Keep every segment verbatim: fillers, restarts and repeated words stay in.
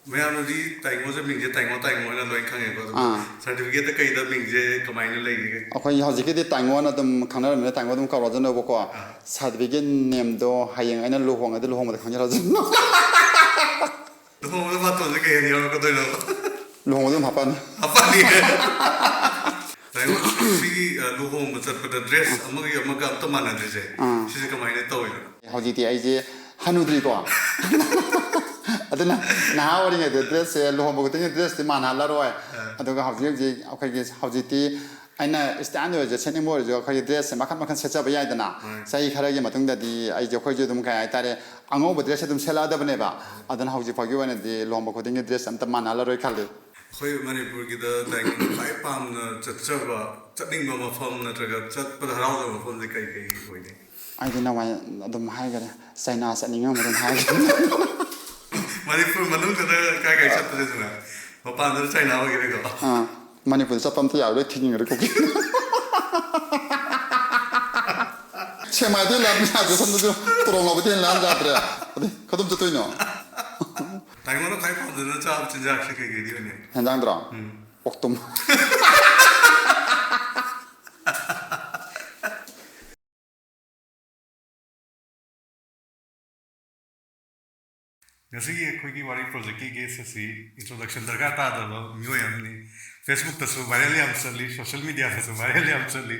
ꯃꯌꯥꯝꯅꯗꯤ ꯇꯥꯏꯉꯣꯁꯦ ꯃꯤꯡꯁꯦ ꯇꯥꯏꯉꯣ ꯇꯥꯏꯉꯣ ꯍꯥꯏꯅ ꯂꯣꯏ ꯈꯪꯉꯦꯀꯣ, ꯑꯗꯨ ꯑꯥ꯫ ꯁꯥꯔꯇꯤꯐꯤꯀꯦꯠꯇ ꯀꯩꯗ ꯃꯤꯡꯁꯦ ꯀꯃꯥꯏꯅ ꯂꯩꯔꯤꯒꯦ? ꯑꯩꯈꯣꯏ ꯍꯧꯖꯤꯛꯀꯤꯗꯤ ꯇꯥꯏꯉꯣꯅ ꯑꯗꯨꯝ ꯈꯪꯅꯔꯕꯅꯤꯅ ꯇꯥꯏꯉꯣ ꯑꯗꯨꯝ ꯀꯧꯔꯁꯅꯨꯕꯀꯣ꯫ ꯑꯥ꯫ ꯁꯥꯔꯇꯤꯐꯤꯀꯦꯠ ꯅꯦꯝꯗꯣ ꯍꯌꯦꯡ ꯑꯩꯅ ꯂꯨꯍꯣꯡꯉꯗꯤ ꯂꯨꯍꯣꯡꯕꯗ ꯈꯪꯖꯔꯁꯅꯨ꯫ ꯂꯨꯍꯣꯡꯕꯗ ꯕꯥꯇꯣꯟꯁꯦ ꯀꯩ ꯍꯥꯏꯅ ꯌꯥꯎꯔꯛꯀꯗꯣꯏꯅꯣ? ꯂꯨꯍꯣꯡꯕꯗ ꯑꯗꯨꯝ ꯍꯥꯞꯄꯛꯑꯅꯤ꯫ ꯍꯥꯞꯄꯛꯑꯅꯤ꯫ ꯇꯥꯏꯉꯣ, ꯁꯤꯒꯤ, ꯑ, ꯂꯨꯍꯣꯡꯕ ꯆꯠꯄꯗ ꯗ꯭ꯔꯦꯁ ꯑꯃꯒꯤ ꯑꯃꯒ ꯑꯝꯇ ꯃꯥꯟꯅꯗ꯭ꯔꯤꯁꯦ, ꯑꯥ꯫ ꯁꯤꯁꯦ ꯀꯃꯥꯏꯅ ꯇꯧꯔꯤꯅꯣ? ꯍꯧꯖꯤꯛꯇꯤ ꯑꯩꯁꯦ ꯍꯅꯨꯗ꯭ꯔꯤꯀꯣ꯫ ꯑꯗꯨꯅ ꯅꯍꯥ ꯑꯣꯏꯔꯤꯉꯩꯗ ꯗ꯭ꯔꯦꯁꯁꯦ ꯂꯨꯍꯣꯡꯕ ꯈꯨꯗꯤꯡꯒꯤ ꯗ꯭ꯔꯦꯁꯇꯤ ꯃꯥꯟꯅꯍꯜꯂꯔꯣꯏ꯫ ꯑꯥ꯫ ꯑꯗꯨꯒ ꯍꯧꯖꯤꯛ ꯍꯧꯖꯤꯛ ꯑꯩꯈꯣꯏꯒꯤ ꯍꯧꯖꯤꯛꯇꯤ ꯑꯩꯅ ꯏꯁꯇꯥꯏꯜ ꯑꯣꯏꯔꯁꯨ ꯁꯦꯠꯅꯤꯡꯕ ꯑꯣꯏꯔꯁꯨ ꯑꯩꯈꯣꯏꯒꯤ ꯗ꯭ꯔꯦꯁꯁꯦ ꯃꯈꯜ ꯃꯈꯜ ꯁꯦꯠꯆꯕ ꯌꯥꯏꯗꯅ꯫ ꯍꯣꯏ꯫ ꯆꯍꯤ ꯈꯔꯒꯤ ꯃꯇꯨꯡꯗꯗꯤ ꯑꯩꯁꯦ ꯑꯩꯈꯣꯏꯁꯨ ꯑꯗꯨꯝ ꯀꯩ ꯍꯥꯏꯇꯥꯔꯦ ꯑꯉꯧꯕ ꯗ꯭ꯔꯦꯁ ꯑꯗꯨꯝ ꯁꯦꯠꯂꯛꯑꯗꯕꯅꯦꯕ꯫ ꯑꯗꯨꯅ ꯍꯧꯖꯤꯛ ꯐꯥꯎꯒꯤ ꯑꯣꯏꯅꯗꯤ ꯂꯨꯍꯣꯡꯕ ꯈꯨꯗꯤꯡꯒꯤ ꯗ꯭ꯔꯦꯁ ꯑꯝꯇ ꯃꯥꯟꯅꯍꯜꯂꯔꯣꯏ ꯈꯜꯂꯤ꯫ ꯑꯩꯈꯣꯏ ꯃꯅꯤꯄꯨꯔꯒꯤꯗ ꯇꯥꯏꯉꯣꯟꯅ ꯈ꯭ꯋꯥꯏ ꯄꯥꯝꯅ ꯆꯠꯆꯕ, ꯆꯠꯅꯤꯡꯕ ꯃꯐꯝ ꯅꯠꯇ꯭ꯔꯒ ꯆꯠꯄꯗ ꯍꯔꯥꯎꯖꯕ ꯃꯐꯝꯁꯦ ꯀꯩ ꯀꯩ ꯑꯣꯏꯒꯦ? ꯑꯩꯗꯤ ꯅꯋꯥꯏ ꯑꯗꯨꯝ ꯍꯥꯏꯈꯔꯦ, ꯆꯩꯅꯥ ꯆꯠꯅꯤꯡꯉꯝꯕ ꯑꯗꯨꯝ ꯍꯥꯏꯈꯔꯦ꯫ ꯃꯅꯤꯄꯨꯔ ꯃꯅꯨꯡꯗꯅ ꯀꯥꯏ ꯀꯥꯏ ꯆꯠꯄꯁꯦ ꯁꯤꯅ? ꯃꯄꯥꯟꯗꯅ ꯆꯩꯅꯥ ꯑꯣꯏꯒꯦꯔꯥꯀꯣ? ꯑꯥ, ꯃꯅꯤꯄꯨꯔꯗ ꯆꯠꯄ ꯑꯝꯇ ꯌꯥꯔꯣꯏ, ꯊꯤꯡꯉꯤꯉꯩꯗ ꯀꯨꯀꯤ꯫ ꯁꯦꯛꯃꯥꯏꯗꯩ ꯂꯥꯟ ꯌꯥꯗ꯭ꯔꯦ, ꯁꯣꯝꯗꯁꯨ ꯇꯣꯔꯣꯡ ꯂꯥꯎꯕꯗꯩ ꯍꯦꯟꯅ ꯂꯥꯟ ꯌꯥꯗ꯭ꯔꯦ꯫ ꯑꯗꯩ ꯀꯗꯣꯝ ꯆꯠꯇꯣꯏꯅꯣ? ꯇꯥꯏꯉꯣꯟꯅ ꯈ꯭ꯋꯥꯏ ꯄꯥꯝꯖꯅ ꯆꯥꯕ ꯆꯤꯟꯖꯥꯛꯁꯦ ꯀꯩꯀꯩꯗꯤ ꯑꯣꯏꯅꯤ? ꯍꯦꯟꯖꯥꯡꯗ꯭ꯔꯣ? ꯎꯝ꯫ ꯑꯣꯛꯇꯨꯝ꯫ ꯉꯁꯤꯒꯤ ꯑꯩꯈꯣꯏꯒꯤ ꯋꯥꯔꯤ ꯄ꯭ꯔꯣꯖꯦꯛꯀꯤ ꯒꯦꯁ ꯑꯁꯤ ꯏꯟꯇ꯭ꯔꯣꯗꯛꯁꯟ ꯗꯔꯀꯥꯔ ꯇꯥꯗꯕ ꯃꯤꯑꯣꯏ ꯑꯃꯅꯤ꯫ ꯐꯦꯁꯕꯨꯛꯇꯁꯨ ꯚꯥꯏꯔꯦꯜ ꯌꯥꯝ ꯆꯠꯂꯤ, ꯁꯣꯁꯦꯜ ꯃꯤꯗꯤꯌꯥꯗꯁꯨ ꯚꯥꯏꯔꯦꯜ ꯌꯥꯝ ꯆꯠꯂꯤ꯫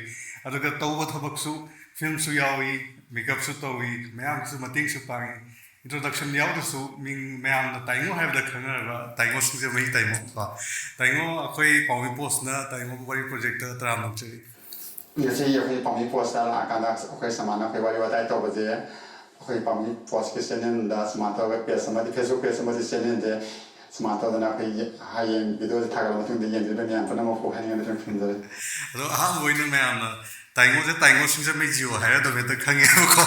ꯑꯗꯨꯒ ꯇꯧꯕ ꯊꯕꯛꯁꯨ, ꯐꯤꯂꯝꯁꯨ ꯌꯥꯎꯏ, ꯃꯦꯀꯞꯁꯨ ꯇꯧꯏ, ꯃꯌꯥꯝꯒꯤꯁꯨ ꯃꯇꯦꯡꯁꯨ ꯄꯥꯡꯉꯤ꯫ ꯏꯟꯇ꯭ꯔꯣꯗꯛꯁꯟ ꯌꯥꯎꯗ꯭ꯔꯁꯨ ꯃꯤꯡ ꯃꯌꯥꯝꯅ ꯇꯥꯏꯉꯣ ꯍꯥꯏꯕꯗ ꯈꯪꯅꯔꯕ ꯇꯥꯏꯉꯣ ꯁꯤꯡꯖꯃꯩ ꯇꯥꯏꯉꯣ ꯀꯣ꯫ ꯇꯥꯏꯉꯣ ꯑꯩꯈꯣꯏ ꯄꯥꯎꯃꯤ ꯄꯣꯁꯅ ꯇꯥꯏꯉꯣ ꯋꯥꯔꯤ ꯄ꯭ꯔꯣꯖꯦꯛꯇ ꯇꯔꯥꯝꯅ ꯑꯣꯛꯆꯔꯤ꯫ ꯉꯁꯤ ꯑꯩꯈꯣꯏ ꯄꯥꯎꯃꯤ ꯄꯣꯁꯇ ꯂꯥꯛꯑꯀꯥꯟꯗ ꯑꯩꯈꯣꯏ ꯁꯨꯃꯥꯏꯅ ꯑꯩꯈꯣꯏ ꯋꯥꯔꯤ ꯋꯥꯇꯥꯏ ꯇꯧꯕꯁꯦ, ꯑꯩꯈꯣꯏ ꯄꯥꯎꯃꯤ ꯄꯣꯁꯀꯤ ꯆꯦꯅꯦꯜꯗ ꯁꯨꯃꯥꯏꯅ ꯇꯧꯔꯒ ꯄꯦꯖ ꯑꯃꯗꯤ, ꯐꯦꯁꯕꯨꯛ ꯄꯦꯖ ꯑꯃꯗꯤ ꯆꯦꯅꯦꯜꯁꯦ ꯁꯨꯃꯥꯏꯅ ꯇꯧꯗꯅ ꯑꯩꯈꯣꯏ ꯍꯌꯦꯡ ꯚꯤꯗꯤꯑꯣꯁꯦ ꯊꯥꯒꯠꯂ ꯃꯇꯨꯡꯗ ꯌꯦꯡꯕꯤꯕ ꯃꯌꯥꯝ ꯄꯨꯝꯅꯃꯛꯄꯨ ꯍꯥꯏꯅꯤꯡꯉꯥꯏ ꯁꯨꯝ ꯈꯟꯖꯔꯤ꯫ ꯑꯗꯣ ꯑꯍꯥꯟꯕ ꯑꯣꯏꯅ ꯃꯌꯥꯝꯅ ꯇꯥꯏꯉꯣꯁꯦ ꯇꯥꯏꯉꯣ ꯁꯤꯡꯖꯃꯩ ꯖꯤꯑꯣ ꯍꯥꯏꯔ ꯑꯗꯨꯝ ꯍꯦꯛꯇ ꯈꯪꯉꯦꯕꯀꯣ꯫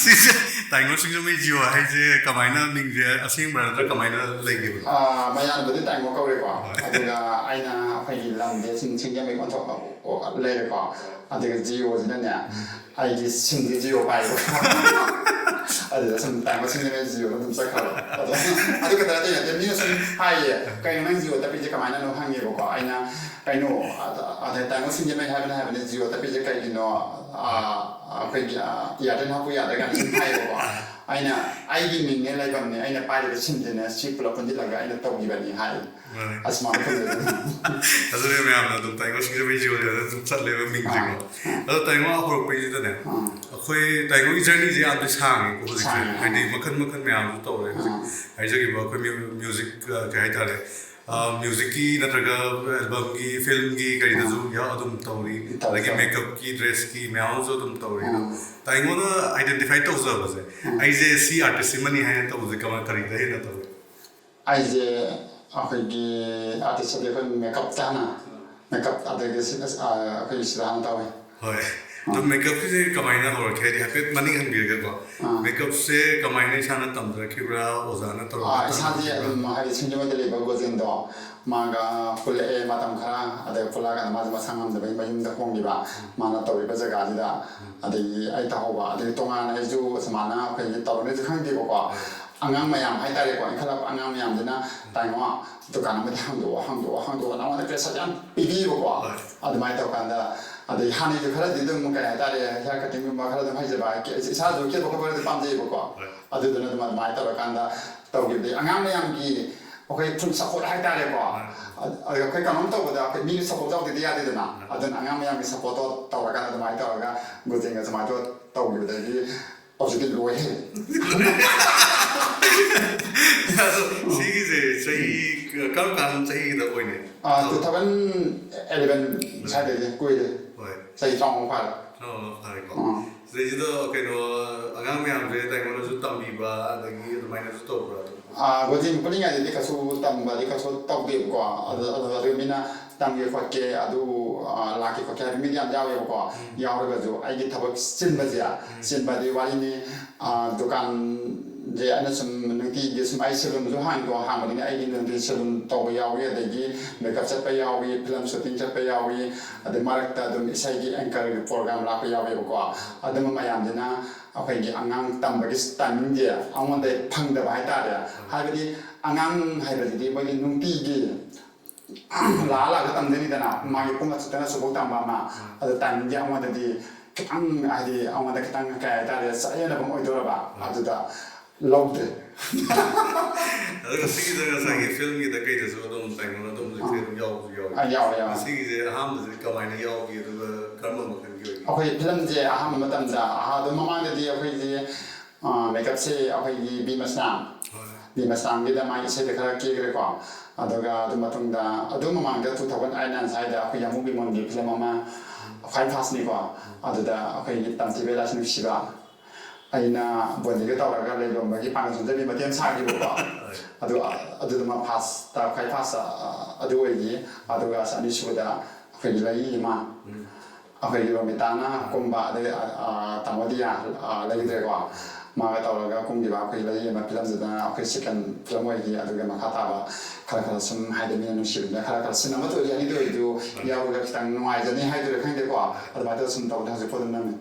ꯁꯤꯁꯦ ꯇꯥꯏꯉꯣ ꯁꯤꯡꯖꯃꯩ ꯖꯤꯑꯣ ꯍꯥꯏꯁꯦ ꯀꯃꯥꯏꯅ, ꯃꯤꯡꯁꯦ ꯑꯁꯦꯡꯕ꯭ꯔꯥ ꯅꯠꯇ꯭ꯔꯒ ꯀꯃꯥꯏꯅ ꯂꯩꯒꯦꯕ? ꯑꯥ, ꯃꯌꯥꯝꯕꯨꯗꯤ ꯇꯥꯏꯉꯣ ꯀꯧꯔꯦꯀꯣ꯫ ꯍꯣꯏ꯫ ꯑꯗꯨꯒ ꯑꯩꯅ ꯑꯩꯈꯣꯏꯒꯤ ꯂꯝꯁꯦ ꯁꯤꯡ-, ꯁꯤꯡꯖꯃꯩ ꯑꯣꯟꯊꯣꯛ-, ꯂꯩꯔꯦꯀꯣ꯫ ꯑꯗꯨꯒ ꯖꯤꯑꯣꯁꯤꯅꯅꯦ, ꯑꯩꯒꯤ ꯁꯤꯡꯒꯤ ꯖꯤꯑꯣ ꯄꯥꯏꯕ꯫ ꯑꯗꯨꯗ ꯁꯨꯝ ꯇꯥꯏꯃꯔ ꯁꯤꯡꯖꯃꯩ ꯖꯤꯑꯣꯗ ꯑꯗꯨꯝ ꯆꯠꯈ꯭ꯔꯕ꯫ ꯑꯗꯣ ꯑꯗꯨ ꯈꯛꯇ ꯅꯠꯇꯦ, ꯅꯠꯇꯦ, ꯃꯤꯅ ꯁꯨꯝ ꯍꯥꯏꯌꯦ, "ꯀꯩꯅꯣ ꯅꯪ ꯖꯤꯑꯣ ꯇꯞꯄꯤꯁꯦ ꯀꯃꯥꯏꯅꯅꯣ?" ꯍꯪꯉꯦꯕꯀꯣ꯫ ꯑꯩꯅ, "ꯀꯩꯅꯣ?" ꯑꯗ-, ꯑꯗꯩ ꯇꯥꯏꯃꯔ ꯁꯤꯡꯖꯃꯩ ꯍꯥꯏꯕꯅ ꯍꯥꯏꯕꯅꯦ, "ꯖꯤꯑꯣ ꯇꯞꯄꯤꯁꯦ ꯀꯩꯒꯤꯅꯣ? ꯑꯥ, ꯑꯩꯈꯣꯏꯒꯤ, ꯑꯥ, ꯏꯌꯥꯔꯇꯦꯜ ꯍꯥꯞꯄꯨ ꯌꯥꯗ꯭ꯔꯥ?" ꯀꯥꯏꯅ ꯁꯨꯝ ꯍꯥꯏꯌꯦꯕꯀꯣ꯫ ꯑꯩꯅ, "ꯑꯩꯒꯤ ꯃꯤꯡꯅꯦ ꯂꯩꯐꯝꯅꯦ, ꯑꯩꯅ ꯄꯥꯏꯔꯤꯕ ꯁꯤꯝꯁꯤꯅꯦ, ꯁꯤ ꯄꯨꯂꯞ ꯄꯨꯟꯁꯤꯜꯂꯒ ꯑꯩꯅ ꯇꯧꯈꯤꯕꯅꯤ" ꯍꯥꯏ꯫ ꯃꯥꯅꯦ꯫ ꯑꯁꯨꯃꯥꯏꯅ ꯈꯨꯝꯗꯣꯏꯅꯦ꯫ ꯑꯗꯨꯅꯦ ꯃꯌꯥꯝꯅ ꯑꯗꯨꯝ ꯇꯥꯏꯉꯣ ꯁꯤꯡꯖꯃꯩ ꯖꯤꯑꯣ ꯑꯗꯨꯝ ꯆꯠꯂꯦꯕ ꯃꯤꯡꯁꯦꯀꯣ꯫ ꯑꯥ꯫ ꯑꯗꯣ ꯇꯥꯏꯉꯣ ꯍꯧꯔꯛꯄꯩꯁꯤꯗꯅꯦ, ꯑꯥ꯫ ꯑꯩꯈꯣꯏ ꯇꯥꯏꯉꯣꯒꯤ ꯖꯔꯅꯤꯁꯦ ꯌꯥꯝꯗꯤ ꯁꯥꯡꯉꯦꯀꯣ ꯍꯧꯖꯤꯛꯁꯦ꯫ ꯁꯥꯡꯉꯦ, ꯍꯥꯏꯗꯤ ꯑꯥ꯫ ꯃꯈꯟ ꯃꯈꯟ ꯃꯌꯥꯝꯁꯨ ꯇꯧꯔꯦ ꯍꯧꯖꯤꯛ꯫ ꯑꯥ꯫ ꯍꯥꯏꯖꯈꯤꯕ ꯑꯩꯈꯣꯏ ꯃ꯭ꯌꯨ-, ꯃ꯭ꯌꯨꯖꯤꯛ, ꯑ, ꯀꯩ ꯍꯥꯏꯇꯥꯔꯦ, ꯑ, ꯃ꯭ꯌꯨꯖꯤꯛꯀꯤ ꯅꯠꯇ꯭ꯔꯒ ꯑꯦꯜꯕꯝꯒꯤ, ꯐꯤꯜꯝꯒꯤ ꯀꯔꯤꯗꯁꯨ ꯑꯥ꯫ ꯌꯥꯎ-, ꯑꯗꯨꯝ ꯇꯧꯔꯤ꯫ ꯇꯧꯔꯤ, ꯑꯗꯒꯤ ꯇꯧꯔꯤ꯫ ꯃꯦꯀꯞꯀꯤ, ꯗ꯭ꯔꯦꯁꯀꯤ ꯃꯌꯥꯝ ꯑꯃꯁꯨ ꯑꯗꯨꯝ ꯇꯧꯔꯤ꯫ ꯑꯗꯣ ꯑꯥ꯫ ꯇꯥꯏꯉꯣꯅ ꯑꯥꯏꯗꯦꯟꯇꯤꯐꯥꯏ ꯇꯧꯖꯕꯁꯦ, ꯑꯥ꯫ ꯑꯩꯁꯦ ꯁꯤ ꯑꯥꯔꯇꯤꯁ ꯑꯃꯅꯤ ꯍꯥꯏꯅ ꯇꯧꯕꯁꯦ ꯀꯃꯥꯏ-, ꯀꯔꯤꯗ ꯍꯦꯟꯅ ꯇꯧꯏ? ꯑꯩꯁꯦ ꯑꯩꯈꯣꯏꯒꯤ ꯑꯥꯔꯇꯤꯁ ꯑꯗꯤ ꯑꯩꯈꯣꯏ ꯃꯦꯀꯞꯇ ꯍꯥꯟꯅ, ꯃꯦꯀꯞ ꯑꯗꯒꯤ ꯁꯤ-, ꯑ, ꯑꯩꯈꯣꯏꯒꯤ ꯁꯤꯗ ꯍꯥꯟꯅ ꯇꯧꯋꯦ꯫ ꯍꯣꯏ꯫ ꯑꯗꯣ ꯑꯥ꯫ ꯃꯦꯀꯞꯀꯤꯁꯦ ꯀꯃꯥꯏꯅ ꯍꯧꯔꯛꯀꯦ? ꯍꯥꯏꯗꯤ ꯍꯥꯏꯐꯦꯠ ꯃꯅꯤꯡ ꯍꯟꯕꯤꯔꯒꯀꯣ꯫ ꯑꯥ꯫ ꯃꯦꯀꯞꯁꯦ ꯀꯃꯥꯏꯅ ꯏꯁꯥꯅ ꯇꯝꯖꯔꯛꯈꯤꯕ꯭ꯔꯥ? ꯑꯣꯖꯥꯅ ꯇꯧꯔꯒ ꯑꯥ, ꯏꯁꯥꯁꯦ ꯇꯝꯖꯔꯛꯈꯤꯕ꯭ꯔꯥ? ꯑꯗꯨꯝ ꯍꯥꯏꯗꯤ ꯁꯤꯡꯖꯃꯩꯗ ꯂꯩꯕ ꯒꯣꯖꯦꯟꯗꯣ ꯃꯥꯒ ꯄꯨꯜꯂꯛꯑꯦ ꯃꯇꯝ ꯈꯔ꯫ ꯑꯗꯩ ꯄꯨꯜꯂꯛꯑꯀꯥꯟꯗ ꯃꯥꯁꯦ ꯃꯁꯥ ꯉꯝꯗꯕꯒꯤ ꯃꯌꯨꯝꯗ ꯍꯣꯡꯈꯤꯕ꯫ ꯎꯝ꯫ ꯃꯥꯅ ꯇꯧꯔꯤꯕ ꯖꯒꯥꯁꯤꯗ꯫ ꯎꯝ꯫ ꯑꯗꯒꯤ ꯑꯩ ꯇꯧꯍꯧꯕ꯫ ꯑꯗꯒꯤ ꯇꯣꯉꯥꯟꯅ ꯑꯩꯁꯨ ꯁꯨꯃꯥꯏꯅ ꯑꯩꯈꯣꯏꯒꯤ ꯇꯧꯔꯅꯤꯁꯨ ꯈꯪꯗꯦꯕꯀꯣ꯫ ꯍꯣꯏ꯫ ꯑꯉꯥꯡ ꯃꯌꯥꯝ ꯍꯥꯏꯇꯥꯔꯦꯀꯣ, ꯏꯟꯈꯠꯂꯛꯄ ꯑꯉꯥꯡ ꯃꯌꯥꯝꯁꯤꯅ, "ꯇꯥꯏꯉꯣ, ꯗꯨꯀꯥꯟ ꯑꯃꯗꯤ ꯍꯥꯡꯗꯣꯛꯑꯣ, ꯍꯥꯡꯗꯣꯛꯑꯣ, ꯍꯥꯡꯗꯣꯛꯑꯣ", ꯅꯉꯣꯟꯗ ꯄ꯭ꯔꯦꯁꯔ ꯌꯥꯝ ꯄꯤꯕꯤꯕꯀꯣ꯫ ꯍꯣꯏ꯫ ꯑꯗꯨꯃꯥꯏꯅ ꯇꯧꯔꯀꯥꯟꯗ, ꯑꯗꯩ ꯍꯥꯟꯅꯩꯁꯨ ꯈꯔꯗꯤ ꯑꯗꯨꯝ, ꯀꯩ ꯍꯥꯏꯇꯥꯔꯦ, ꯍꯤꯌꯥꯔ ꯀꯠꯇꯤꯡꯒꯨꯝꯕ ꯈꯔ ꯑꯗꯨꯝ ꯍꯩꯖꯕ, ꯏꯁꯥꯁꯨ ꯀꯦꯕ ꯈꯣꯠꯄ ꯈꯔꯗꯤ ꯄꯥꯝꯖꯩꯌꯦꯕꯀꯣ꯫ ꯍꯣꯏ꯫ ꯑꯗꯨꯗꯨꯅ ꯑꯗꯨꯝ ꯑꯗꯨꯃꯥꯏꯅ ꯇꯧꯔꯀꯥꯟꯗ ꯇꯧꯈꯤꯕꯗꯒꯤ ꯑꯉꯥꯡ ꯃꯌꯥꯝꯒꯤ ꯑꯩꯈꯣꯏ ꯐꯨꯜ ꯁꯞꯄꯣꯔꯠ ꯍꯥꯏꯇꯥꯔꯦꯀꯣ꯫ ꯍꯣꯏ꯫ ꯑꯗ-, ꯑꯗ ꯑꯩꯈꯣꯏ ꯀꯩꯅꯣꯝ ꯇꯧꯕꯗ ꯑꯩꯈꯣꯏ ꯃꯤꯒꯤ ꯁꯞꯄꯣꯔꯠ ꯌꯥꯎꯗꯗꯤ ꯌꯥꯗꯦꯗꯅ꯫ ꯍꯣꯏ꯫ ꯑꯗꯨꯅ ꯑꯉꯥꯡ ꯃꯌꯥꯝꯒꯤ ꯁꯞꯄꯣꯔꯠꯇꯣ ꯇꯧꯔꯀꯥꯟꯗ ꯑꯗꯨꯃꯥꯏꯅ ꯇꯧꯔꯒ ꯒꯣꯖꯦꯟꯒ ꯁꯨꯃꯥꯏꯅ ꯇꯧꯔ ꯇꯧꯈꯤꯕꯗꯒꯤ ꯍꯧꯖꯤꯛꯇꯤ ꯂꯣꯏꯔꯦ꯫ ꯑꯗꯣ ꯁꯤꯒꯤꯁꯦ ꯆꯍꯤ ꯀꯔꯝ ꯀꯥꯟ ꯆꯍꯤꯗ ꯑꯣꯏꯅꯤ? ꯑꯥ, two thousand eleven ꯁ꯭ꯋꯥꯏꯗꯒꯤ ꯀꯨꯏꯔꯦ꯫ ꯍꯣꯏ꯫ ꯆꯍꯤ ꯇꯔꯥꯃꯉꯥ ꯐꯥꯔꯦ꯫ ꯇꯔꯥꯃꯉꯥ ꯐꯥꯔꯦꯀꯣ꯫ ꯑꯥ꯫ ꯁꯤꯗꯩꯁꯤꯗ ꯀꯩꯅꯣ, ꯑꯉꯥꯡ ꯃꯌꯥꯝꯁꯦ ꯇꯥꯏꯉꯣꯟꯗꯁꯨ ꯇꯝꯕꯤꯕ ꯑꯗꯒꯤ ꯑꯗꯨꯃꯥꯏꯅꯁꯨ ꯇꯧꯕ꯭ꯔꯥ ꯑꯗꯨꯝ? ꯑꯥ, ꯒꯣꯖꯦꯟ ꯄꯨꯜꯂꯤꯉꯩꯗꯗꯤ ꯀꯩꯁꯨ ꯇꯝꯕꯗꯤ ꯀꯩꯁꯨ ꯇꯧꯗꯦꯕꯀꯣ꯫ ꯑꯗ, ꯑꯗ, ꯑꯗꯨ ꯃꯤꯅ ꯇꯝꯒꯦ ꯈꯣꯠꯀꯦ, ꯑꯗꯨ, ꯑꯥ, ꯂꯥꯛꯀꯦ ꯈꯣꯠꯀꯦ ꯍꯥꯏꯕ ꯃꯤꯗꯤ ꯌꯥꯝ ꯌꯥꯎꯋꯦꯕꯀꯣ꯫ ꯎꯝ꯫ ꯌꯥꯎꯔꯒꯁꯨ ꯑꯩꯒꯤ ꯊꯕꯛ ꯆꯤꯟꯕꯁꯦ, ꯎꯝ꯫ ꯆꯤꯟꯕꯗꯤ ꯋꯥꯔꯤꯅꯤ, ꯑꯥ, ꯗꯨꯀꯥꯟ ꯁꯦ ꯑꯩꯅ ꯁꯨꯝ ꯅꯨꯡꯇꯤꯒꯤ ꯁꯨꯝ ꯑꯩ ꯁꯦꯂꯨꯟꯁꯨ ꯍꯥꯡꯉꯤꯀꯣ, ꯍꯥꯡꯕꯅꯤꯅ ꯑꯩꯒꯤ ꯅꯨꯡꯇꯤ ꯁꯦꯂꯨꯟ ꯇꯧꯕ ꯌꯥꯎꯏ, ꯑꯗꯒꯤ ꯃꯦꯀꯞ ꯆꯠꯄ ꯌꯥꯎꯏ, ꯐꯤꯂꯝ ꯁꯨꯇꯤꯡ ꯆꯠꯄ ꯌꯥꯎꯏ, ꯑꯗꯩ ꯃꯔꯛꯇ ꯑꯗꯨꯝ ꯏꯁꯩꯒꯤ ꯑꯦꯡꯀꯔꯒꯤ ꯄ꯭ꯔꯣꯒ꯭ꯔꯥꯝ ꯂꯥꯛꯄ ꯌꯥꯎꯋꯦꯕꯀꯣ꯫ ꯑꯗꯨꯝꯕ ꯃꯌꯥꯝꯁꯤꯅ ꯑꯩꯈꯣꯏꯒꯤ ꯑꯉꯥꯡ ꯇꯝꯕꯒꯤ ꯇꯥꯏꯃꯤꯡꯁꯦ ꯑꯩꯉꯣꯟꯗ ꯐꯪꯗꯕ ꯍꯥꯏꯇꯥꯔꯦ꯫ ꯍꯥꯏꯕꯗꯤ ꯑꯉꯥꯡ ꯍꯥꯏꯕꯁꯤꯗꯤ ꯃꯣꯏꯗꯤ ꯅꯨꯡꯇꯤꯒꯤ ꯂꯥꯛꯑ ꯂꯥꯛꯑꯒ ꯇꯝꯗꯣꯏꯅꯤꯗꯅ, ꯃꯥꯒꯤ ꯄꯨꯡ ꯑꯁꯨꯛꯇꯅ ꯑꯁꯨꯛꯐꯥꯎ ꯇꯝꯕ ꯑꯃ꯫ ꯑꯗꯣ ꯇꯥꯏꯃꯤꯡꯁꯦ ꯑꯩꯉꯣꯟꯗꯗꯤ ꯈꯤꯇꯪ, ꯍꯥꯏꯗꯤ ꯑꯩꯉꯣꯟꯗ ꯈꯤꯇꯪ ꯀꯩ ꯍꯥꯏꯇꯥꯔꯦ, ꯆꯌꯦꯠꯅꯕ ꯑꯃ ꯑꯣꯏꯗꯣꯔꯕ꯫ ꯑꯗꯨꯗ ꯂꯧꯗ꯭ꯔꯦ꯫ ꯑꯗꯨꯒ ꯁꯤꯒꯤꯗ ꯉꯁꯥꯏꯒꯤ ꯐꯤꯂꯝꯒꯤꯗ ꯀꯩꯗꯁꯨ ꯑꯗꯨꯝ ꯇꯥꯏꯃꯤꯡ ꯑꯗꯨꯝ ꯍꯧꯖꯤꯛꯁꯦ ꯑꯗꯨꯝ ꯌꯥꯎꯕꯁꯨ ꯌꯥꯎꯋꯤ꯫ ꯑ, ꯌꯥꯎꯋꯦ, ꯌꯥꯎꯋꯦ꯫ ꯁꯤꯒꯤꯁꯦ ꯑꯍꯥꯟꯕꯁꯦ ꯀꯃꯥꯏꯅ ꯌꯥꯎꯈꯤ, ꯑꯗꯨꯒ ꯀꯔꯝꯕ ꯃꯈꯜꯒꯤ ꯑꯣꯏꯒꯦ? ꯑꯩꯈꯣꯏ ꯐꯤꯂꯝꯁꯦ ꯑꯍꯥꯟꯕ ꯃꯇꯝꯗ, ꯑꯍꯥ-, ꯑꯗꯨꯝ ꯃꯃꯥꯡꯗꯗꯤ ꯑꯩꯈꯣꯏꯁꯦ, ꯑ, ꯃꯦꯀꯞꯁꯦ ꯑꯩꯈꯣꯏꯒꯤ ꯕꯤ ꯃꯁꯅꯥꯝ, ꯍꯣꯏ꯫ ꯕꯤ ꯃꯁꯅꯥꯝꯒꯤꯗ ꯃꯥꯒꯤ ꯏꯁꯩꯗ ꯈꯔ ꯀꯦꯈ꯭ꯔꯦꯀꯣ꯫ ꯑꯗꯨꯒ ꯑꯗꯨ ꯃꯇꯨꯡꯗ, ꯑꯗꯨ ꯃꯃꯥꯡꯗ two thousand eight nine ꯁ꯭ꯋꯥꯏꯗ ꯑꯩꯈꯣꯏ ꯌꯥꯃꯨ ꯕꯤꯃꯣꯟꯒꯤ ꯐꯤꯂꯝ ꯑꯃ, ꯈ꯭ꯋꯥꯏ ꯐꯥꯔꯁꯅꯤꯀꯣ꯫ ꯑꯗꯨꯗ ꯑꯩꯈꯣꯏꯒꯤ ꯇꯝꯊꯤꯕ ꯂꯥꯏꯁꯤ ꯅꯨꯡꯁꯤꯕ, ꯑꯩꯅ ꯕꯣꯅꯤꯒ ꯇꯧꯔꯒ ꯂꯩꯂꯣꯡꯕꯒꯤ ꯄꯥꯡꯒꯜ ꯁꯣꯟꯖꯕꯤ ꯃꯇꯦꯛ ꯑꯃ ꯁꯥꯈꯤꯕꯀꯣ꯫ ꯑꯗꯨ, ꯑꯗꯨꯗꯨꯃ ꯐꯥꯔꯁꯇ, ꯈ꯭ꯋꯥꯏ ꯐꯥꯔꯁꯇ ꯑꯗꯨ ꯑꯣꯏꯈꯤ꯫ ꯑꯗꯨꯒ ꯑꯅꯤꯁꯨꯕꯗ ꯑꯩꯈꯣꯏꯒꯤ ꯂꯩꯏ ꯏꯃꯥ, ꯑꯩꯈꯣꯏꯒꯤ ꯔꯣꯃꯤꯇꯥꯅ ꯀꯨꯝꯕ, ꯑꯗꯩ, ꯑ, ꯑ, ꯇꯥꯃꯣ ꯗꯤꯌꯥ, ꯑ, ꯂꯩꯈꯤꯗ꯭ꯔꯦꯀꯣ꯫ ꯃꯥꯒ ꯇꯧꯔꯒ ꯀꯨꯝꯈꯤꯕ ꯑꯩꯈꯣꯏꯒꯤ ꯂꯩꯏ ꯏꯃꯥ ꯐꯤꯂꯝꯁꯤꯗꯅ ꯑꯩꯈꯣꯏ ꯁꯦꯀꯦꯟ ꯐꯤꯂꯝ ꯑꯣꯏꯈꯤ꯫ ꯑꯗꯨꯒ ꯃꯈꯥ ꯇꯥꯕ ꯈꯔ ꯈꯔ ꯁꯨꯝ, ꯍꯥꯏꯗꯤ ꯃꯤꯅ ꯅꯨꯡꯁꯤꯕꯅꯤꯅ ꯈꯔ ꯈꯔ ꯁꯤꯟ ꯑꯃꯇ ꯑꯣꯏꯔꯁꯨ ꯑꯅꯤꯗ ꯑꯣꯏꯔꯁꯨ ꯌꯥꯎꯔꯒ ꯈꯤꯇꯪ ꯅꯨꯡꯉꯥꯏꯖꯅꯤ ꯍꯥꯏꯗꯣꯏꯔꯥ ꯈꯪꯗꯦꯀꯣ꯫ ꯑꯗꯨꯃꯥꯏꯅ ꯇꯧꯔ ꯁꯨꯝ ꯇꯧꯗꯅ ꯍꯧꯖꯤꯛ ꯐꯥꯎ ꯑꯗꯨꯝ ꯅꯝꯃꯤ꯫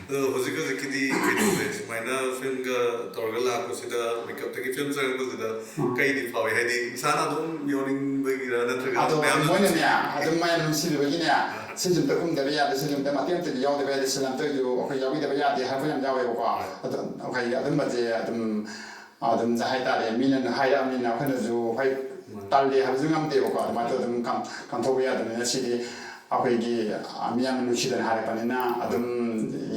ꯑꯗꯣ ꯍꯧꯖꯤꯛ ꯍꯧꯖꯤꯛꯀꯤꯗꯤ ꯀꯩꯗꯧꯔꯦ? ꯁꯨꯃꯥꯏꯅ ꯐꯤꯂꯝꯒ ꯇꯧꯔꯒ ꯂꯥꯛꯄꯁꯤꯗ, ꯃꯦꯀꯞꯇꯒꯤ ꯐꯤꯂꯝ ꯆꯪꯉꯛꯄꯁꯤꯗ ꯀꯩꯗꯤ ꯐꯥꯎꯏ? ꯍꯥꯏꯗꯤ ꯏꯁꯥꯅ ꯑꯗꯨꯝ ꯌꯥꯎꯅꯤꯡꯕꯒꯤꯔ, ꯅꯠꯇ꯭ꯔꯒ ꯑꯗꯣ ꯃꯌꯥꯝꯅ ꯃꯣꯏꯅꯅꯦ, ꯑꯗꯨꯝ ꯃꯌꯥꯝ ꯅꯨꯡꯁꯤꯕꯤꯕꯒꯤꯅꯦ, ꯁꯤꯁꯦ ꯑꯝꯇ ꯀꯨꯝꯗꯕ ꯌꯥꯗꯦ, ꯁꯤꯁꯦ ꯑꯝꯇ ꯃꯇꯦꯛ ꯑꯝꯇꯗꯤ ꯌꯥꯎꯗꯕ ꯌꯥꯗꯦ, ꯁꯤꯜ ꯑꯝꯇ ꯑꯣꯏꯁꯨ ꯑꯩꯈꯣꯏ ꯌꯥꯎꯕꯤꯗꯕ ꯌꯥꯗꯦ ꯍꯥꯏꯕ ꯌꯥꯝ ꯌꯥꯎꯋꯦꯕꯀꯣ꯫ ꯑꯗꯣ ꯑꯩꯈꯣꯏ ꯑꯗꯨꯝꯕꯁꯦ ꯑꯗꯨꯝ, ꯑꯗꯨꯝ ꯍꯥꯏꯇꯥꯔꯦ, ꯃꯤꯅ ꯍꯥꯏꯔꯛꯑꯕꯅꯤꯅ ꯑꯩꯈꯣꯏꯅꯁꯨ ꯍꯣꯏ ꯇꯜꯂꯦ ꯍꯥꯏꯕꯁꯨ ꯉꯝꯗꯦꯕꯀꯣ꯫ ꯑꯗꯨꯃꯥꯏꯅ ꯇꯧꯔ ꯑꯗꯨꯝ ꯀꯟ-, ꯀꯟꯊꯣꯛꯄ ꯌꯥꯗꯕꯅꯤꯅ ꯁꯤꯗꯤ ꯑꯩꯈꯣꯏꯒꯤ, ꯑ, ꯃꯤꯌꯥꯝꯅ ꯅꯨꯡꯁꯤꯗꯅ ꯍꯥꯏꯔꯛꯄꯅꯤꯅ ꯑꯗꯨꯝ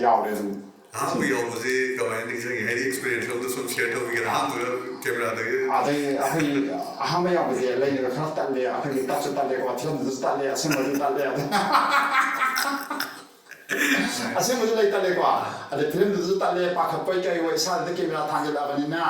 ꯌꯥꯎꯔꯦ ꯑꯗꯨꯝ꯫ ꯑꯍꯥꯟꯕ ꯌꯥꯎꯕꯁꯦ ꯀꯃꯥꯏꯅ ꯅꯤꯡꯁꯤꯡꯉꯤ? ꯍꯥꯏꯗꯤ ꯑꯦꯛꯁꯄꯤꯔꯤꯌꯦꯟꯁ ꯑꯃꯗ ꯁꯨꯝ ꯁꯤꯌꯔ ꯇꯧꯕꯤꯒꯦꯔꯥ? ꯑꯍꯥꯟꯕ ꯀꯦꯃꯦꯔꯥꯗꯒꯤ꯫ ꯑꯗꯩ ꯑꯩꯈꯣꯏ ꯑꯍꯥꯟꯕ ꯌꯥꯎꯕꯁꯦ ꯂꯩꯅꯒ ꯈꯔ ꯇꯠꯂꯦ, ꯑꯩꯈꯣꯏꯒꯤ ꯇꯠꯁꯨ ꯇꯠꯂꯦꯀꯣ, ꯐꯤꯂꯝꯗꯨꯁꯨ ꯇꯠꯂꯦ, ꯑꯁꯦꯡꯕꯁꯨ ꯇꯠꯂꯦ꯫ ꯑꯗꯨ ꯑꯁꯦꯡꯕꯁꯨ ꯂꯩ ꯇꯠꯂꯦꯀꯣ꯫ ꯑꯗꯩ ꯐꯤꯂꯝꯗꯨꯁꯨ ꯇꯠꯂꯦ, ꯄꯥꯈꯠꯄꯣꯏ ꯀꯩ ꯑꯣꯏ, ꯏꯁꯥꯗ ꯀꯦꯃꯦꯔꯥ ꯊꯥꯡꯖꯤꯜꯂꯛꯑꯕꯅꯤꯅ꯫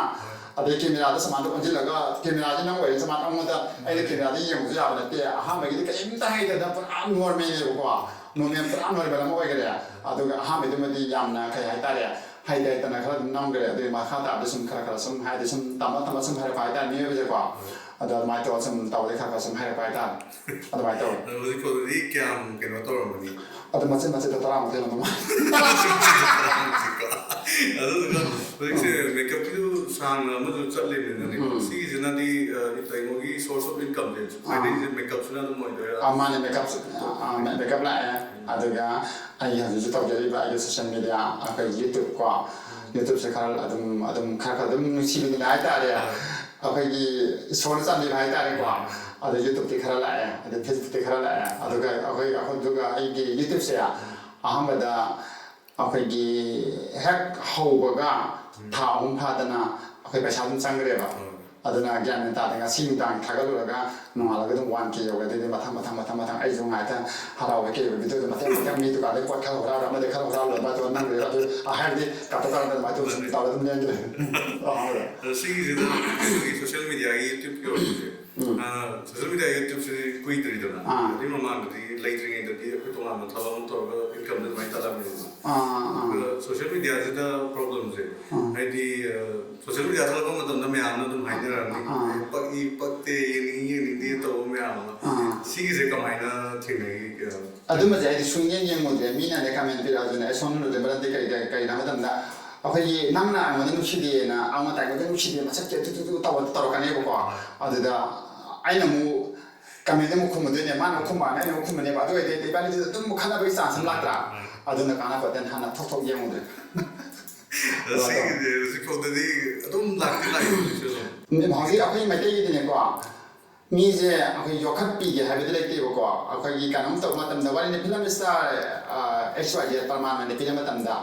ꯑꯗꯩ ꯀꯦꯃꯦꯔꯥꯗ ꯁꯨꯃꯥꯏꯅ ꯑꯣꯟꯁꯤꯜꯂꯒ, ꯀꯦꯃꯦꯔꯥꯁꯦ ꯅꯪ ꯑꯣꯏꯔꯦ ꯁꯨꯃꯥꯏꯅ ꯑꯩꯉꯣꯟꯗ, ꯑꯩꯅ ꯀꯦꯃꯦꯔꯥꯗ ꯌꯦꯡꯕꯁꯨ ꯌꯥꯕ ꯅꯠꯇꯦ꯫ ꯑꯍꯥꯟꯕꯒꯤꯗꯤ ꯀꯔꯤꯝꯇ ꯍꯩꯇꯗꯅ ꯄꯨꯔꯥ ꯅꯣꯔꯃꯦꯜꯅꯦꯕꯀꯣ, ꯅꯣꯔꯃꯦꯜ ꯄꯨꯔꯥ ꯅꯣꯔꯃꯦꯜ ꯑꯃ ꯑꯣꯏꯈꯔꯦ꯫ ꯑꯗꯨꯒ ꯑꯍꯥꯟꯕꯩꯗꯨꯃꯗꯤ ꯌꯥꯝꯅ ꯀꯩ ꯍꯥꯏꯇꯥꯔꯦ, ꯍꯩꯇ ꯍꯩꯇꯅ ꯈꯔ ꯑꯗꯨꯝ ꯅꯝꯈ꯭ꯔꯦ꯫ ꯑꯗꯨꯒꯤ ꯃꯈꯥ ꯇꯥꯕꯗꯤ ꯁꯨꯝ ꯈꯔ ꯈꯔ ꯁꯨꯝ, ꯍꯥꯏꯗꯤ ꯁꯨꯝ ꯇꯝꯃ ꯇꯝꯃ ꯁꯨꯝ ꯍꯩꯔꯛꯄ ꯍꯥꯏꯇꯥꯔꯦ ꯃꯤꯑꯣꯏꯕꯁꯦꯀꯣ꯫ ꯑꯗꯣ ꯑꯗꯨꯃꯥꯏꯅ ꯇꯧꯔ ꯁꯨꯝ ꯇꯧꯔꯗꯤ ꯈꯔ ꯈꯔ ꯁꯨꯝ ꯍꯩꯔꯛꯄ ꯍꯥꯏꯇꯥꯔꯦ꯫ ꯑꯗꯨꯃꯥꯏꯅ ꯇꯧꯋꯦ꯫ ꯑꯗꯣ ꯍꯧꯖꯤꯛꯐꯥꯎꯗꯗꯤ ꯀꯌꯥꯝ ꯀꯩꯅꯣ ꯇꯧꯔꯝꯃꯅꯤ? ꯑꯗꯣ ꯃꯆꯤꯟ ꯃꯆꯤꯟꯗ ꯇꯔꯥꯃꯨꯛꯇꯤ ꯑꯗꯨꯝ ꯑꯗꯨꯗꯨꯒ ꯍꯧꯖꯤꯛꯁꯦ ꯃꯦꯀꯞꯀꯤꯁꯨ ꯁꯥꯡꯅ ꯑꯃꯁꯨ ꯆꯠꯂꯤꯕꯅꯤꯅꯅꯦ꯫ ꯎꯝ꯫ ꯁꯤꯒꯤꯁꯤꯅꯗꯤ ꯑ, ꯀꯩꯅꯣꯒꯤ source of incomeꯁꯦ ꯈ꯭ꯋꯥꯏꯗꯒꯤꯁꯦ ꯃꯦꯀꯞꯁꯤꯅ ꯑꯗꯨꯝ ꯑꯣꯏꯗꯣꯏꯔꯥ? ꯑꯥ, ꯃꯥꯅꯦ, ꯃꯦꯀꯞ, ꯑꯥ, ꯃꯦꯀꯞ ꯂꯥꯛꯑꯦ꯫ ꯑꯗꯨꯒ ꯑꯩ ꯍꯧꯖꯤꯛꯁꯨ ꯇꯧꯖꯔꯤꯕ ꯑꯩꯒꯤ social media, ꯑꯩꯈꯣꯏ YouTube ꯀꯣ, YouTubeꯁꯦ ꯈꯔ ꯑꯗꯨꯝ, ꯑꯗꯨꯝ ꯈꯔ ꯈꯔ ꯑꯗꯨꯝ ꯅꯨꯡꯁꯤꯕꯤꯅꯤꯡꯉꯥꯏ ꯍꯥꯏꯇꯥꯔꯦ꯫ ꯑꯩꯈꯣꯏꯒꯤ ꯏꯁꯣꯔꯅ ꯆꯥꯟꯕꯤꯕ ꯍꯥꯏꯇꯥꯔꯦꯀꯣ꯫ ꯑꯗꯨ YouTubeꯇꯤ ꯈꯔ ꯂꯥꯛꯑꯦ, ꯑꯗꯩ Facebookꯇꯤ ꯈꯔ ꯂꯥꯛꯑꯦ꯫ ꯑꯗꯨꯒ ꯑꯩꯈꯣꯏ, ꯑꯩꯈꯣꯏ, ꯑꯗꯨꯒ ꯑꯩꯒꯤ YouTubeꯁꯦ ꯑꯍꯥꯟꯕꯗ ꯑꯩꯈꯣꯏꯒꯤ ꯍꯦꯛ ꯍꯧꯕꯒ ꯊꯥ ꯑꯍꯨꯝ ꯐꯥꯗꯅ ꯑꯩꯈꯣꯏ ꯄꯩꯁꯥ ꯑꯗꯨꯝ ꯆꯪꯈ꯭ꯔꯦꯕ꯫ ꯑꯗꯨꯅ ꯒ꯭ꯌꯥꯟ ꯃꯦꯟ ꯇꯥꯗꯦ꯫ ꯉꯁꯤ ꯅꯨꯡꯗꯥꯡ ꯊꯥꯒꯠꯂꯨꯔꯒ ꯅꯣꯡꯉꯥꯜꯂꯒ ꯑꯗꯨꯝ one K ꯌꯧꯔꯦ꯫ ꯑꯗꯨꯗꯤ ꯃꯊꯪ, ꯃꯊꯪ, ꯃꯊꯪ, ꯃꯊꯪ ꯑꯩꯁꯨ ꯉꯥꯏꯇ ꯍꯔꯥꯎꯕ ꯀꯩ ꯑꯣꯏꯕ videoꯗꯣ ꯃꯊꯪ, ꯃꯊꯪ ꯃꯤ ꯗꯨꯀꯥꯟꯗꯩ ꯄꯣꯠ ꯈꯔ ꯍꯨꯔꯥꯜꯂꯨ, ꯑꯃꯗꯩ ꯈꯔ ꯍꯨꯔꯥꯜꯂꯨ, ꯑꯗꯨꯃꯥꯏꯅ ꯇꯧꯔ ꯅꯝꯈ꯭ꯔꯦ꯫ ꯑꯗꯨ ꯍꯥꯏꯕꯗꯤ ꯀꯥꯞꯊꯣꯛ ꯀꯥꯞꯊꯣꯛ ꯑꯗꯨꯃꯥꯏꯅ ꯇꯧꯔ ꯁꯨꯝ ꯇꯧꯔ ꯑꯗꯨꯝ ꯂꯦꯟꯈ꯭ꯔꯦ꯫ ꯑꯍꯥꯟꯕꯗ꯫ ꯑꯗꯣ ꯁꯤꯒꯤꯁꯤꯗ ꯑꯩꯈꯣꯏꯒꯤ social mediaꯒꯤ YouTubeꯀꯤ ꯑꯣꯏꯕꯁꯦ, ꯎꯝ꯫ ꯑ, social media YouTubeꯁꯤ ꯀꯨꯏꯗ꯭ꯔꯤꯗꯅ꯫ ꯑꯥ꯫ ꯑꯗꯨꯏ ꯃꯃꯥꯡꯗꯗꯤ ꯂꯩꯇ꯭ꯔꯤꯉꯩꯗꯗꯤ ꯑꯩꯈꯣꯏ ꯇꯣꯉꯥꯟꯕ ꯊꯕꯛ ꯑꯃ ꯇꯧꯔꯒ incomeꯗ ꯑꯗꯨꯃꯥꯏꯅ ꯇꯥꯜꯂꯝꯃꯤꯗꯅ꯫ ꯑꯥ, ꯑꯥ, ꯑꯥ꯫ ꯑꯗꯨꯒ social mediaꯁꯤꯗ problemꯁꯦ, ꯑꯥ꯫ ꯍꯥꯏꯗꯤ, ꯑ, social media ꯊꯣꯛꯂꯛꯄ ꯃꯇꯝꯗ ꯃꯌꯥꯝꯅ ꯑꯗꯨꯝ ꯍꯥꯏꯅꯔꯝꯅꯤ, ꯑꯥ꯫ "ꯄꯛꯏ, ꯄꯛꯇꯦ, ꯌꯦꯡꯅꯤꯡꯉꯤ, ꯌꯦꯡꯅꯤꯡꯗꯦ" ꯇꯧꯕ ꯃꯌꯥꯝ ꯑꯃ꯫ ꯑꯥ꯫ ꯁꯤꯒꯤꯁꯦ ꯀꯃꯥꯏꯅ ꯊꯦꯡꯅꯈꯤꯒꯦ? ꯑꯗꯨꯃꯗꯤ ꯑꯩꯗꯤ ꯁꯨꯡꯌꯦꯡ ꯌꯦꯡꯉꯨꯗ꯭ꯔꯦ꯫ ꯃꯤꯅꯅꯦ comment ꯄꯤꯔꯛꯑꯁꯨꯅꯦ ꯑꯩ ꯁꯣꯝꯅ ꯂꯨꯗꯦ꯫ ꯃꯔꯝꯗꯤ ꯀꯩ-, ꯀꯩ-, ꯀꯩꯒꯤꯅꯣ ꯍꯥꯏꯕ ꯃꯇꯝꯗ ꯑꯩꯈꯣꯏꯒꯤ ꯅꯪꯅ ꯑꯩꯉꯣꯟꯗ ꯅꯨꯡꯁꯤꯗꯦꯅ ꯑꯃ ꯑꯩꯉꯣꯟꯗ ꯅꯨꯡꯁꯤꯗꯦ ꯃꯁꯛ ꯊꯤ ꯇꯨ ꯇꯨ ꯇꯨ ꯇꯧꯔ ꯇꯧꯔꯛꯀꯅꯦꯕꯀꯣ꯫ ꯑꯗꯨꯗ ꯑꯩꯅ ꯑꯃꯨꯛ comment ꯑꯃꯨꯛ ꯈꯨꯝꯃꯨꯗꯣꯏꯅꯦ, ꯃꯥꯅ ꯑꯃꯨꯛ ꯈꯨꯝꯃꯛꯑꯅꯤ, ꯑꯩꯅ ꯑꯃꯨꯛ ꯈꯨꯝꯃꯅꯦꯕ꯫ ꯑꯗꯨ ꯑꯣꯏꯔꯗꯤ ꯏꯕꯥꯅꯤꯗꯨꯗ ꯑꯗꯨꯝ ꯈꯠꯅꯕꯒꯤ chance ꯑꯃ ꯂꯥꯛꯇ꯭ꯔꯥ? ꯑꯗꯨꯅ ꯀꯥꯟꯅꯕ ꯍꯥꯏꯅ ꯍꯥꯟꯅ ꯊꯣꯛ ꯊꯣꯛ ꯌꯦꯡꯉꯨꯗ꯭ꯔꯦ꯫ ꯑꯗꯣ ꯁꯤꯒꯤꯗꯤ ꯍꯧꯖꯤꯛ ꯐꯥꯎꯗꯗꯤ ꯑꯗꯨꯝ ꯂꯥꯛꯇꯤ ꯂꯥꯛꯏ ꯍꯧꯖꯤꯛꯁꯨ ꯑꯗꯨꯝ꯫ ꯍꯧꯖꯤꯛ ꯑꯩꯈꯣꯏ ꯃꯩꯇꯩꯒꯤꯗꯤꯅꯦꯀꯣ, ꯃꯤꯁꯦ ꯑꯩꯈꯣꯏ ꯌꯣꯛꯈꯠꯄꯤꯒꯦ ꯍꯥꯏꯕꯗꯤ ꯂꯩꯇꯦꯕꯀꯣ꯫ ꯑꯩꯈꯣꯏꯒꯤ ꯀꯩꯅꯣꯝ ꯇꯧꯕ ꯃꯇꯝꯗ, ꯋꯥꯔꯤꯅꯤ, film star, ꯑ, X Y Z ꯄ꯭ꯔꯃꯥꯟ ꯑꯣꯏꯅ ꯄꯤꯔꯛꯄ ꯃꯇꯝꯗ,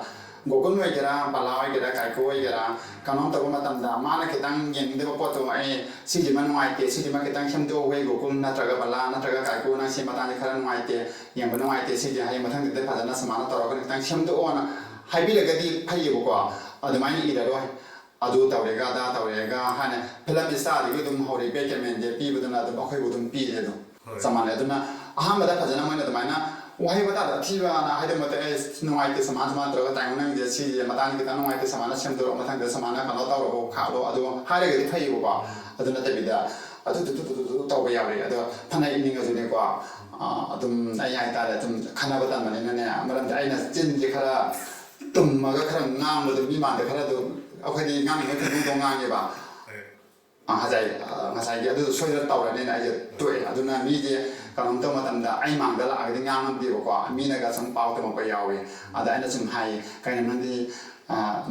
ꯒꯣꯀꯨꯜ ꯑꯣꯏꯒꯦꯔꯥ, ꯕꯂꯥ ꯑꯣꯏꯒꯦꯔꯥ, ꯀꯥꯏꯀꯨ ꯑꯣꯏꯒꯦꯔꯥ, ꯀꯩꯅꯣꯝ ꯇꯧꯕ ꯃꯇꯝꯗ ꯃꯥꯅ ꯈꯤꯇꯪ ꯌꯦꯡꯅꯤꯡꯗꯕ ꯄꯣꯠꯇꯣ, "ꯑꯩ ꯁꯤꯁꯤꯃ ꯅꯨꯡꯉꯥꯏꯇꯦ, ꯁꯤꯁꯤꯃ ꯈꯤꯇꯪ ꯁꯦꯝꯗꯣꯛꯑꯣ ꯍꯦ ꯒꯣꯀꯨꯜ ꯅꯠꯇ꯭ꯔꯒ ꯕꯂꯥ ꯅꯠꯇ꯭ꯔꯒ ꯀꯥꯏꯀꯨ, ꯅꯪ ꯁꯤ ꯃꯇꯥꯡꯁꯦ ꯈꯔ ꯅꯨꯡꯉꯥꯏꯇꯦ, ꯌꯦꯡꯕ ꯅꯨꯡꯉꯥꯏꯇꯦ, ꯁꯤꯗꯤ ꯍꯌꯦꯡ ꯃꯊꯪꯗꯗꯤ ꯐꯖꯅ ꯁꯨꯃꯥꯏꯅ ꯇꯧꯔꯒ ꯈꯤꯇꯪ ꯁꯦꯝꯗꯣꯛꯑꯣꯅ" ꯍꯥꯏꯕꯤꯔꯒꯗꯤ ꯐꯩꯌꯦꯕꯀꯣ꯫ ꯑꯗꯨꯃꯥꯏꯅ ꯏꯔꯔꯣꯏ꯫ "ꯑꯗꯨ ꯇꯧꯔꯦꯒ ꯑꯗꯥ ꯇꯧꯔꯦꯒ" ꯍꯥꯏꯅ film starꯗꯒꯤ ꯑꯗꯨꯝ ꯍꯧꯔꯦ, bad commentꯁꯦ ꯄꯤꯕꯗꯨꯅ ꯑꯗꯨꯝ ꯑꯩꯈꯣꯏꯕꯨ ꯑꯗꯨꯝ ꯄꯤꯔꯦ ꯑꯗꯨꯝ꯫ ꯍꯣꯏ꯫ ꯆꯞ ꯃꯥꯟꯅꯩ꯫ ꯑꯗꯨꯅ ꯑꯍꯥꯟꯕꯗ ꯐꯖꯅ ꯃꯣꯏꯅ ꯑꯗꯨꯃꯥꯏꯅ ꯋꯥꯍꯩ ꯋꯥꯇꯥꯗ ꯑꯊꯤꯕꯅ ꯍꯥꯏꯗꯧ ꯅꯠꯇꯦ, "ꯑꯩ ꯅꯨꯡꯉꯥꯏꯇꯦ ꯁꯃꯥꯟ, ꯁꯃꯥꯟ ꯇꯧꯔꯒ ꯇꯥꯏꯉꯣ, ꯅꯪꯁꯦ ꯁꯤꯁꯦ ꯃꯇꯥꯡꯁꯦ ꯈꯤꯇꯪ ꯅꯨꯡꯉꯥꯏꯇꯦ ꯁꯃꯥꯟꯅ ꯁꯦꯝꯗꯣꯔꯛꯑꯣ, ꯃꯊꯪꯗ ꯁꯃꯥꯟꯅ ꯀꯩꯅꯣ ꯇꯧꯔꯛꯑꯣ ꯈꯥꯛꯂꯣ" ꯑꯗꯨ ꯍꯥꯏꯔꯒꯗꯤ ꯐꯩꯌꯦꯕꯀꯣ꯫ ꯑꯗꯨ ꯅꯠꯇꯕꯤꯗ ꯑꯗꯨ ꯇꯧꯕ ꯌꯥꯎꯔꯤ꯫ ꯑꯗꯣ ꯐꯅ ꯏꯅꯤꯡꯉꯁꯨꯅꯦꯀꯣ, ꯑꯗꯨꯝ ꯑꯩ ꯍꯥꯏꯇꯥꯔꯦ, ꯑꯗꯨꯝ ꯈꯟꯅꯕ ꯇꯟꯕꯅꯤꯅꯅꯦ, ꯃꯔꯝꯗꯤ ꯑꯩꯅ ꯆꯤꯟꯁꯦ ꯈꯔ ꯇꯨꯝꯃꯒ ꯈꯔ ꯉꯥꯡꯕꯗꯣ ꯃꯤ ꯃꯥꯡꯗ ꯈꯔ ꯑꯗꯨꯝ ꯑꯩꯈꯣꯏꯗꯤ ꯉꯥꯡꯅꯤꯡꯕ ꯊꯤꯡꯒꯨꯝꯗꯣ ꯉꯥꯡꯉꯦꯕ꯫ ꯉꯁꯥꯏ ꯉꯁꯥꯏꯒꯤ ꯑꯗꯨꯗꯣ ꯁꯣꯏꯗꯅ ꯇꯧꯔꯅꯤꯅ ꯑꯩꯁꯦ ꯇꯣꯛꯑꯦ꯫ ꯑꯗꯨꯅ ꯃꯤꯁꯦ ꯀꯩꯅꯣꯝ ꯇꯧꯕ ꯃꯇꯝꯗ ꯑꯩ ꯃꯥꯡꯗ ꯂꯥꯛꯑꯒꯗꯤ ꯉꯥꯡꯉꯝꯗꯦꯕꯀꯣ, ꯃꯤꯅꯒ ꯁꯨꯝ ꯄꯥꯎ ꯇꯝꯃꯛꯄ ꯌꯥꯎꯋꯦ꯫ ꯑꯗ ꯑꯩꯅ ꯁꯨꯝ ꯍꯥꯏ, "ꯀꯩꯅꯣ ꯅꯪꯗꯤ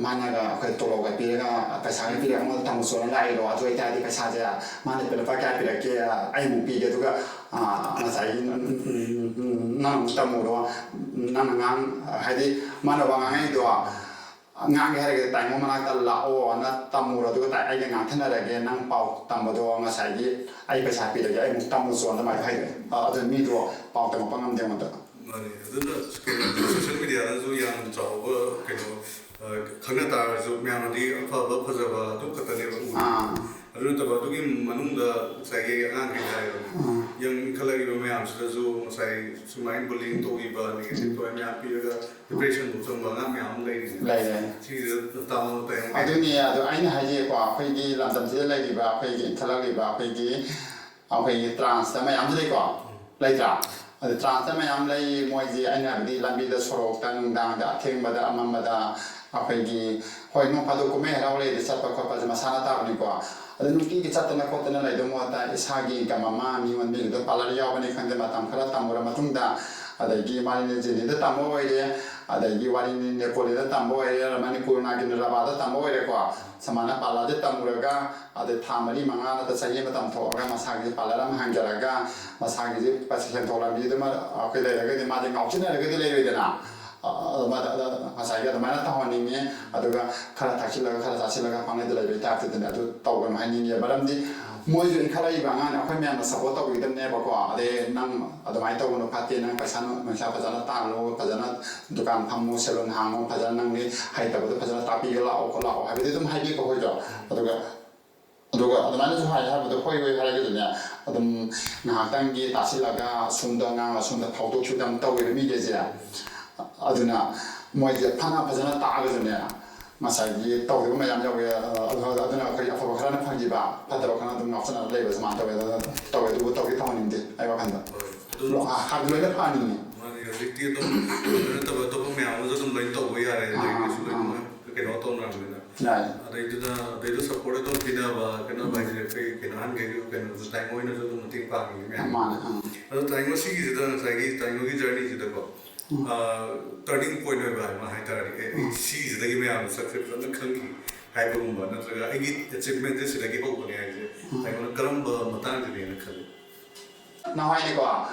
ꯃꯥꯅꯒ ꯑꯩꯈꯣꯏ ꯇꯣꯂꯣꯞꯒ ꯄꯤꯔꯒ ꯄꯩꯁꯥꯒ ꯄꯤꯔꯒ ꯑꯩꯉꯣꯟꯗ ꯇꯝꯃꯨ ꯆꯣꯅ ꯂꯥꯛꯏꯔꯣ? ꯑꯗꯨ ꯑꯣꯏꯇꯥꯔꯗꯤ ꯄꯩꯁꯥꯁꯦ ꯃꯥꯅ ꯂꯨꯄꯥ ꯀꯌꯥ ꯄꯤꯔꯛꯀꯦ, ꯑꯩ ꯑꯃꯨꯛ ꯄꯤꯒꯦ, ꯑꯗꯨꯒ ꯉꯁꯥꯏꯒꯤ ꯅꯪ ꯑꯃꯨꯛ ꯇꯝꯃꯨꯔꯣ, ꯅꯪꯅ ꯉꯥꯡ ꯍꯥꯏꯗꯤ ꯃꯥꯅ ꯋꯥ ꯉꯥꯡꯉꯛꯏꯗꯣ ꯉꯥꯡꯒꯦ ꯍꯥꯏꯔꯒꯗꯤ ꯇꯥꯏꯉꯣ ꯃꯅꯥꯛꯇ ꯂꯥꯛꯑꯣꯅ ꯇꯝꯃꯨꯔꯣ, ꯑꯗꯨꯒ ꯇꯥꯏ ꯑꯩꯒ ꯉꯥꯡꯊꯅꯔꯒꯦ, ꯅꯪ ꯄꯥꯎ ꯇꯝꯕꯗꯣ ꯉꯁꯥꯏꯒꯤ ꯑꯩ ꯄꯩꯁꯥ ꯄꯤꯔꯒꯦ, ꯑꯩ ꯑꯃꯨꯛ ꯇꯝꯃꯨ ꯆꯣꯅ ꯑꯗꯨꯃꯥꯏꯅ ꯍꯥꯏꯗꯣꯛꯑꯦ꯫ ꯑꯗꯨ ꯃꯤꯗꯣ ꯄꯥꯎ ꯇꯝꯃꯛꯄ ꯉꯝꯗꯦ ꯑꯩꯉꯣꯟꯗ꯫ ꯃꯥꯅꯦ, ꯑꯗꯨꯅ ꯀꯩꯅꯣ, ꯁꯣꯁꯤꯌꯦꯜ ꯃꯦꯗꯤꯌꯥꯗꯁꯨ ꯌꯥꯝ ꯆꯥꯎꯕ ꯀꯩꯅꯣ, ꯑ, ꯈꯪꯅ ꯇꯥꯔꯁꯨ ꯃꯌꯥꯝꯅꯗꯤ ꯑꯐꯕ ꯐꯖꯕ ꯑꯗꯨ ꯈꯛꯇꯅꯦꯕ ꯎꯔꯤꯁꯦ꯫ ꯑꯥ꯫ ꯑꯗꯨ ꯅꯠꯇꯕ ꯑꯗꯨꯒꯤ ꯃꯅꯨꯡꯗ ꯉꯁꯥꯏꯒꯤ ꯑꯉꯥꯡꯈꯩ ꯍꯥꯏꯔꯣ, ꯑꯥ꯫ ꯌꯪ ꯏꯟꯈꯠꯂꯛꯏꯕ ꯃꯌꯥꯝꯁꯤꯗꯁꯨ ꯉꯁꯥꯏ ꯁꯨꯃꯥꯏꯅ ꯕꯨꯂꯤꯡ ꯇꯧꯕꯤꯕ, ꯅꯦꯒꯦꯇꯤꯚ ꯎꯝ꯫ ꯊꯣꯏ ꯃꯌꯥꯝ ꯄꯤꯔꯒ ꯗꯤꯄ꯭ꯔꯦꯁꯟ ꯐꯥꯎ ꯆꯪꯕ ꯑꯉꯥꯡ ꯃꯌꯥꯝ ꯑꯃ ꯂꯩꯔꯤꯁꯦ꯫ ꯂꯩ, ꯂꯩ꯫ ꯁꯤꯁꯤꯗ ꯇꯥꯃꯣ ꯀꯩ ꯍꯥꯏꯅꯤ? ꯑꯗꯨꯅꯤ, ꯑꯗꯣ ꯑꯩꯅ ꯍꯥꯏꯖꯩꯀꯣ, ꯑꯩꯈꯣꯏꯒꯤ ꯂꯝꯗꯝꯁꯤꯗ ꯂꯩꯔꯤꯕ, ꯑꯩꯈꯣꯏꯒꯤ ꯏꯟꯈꯠꯂꯛꯂꯤꯕ, ꯑꯩꯈꯣꯏꯒꯤ ꯑꯩꯈꯣꯏꯒꯤ ꯇ꯭ꯔꯥꯟꯁꯇ ꯃꯌꯥꯝꯁꯨ ꯂꯩꯀꯣ, ꯂꯩꯇ꯭ꯔꯥ? ꯑꯗꯨ ꯇ꯭ꯔꯥꯟꯁꯇ ꯃꯌꯥꯝ ꯂꯩ, ꯃꯣꯏꯁꯦ ꯑꯩꯅ ꯍꯥꯏꯕꯗꯤ ꯂꯝꯕꯤꯗ, ꯁꯣꯔꯣꯛꯇ, ꯅꯨꯡꯗꯥꯡꯗ, ꯑꯊꯦꯡꯕꯗ, ꯑꯃꯝꯕꯗ, ꯑꯩꯈꯣꯏꯒꯤ, ꯍꯣꯏ, ꯅꯣꯡ ꯐꯥꯗꯣꯛ ꯀꯨꯝꯍꯩ ꯍꯔꯥꯎ ꯂꯩꯔꯗꯤ ꯆꯠꯄ ꯈꯣꯠꯄꯁꯦ ꯃꯁꯥꯅ ꯇꯥꯕꯅꯤꯀꯣ꯫ ꯑꯗꯨ ꯅꯨꯡꯇꯤꯒꯤ ꯆꯠꯇꯅ ꯈꯣꯠꯇꯅ ꯂꯩꯗꯧ ꯃꯍꯨꯠꯇ ꯏꯁꯥꯒꯤ ꯏꯟꯀꯝ ꯑꯃ ꯃꯤꯉꯣꯟꯗ ꯃꯤꯒꯤꯗ ꯄꯥꯔꯂꯔ ꯌꯥꯎꯕꯅꯤ ꯈꯪꯗꯦ, ꯃꯇꯝ ꯈꯔ ꯇꯝꯃꯨꯔ ꯃꯇꯨꯡꯗ, ꯑꯗꯒꯤ ꯋꯥꯔꯤꯅꯤ ꯖꯤꯅꯤꯗ ꯇꯝꯕ ꯑꯣꯏꯔꯦ, ꯑꯗꯒꯤ ꯋꯥꯔꯤꯅꯤ ꯅꯦꯄꯣꯂꯤꯗ ꯇꯝꯕ ꯑꯣꯏꯔꯦ, ꯃꯅꯤꯄꯨꯔ ꯅꯥꯒꯦꯟꯗ꯭ꯔ ꯔꯕꯥꯗ ꯇꯝꯕ ꯑꯣꯏꯔꯦꯀꯣ꯫ ꯁꯨꯃꯥꯏꯅ ꯄꯥꯔꯂꯔꯁꯦ ꯇꯝꯃꯨꯔꯒ, ꯑꯗꯩ ꯊꯥ ꯃꯔꯤ ꯃꯉꯥ ꯅꯠꯇ꯭ꯔ ꯆꯍꯤ ꯑꯃ ꯇꯝꯊꯣꯛꯑꯒ ꯃꯁꯥꯒꯤ ꯄꯥꯔꯂꯔ ꯑꯃ ꯍꯥꯡꯖꯔꯒ, ꯃꯁꯥꯒꯤꯁꯦ ꯄꯩꯁꯥ ꯁꯦꯟꯊꯣꯛ ꯂꯝꯕꯤꯗꯨꯃ ꯑꯩꯈꯣꯏ ꯂꯩꯔꯒꯗꯤ ꯃꯥꯗꯤ ꯉꯥꯎꯁꯤꯟꯅꯔꯒꯗꯤ ꯂꯩꯔꯣꯏꯗꯅ꯫ ꯑ, ꯑꯗꯨꯃꯥꯏꯅ, ꯑꯗ ꯉꯁꯥꯏꯒꯤ ꯑꯗꯨꯃꯥꯏꯅ ꯇꯧꯍꯟꯅꯤꯡꯉꯦ꯫ ꯑꯗꯨꯒ ꯈꯔ ꯊꯛꯆꯤꯜꯂꯒ, ꯈꯔ ꯆꯥꯁꯤꯜꯂꯒ ꯄꯪꯂꯩꯗ ꯂꯩꯕꯒꯤ ꯇꯥꯏꯞꯇꯗꯅꯦ ꯑꯗꯨ ꯇꯧꯒꯅꯨ ꯍꯥꯏꯅꯤꯡꯉꯦ꯫ ꯃꯔꯝꯗꯤ ꯃꯣꯏꯁꯨ ꯏꯟꯈꯠꯂꯛꯏꯕ ꯑꯉꯥꯡꯅꯤ, ꯑꯩꯈꯣꯏ ꯃꯌꯥꯝꯅ ꯁꯞꯄꯣꯔꯠ ꯇꯧꯕꯤꯒꯗꯕꯅꯦꯕꯀꯣ꯫ ꯑꯗꯩ ꯅꯪ ꯑꯗꯨꯃꯥꯏꯅ ꯇꯧꯒꯅꯨ, ꯐꯠꯇꯦ, ꯅꯪ ꯄꯩꯁꯥ ꯅꯨ-, ꯅꯨꯡꯁꯥ ꯐꯖꯅ ꯇꯥꯜꯂꯣ, ꯐꯖꯅ ꯗꯨꯀꯥꯟ ꯐꯝꯃꯣ, ꯁꯦꯂꯨꯟ ꯍꯥꯡꯉꯣ, ꯐꯖꯅ ꯅꯪꯒꯤ ꯍꯩꯇꯕꯗꯣ ꯐꯖꯅ ꯇꯥꯛꯄꯤꯒꯦ ꯂꯥꯛꯑꯣ, ꯈꯣꯠ ꯂꯥꯛꯑꯣ ꯍꯥꯏꯕꯗꯤ ꯑꯗꯨꯝ ꯍꯥꯏꯕꯤꯀꯣ ꯑꯩꯈꯣꯏꯁꯨ꯫ ꯑꯗꯨꯒ ꯑꯗꯨꯒ ꯑꯗꯨꯃꯥꯏꯅꯁꯨ ꯍꯥꯏ ꯍꯥꯏꯕꯗꯣ ꯍꯣꯏ ꯍꯣꯏ ꯍꯥꯏꯔꯒꯁꯨꯅꯦ, ꯑꯗꯨꯝ ꯉꯥꯏꯍꯥꯛꯇꯪꯒꯤ ꯇꯥꯁꯤꯜꯂꯒ ꯁꯣꯝꯗ ꯉꯥꯡꯉ ꯁꯣꯝꯗ ꯐꯥꯎꯗꯣꯛꯈꯤꯕꯗ ꯑꯃꯨꯛ ꯇꯧꯋꯦꯕ ꯃꯤꯈꯩꯁꯦ꯫ ꯑꯗꯨꯅ ꯃꯣꯏꯁꯦ ꯐꯅ ꯐꯖꯅ ꯇꯥꯛꯑꯒꯁꯨꯅꯦ, ꯉꯁꯥꯏꯒꯤ ꯇꯧꯗꯕ ꯃꯌꯥꯝ ꯌꯥꯎꯋꯦ꯫ ꯑ, ꯑꯗꯨ-, ꯑꯗꯨꯅ ꯑꯩꯈꯣꯏ ꯑꯐꯕ ꯈꯔꯅ ꯐꯪꯈꯤꯕ, ꯐꯠꯇꯕ ꯈꯔꯅ ꯑꯗꯨꯝ ꯉꯥꯎꯁꯟꯅꯔ ꯂꯩꯕ ꯁꯨꯃꯥꯏꯅ ꯇꯧꯋꯦ꯫ ꯑꯗꯨꯅ ꯇꯧꯋꯦ, ꯑꯗꯨꯕꯨ ꯇꯧꯗꯤ ꯇꯧꯍꯟꯅꯤꯡꯗꯦ ꯑꯩ ꯋꯥꯈꯜꯗ꯫ ꯍꯣꯏ, ꯑꯗꯨ ꯍꯥꯏꯕꯗꯤ ꯂꯣꯏꯅ ꯐꯍꯟꯅꯤꯡꯉꯤ꯫ ꯃꯥꯅꯤ, ꯍꯧꯖꯤꯛꯇꯤ ꯑꯗꯨꯝ ꯑꯗꯨ ꯅꯠꯇꯕ ꯑꯇꯣꯞꯄ ꯃꯌꯥꯝ ꯑꯃꯁꯨ ꯑꯗꯨꯝ ꯂꯣꯏꯅ ꯇꯧꯕ ꯌꯥꯔꯦ, ꯑꯥ, ꯂꯥꯏꯔꯤꯛ ꯂꯥꯏꯁꯨ ꯑꯥ, ꯂꯣꯏꯅꯃꯛ ꯀꯩꯅꯣ ꯇꯧꯅꯔꯕꯅꯤꯅ꯫ ꯌꯥꯏ꯫ ꯑꯗꯩꯗꯨꯅ, ꯑꯗꯩꯗꯨ support ꯑꯗꯨꯝ ꯄꯤꯅꯕ, ꯀꯩꯅꯣ ꯎꯝ꯫ ꯍꯥꯏꯁꯦ, ꯑꯩꯈꯣꯏ ꯀꯩꯅꯣ ꯑꯍꯟꯈꯩꯁꯨ ꯀꯩꯅꯣꯁꯨ ꯇꯥꯏꯃꯣ ꯍꯣꯏꯅꯁꯨ ꯑꯗꯨꯝ ꯃꯇꯦꯡ ꯄꯥꯡꯉꯤ ꯃꯌꯥꯝ꯫ ꯃꯥꯅꯦ, ꯑꯥ꯫ ꯑꯗꯣ ꯇꯥꯏꯃꯣ ꯁꯤꯒꯤꯁꯤꯗ ꯉꯁꯥꯏꯒꯤ ꯇꯥꯏꯃꯣꯒꯤ journey ꯁꯤꯗꯀꯣ, ꯎꯝ꯫ ꯑ, turning point ꯑꯣꯏꯕ ꯑꯃ ꯍꯥꯏꯇꯥꯔꯗꯤ, ꯑꯦ, ꯑꯩ ꯎꯝ꯫ ꯁꯤꯁꯤꯗꯒꯤ ꯃꯌꯥꯝꯅ ꯁꯛꯁꯦ ꯐꯖꯅ ꯈꯪꯈꯤ ꯍꯥꯏꯕꯒꯨꯝꯕ, ꯅꯠꯇ꯭ꯔꯒ ꯑꯩꯒꯤ achievement ꯁꯦ ꯁꯤꯗꯒꯤ ꯍꯧꯕꯅꯦ ꯍꯥꯏꯁꯦ, ꯎꯝ꯫ ꯇꯥꯏꯃꯣꯅ ꯀꯔꯝꯕ ꯃꯇꯥꯡꯗꯅꯦꯅ ꯈꯜꯂꯤ? ꯅꯍꯥꯟꯋꯥꯏꯅꯤꯀꯣ,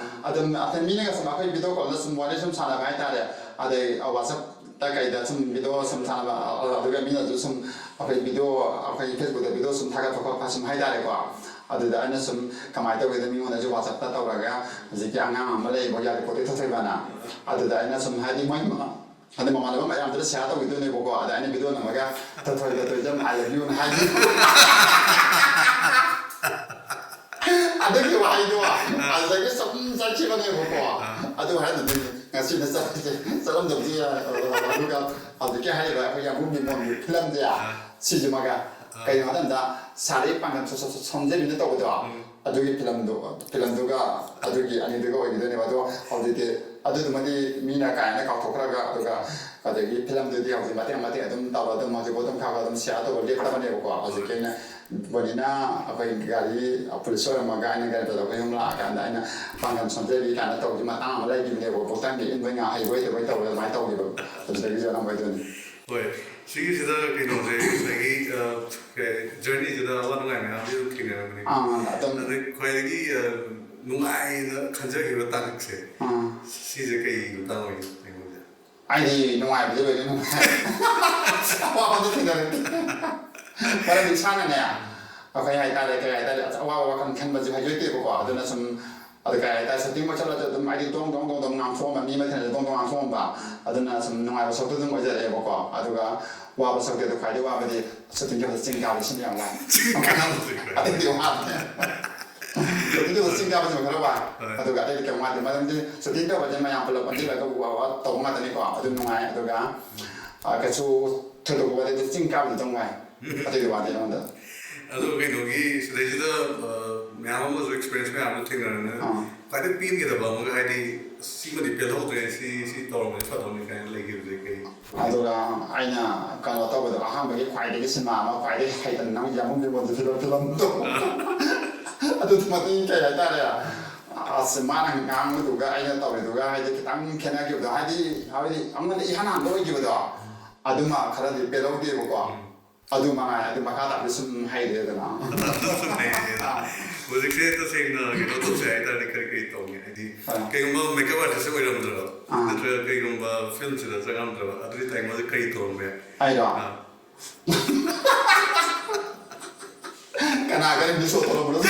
ꯑꯗꯨꯝ ꯑꯇꯩ ꯃꯤꯅꯒ ꯁꯨꯝ ꯑꯩꯈꯣꯏ video call ꯗ ꯁꯨꯝ ꯋꯥꯔꯤ ꯁꯨꯝ ꯁꯥꯟꯅꯕ ꯍꯥꯏꯇꯥꯔꯦ, ꯑꯗꯩ WhatsApp ꯇ ꯀꯩꯗ ꯁꯨꯝ video ꯁꯨꯝ ꯁꯥꯟꯅꯕ, ꯑ-, ꯑꯗꯨꯒ ꯃꯤꯅꯁꯨ ꯁꯨꯝ ꯑꯩꯈꯣꯏ video, ꯑꯩꯈꯣꯏ Facebook ꯇ video ꯁꯨꯝ ꯊꯥꯒꯠꯄ ꯈꯣꯠꯄ ꯁꯨꯝ ꯍꯥꯏꯇꯥꯔꯦꯀꯣ꯫ ꯑꯗꯨꯗ ꯑꯩꯅ ꯁꯨꯝ ꯀꯃꯥꯏꯅ ꯇꯧꯒꯦꯗ, ꯃꯤꯉꯣꯟꯗꯁꯨ WhatsApp ꯇ ꯇꯧꯔꯒ ꯍꯧꯖꯤꯛꯀꯤ ꯑꯉꯥꯡ ꯑꯃ ꯂꯩꯌꯦꯕ, ꯌꯥꯏꯔꯤꯄꯣꯛꯇꯩ ꯊꯣꯏꯊꯣꯏꯕꯅ꯫ ꯑꯗꯨꯗ ꯑꯩꯅ ꯁꯨꯝ ꯍꯥꯏꯗꯤ ꯃꯣꯏ ꯑꯗꯩ ꯃꯃꯥꯟꯅꯕ ꯃꯌꯥꯝꯗꯨꯗ share ꯇꯧꯈꯤꯗꯣꯏꯅꯦꯕꯀꯣ꯫ ꯑꯗ ꯑꯩꯅ video ꯅꯝꯃꯒ, "ꯊꯣꯏꯊꯣꯏ, ꯊꯣꯏꯊꯣꯏꯁꯦ ꯌꯥꯝ I love you ꯅ ꯍꯥꯏꯈꯤꯕ"꯫ ꯑꯗꯨꯒꯤ ꯋꯥꯍꯩꯗꯣ ꯑꯗꯨꯗꯒꯤ ꯁꯨꯝ ꯆꯠꯈꯤꯕꯅꯦꯕꯀꯣ꯫ ꯑꯗꯨ ꯍꯥꯏꯔꯝꯗꯣꯏꯅꯦ꯫ ꯉꯁꯤꯗ ꯆꯠꯂꯤꯁꯦ, ꯆꯠꯂꯝꯗꯕꯁꯨ ꯌꯥꯏ꯫ ꯑꯗꯨꯒ ꯍꯧꯖꯤꯛꯀꯤ ꯍꯥꯏꯔꯤꯕ ꯑꯩꯈꯣꯏ ꯌꯥꯝꯕꯨꯡ ꯃꯤꯃꯣꯟꯒꯤ ꯐꯤꯂꯝꯁꯦ, ꯁꯤꯁꯤꯃꯒ ꯀꯩꯅꯣ ꯍꯥꯏꯕꯗ, ꯁꯥꯔꯤ ꯄꯥꯡꯒꯜ ꯁꯣ-, ꯁꯣ-, ꯁꯣ-, ꯁꯣꯟꯖꯕꯤꯅ ꯇꯧꯕꯗꯣ, ꯎꯝ꯫ ꯑꯗꯨꯒꯤ ꯐꯤꯂꯝꯗꯨ, ꯐꯤꯂꯝꯗꯨꯒ ꯑꯗꯨꯒꯤ ꯑꯅꯤꯗꯨꯒ ꯑꯣꯏꯈꯤꯗꯣꯏꯅꯦꯕ꯫ ꯑꯗꯣ ꯍꯧꯖꯤꯛꯇꯤ ꯑꯗꯨꯗꯨꯃꯗꯤ ꯃꯤꯅ ꯀꯥꯏꯅ ꯀꯥꯎꯊꯣꯛꯈ꯭ꯔꯒ, ꯑꯗꯨꯒ ꯑꯗꯒꯤ ꯐꯤꯂꯝꯗꯨꯗꯤ ꯍꯧꯖꯤꯛ ꯃꯇꯦꯛ ꯃꯇꯦꯛ ꯑꯗꯨꯝ ꯇꯧꯔ ꯑꯗꯨꯝ ꯍꯧꯖꯤꯛꯐꯥꯎ ꯑꯗꯨꯝ ꯈꯔ ꯈꯔ ꯑꯗꯨꯝ share ꯇꯧꯕ ꯂꯦꯞꯇꯕꯅꯦꯕꯀꯣ꯫ ꯍꯧꯖꯤꯛꯀꯤ ꯑꯩꯅ ꯕꯣꯅꯤꯅ ꯑꯩꯈꯣꯏ ꯒꯥꯔꯤ police ꯑꯣꯏꯔꯝꯃꯒ ꯑꯩꯅ ꯒꯥꯔꯤ ꯃꯆꯥꯗ ꯑꯩꯈꯣꯏ ꯑꯍꯨꯝ ꯂꯥꯛꯑꯀꯥꯟꯗ ꯑꯩꯅ ꯄꯥꯡꯒꯜ ꯁꯣꯟꯖꯔꯤ ꯀꯥꯏꯅ ꯇꯧꯕꯒꯤ ꯃꯇꯥꯡ ꯑꯃ ꯂꯩꯈꯤꯕꯅꯦꯕ꯫ ꯕꯣꯛꯇꯥꯟꯒꯤ ꯏꯟꯕꯩ ꯉꯥ ꯍꯩꯕꯣꯏ ꯍꯩꯇꯕꯣꯏ ꯇꯧꯔꯒ ꯑꯗꯨꯃꯥꯏꯅ ꯇꯧꯈꯤꯕ꯫ ꯑꯗꯨꯗꯒꯤꯁꯨ ꯑꯅꯝꯕ ꯑꯣꯏꯗꯣꯏꯅꯤ꯫ ꯍꯣꯏ, ꯁꯤꯒꯤꯁꯤꯗ ꯀꯩꯅꯣꯁꯦ ꯉꯁꯥꯏꯒꯤ, ꯑ, ꯀꯩ, journey ꯁꯤꯗ ꯑꯋꯥ ꯅꯨꯡꯉꯥꯏ ꯃꯌꯥꯝꯗꯤ ꯑꯗꯨꯝ ꯊꯦꯡꯅꯔꯝꯒꯅꯤ꯫ ꯑꯥ, ꯑꯗꯨꯝ꯫ ꯑꯗꯩ ꯈ꯭ꯋꯥꯏꯗꯒꯤ, ꯑ, ꯅꯨꯡꯉꯥꯏꯅ ꯈꯟꯖꯈꯤꯕ ꯇꯥꯡꯀꯛꯁꯦ, ꯑꯥ꯫ ꯁꯤꯁꯦ ꯀꯩ ꯃꯇꯥꯡ ꯑꯣꯏꯒꯦ ꯑꯩꯉꯣꯟꯗ? ꯑꯩꯗꯤ ꯅꯨꯡꯉꯥꯏꯕꯗꯤ ꯂꯣꯏꯅ ꯅꯨꯡꯉꯥꯏ꯫ ꯑꯋꯥꯕꯗꯤ ꯊꯦꯡꯅꯔꯛꯇꯦ꯫ ꯃꯔꯝꯗꯤ ꯏꯁꯥꯅꯅꯦ, ꯑꯩꯈꯣꯏ ꯍꯥꯏꯇꯥꯔꯦ, ꯀꯩ ꯍꯥꯏꯇꯥꯔꯦ, ꯑꯋꯥꯕ ꯋꯥꯈꯜ ꯈꯟꯕꯁꯦ ꯍꯩꯖꯗꯦꯕꯀꯣ꯫ ꯑꯗꯨꯅ ꯁꯨꯝ ꯑꯗꯨ ꯀꯩ ꯍꯥꯏꯇꯥꯔꯦ, ꯁꯨꯇꯤꯡ ꯃꯆꯠꯂꯁꯨ ꯑꯗꯨꯝ ꯑꯩꯗꯤ ꯗꯣꯡ ꯗꯣꯡ ꯗꯣꯡ ꯗꯣꯡ ꯉꯥꯡꯊꯣꯛꯑꯝꯕ, ꯃꯤ ꯑꯃ ꯊꯦꯡꯅꯔꯁꯨ ꯗꯣꯡ ꯗꯣꯡ ꯉꯥꯡꯊꯣꯛꯑꯝꯕ꯫ ꯑꯗꯨꯅ ꯁꯨꯝ ꯅꯨꯡꯉꯥꯏꯕ ꯁꯔꯨꯛꯇꯣ ꯑꯗꯨꯝ ꯑꯣꯏꯖꯔꯛꯑꯦꯕꯀꯣ꯫ ꯑꯗꯨꯒ ꯋꯥꯕ ꯁꯔꯨꯛꯇꯤ ꯑꯗꯨ ꯈ꯭ꯋꯥꯏꯗꯒꯤ ꯋꯥꯕꯗꯤ ꯁꯨꯇꯤꯡ ꯆꯠꯄꯗ ꯆꯤꯡ ꯀꯥꯕꯗꯤ ꯁꯤꯅ ꯌꯥꯝ ꯋꯥꯏ꯫ ꯑꯇꯩꯗꯤ ꯋꯥꯗꯦ꯫ ꯁꯨꯇꯤꯡ ꯆꯠꯄꯗ ꯆꯤꯡ ꯀꯥꯕꯁꯤꯃ ꯈꯔ ꯋꯥꯏ꯫ ꯍꯣꯏ꯫ ꯑꯗꯨꯒ ꯑꯇꯩꯗꯤ ꯀꯩꯝ ꯋꯥꯗꯦ꯫ ꯃꯔꯝꯗꯤ ꯁꯨꯇꯤꯡ ꯇꯧꯕꯁꯦ ꯃꯌꯥꯝ ꯄꯨꯂꯞ ꯄꯨꯟꯁꯤꯜꯂꯒ ꯋꯥ ꯋꯥ ꯇꯧꯕ ꯉꯥꯛꯇꯅꯤꯀꯣ꯫ ꯑꯗꯨ ꯅꯨꯡꯉꯥꯏ꯫ ꯑꯗꯨꯒ, ꯑ, ꯀꯩꯁꯨ ꯊꯣꯏꯗꯣꯛꯄ ꯋꯥꯗꯦ꯫ ꯑꯗꯨ ꯆꯤꯡ ꯀꯥꯕꯗꯤ ꯑꯗꯨꯝ ꯋꯥꯏ꯫ ꯑꯇꯩꯗꯤ ꯋꯥꯗꯦ ꯑꯩꯉꯣꯟꯗ꯫ ꯑꯗꯣ ꯀꯩꯅꯣꯒꯤ ꯁꯤꯗꯩꯁꯤꯗ, ꯑ, ꯃꯌꯥꯝ ꯑꯃꯁꯨ experience ꯃꯌꯥꯝ ꯑꯃ ꯊꯦꯡꯅꯔꯕꯅꯤꯅ ꯑꯥ꯫ ꯈ꯭ꯋꯥꯏꯗꯩ ꯄꯦꯟꯒꯗꯕ ꯑꯃꯒ, ꯍꯥꯏꯗꯤ, "ꯁꯤꯃꯗꯤ ꯄꯦꯜꯍꯧꯗ꯭ꯔꯦ, ꯁꯤ, ꯁꯤ ꯇꯧꯔꯝꯃꯗꯤ ꯐꯗꯧꯅꯤ" ꯀꯥꯏꯅ ꯂꯩꯈꯤꯕꯁꯦ ꯀꯩ? ꯑꯗꯨꯒ ꯑꯩꯅ ꯀꯩꯅꯣ ꯇꯧꯕꯗꯣ, ꯑꯍꯥꯟꯕꯒꯤ ꯈ꯭ꯋꯥꯏꯗꯒꯤ ꯁꯤꯅꯦꯃꯥ ꯑꯃ ꯈ꯭ꯋꯥꯏꯗꯒꯤ ꯍꯩꯇꯅ ꯅꯝꯈꯤꯕ ꯌꯥꯝꯕꯨꯡ ꯕꯤꯃꯣꯜꯒꯤ ꯐꯤꯂꯝ, ꯐꯤꯂꯝꯗꯣ꯫ ꯑꯗꯨꯗꯨꯃꯗꯤ ꯀꯩ ꯍꯥꯏꯇꯥꯔꯦ, ꯑꯁ, ꯃꯥꯅ ꯉꯥꯡꯕꯗꯨꯒ ꯑꯩꯅ ꯇꯧꯔꯤꯗꯨꯒ ꯍꯥꯏꯗꯤ ꯈꯤꯇꯪ ꯈꯦꯠꯅꯈꯤꯕꯗꯣ, ꯍꯥꯏꯗꯤ, ꯍꯥꯏꯗꯤ ꯑꯩꯉꯣꯟꯗ ꯏꯍꯥꯟ ꯍꯥꯟꯕ ꯑꯣꯏꯈꯤꯕꯗꯣ, ꯑꯗꯨꯃ ꯈꯔꯗꯤ ꯄꯦꯜꯍꯧꯗꯦꯕꯀꯣ꯫ ꯎꯝ꯫ ꯑꯗꯨ ꯃꯉꯥꯏ, ꯑꯗꯨ ꯃꯈꯥ ꯇꯥꯕꯗꯤ ꯁꯨꯝ ꯍꯩꯔꯦꯗꯅ꯫ ꯑꯗꯨꯁꯨ ꯍꯩꯔꯦꯗꯅ꯫ ꯑꯥ꯫ ꯍꯧꯖꯤꯛꯁꯦ ꯇꯁꯦꯡꯅ ꯀꯩꯅꯣ ꯇꯧꯁꯦ ꯍꯥꯏ ꯇꯥꯔꯗꯤ ꯀꯔꯤ ꯀꯔꯤ ꯇꯧꯅꯤ? ꯍꯥꯏꯗꯤ, ꯑꯥ꯫ ꯀꯩꯒꯨꯝꯕ makeup artist ꯑꯣꯏꯔꯝꯗ꯭ꯔꯕ, ꯑꯥ꯫ ꯅꯠꯇ꯭ꯔꯒ ꯀꯩꯒꯨꯝꯕ ꯐꯤꯂꯝꯁꯤꯗ ꯆꯪꯉꯝꯗ꯭ꯔꯕ, ꯑꯗꯨꯒꯤ ꯇꯥꯏꯃꯤꯡꯗ ꯀꯔꯤ ꯇꯧꯔꯝꯕ ꯌꯥꯏ? ꯑꯩꯔꯣ? ꯑꯥ꯫ ꯀꯅꯥ ꯀꯔꯤ ꯃꯤꯁꯣ ꯇꯧꯔꯝꯕꯅꯣ?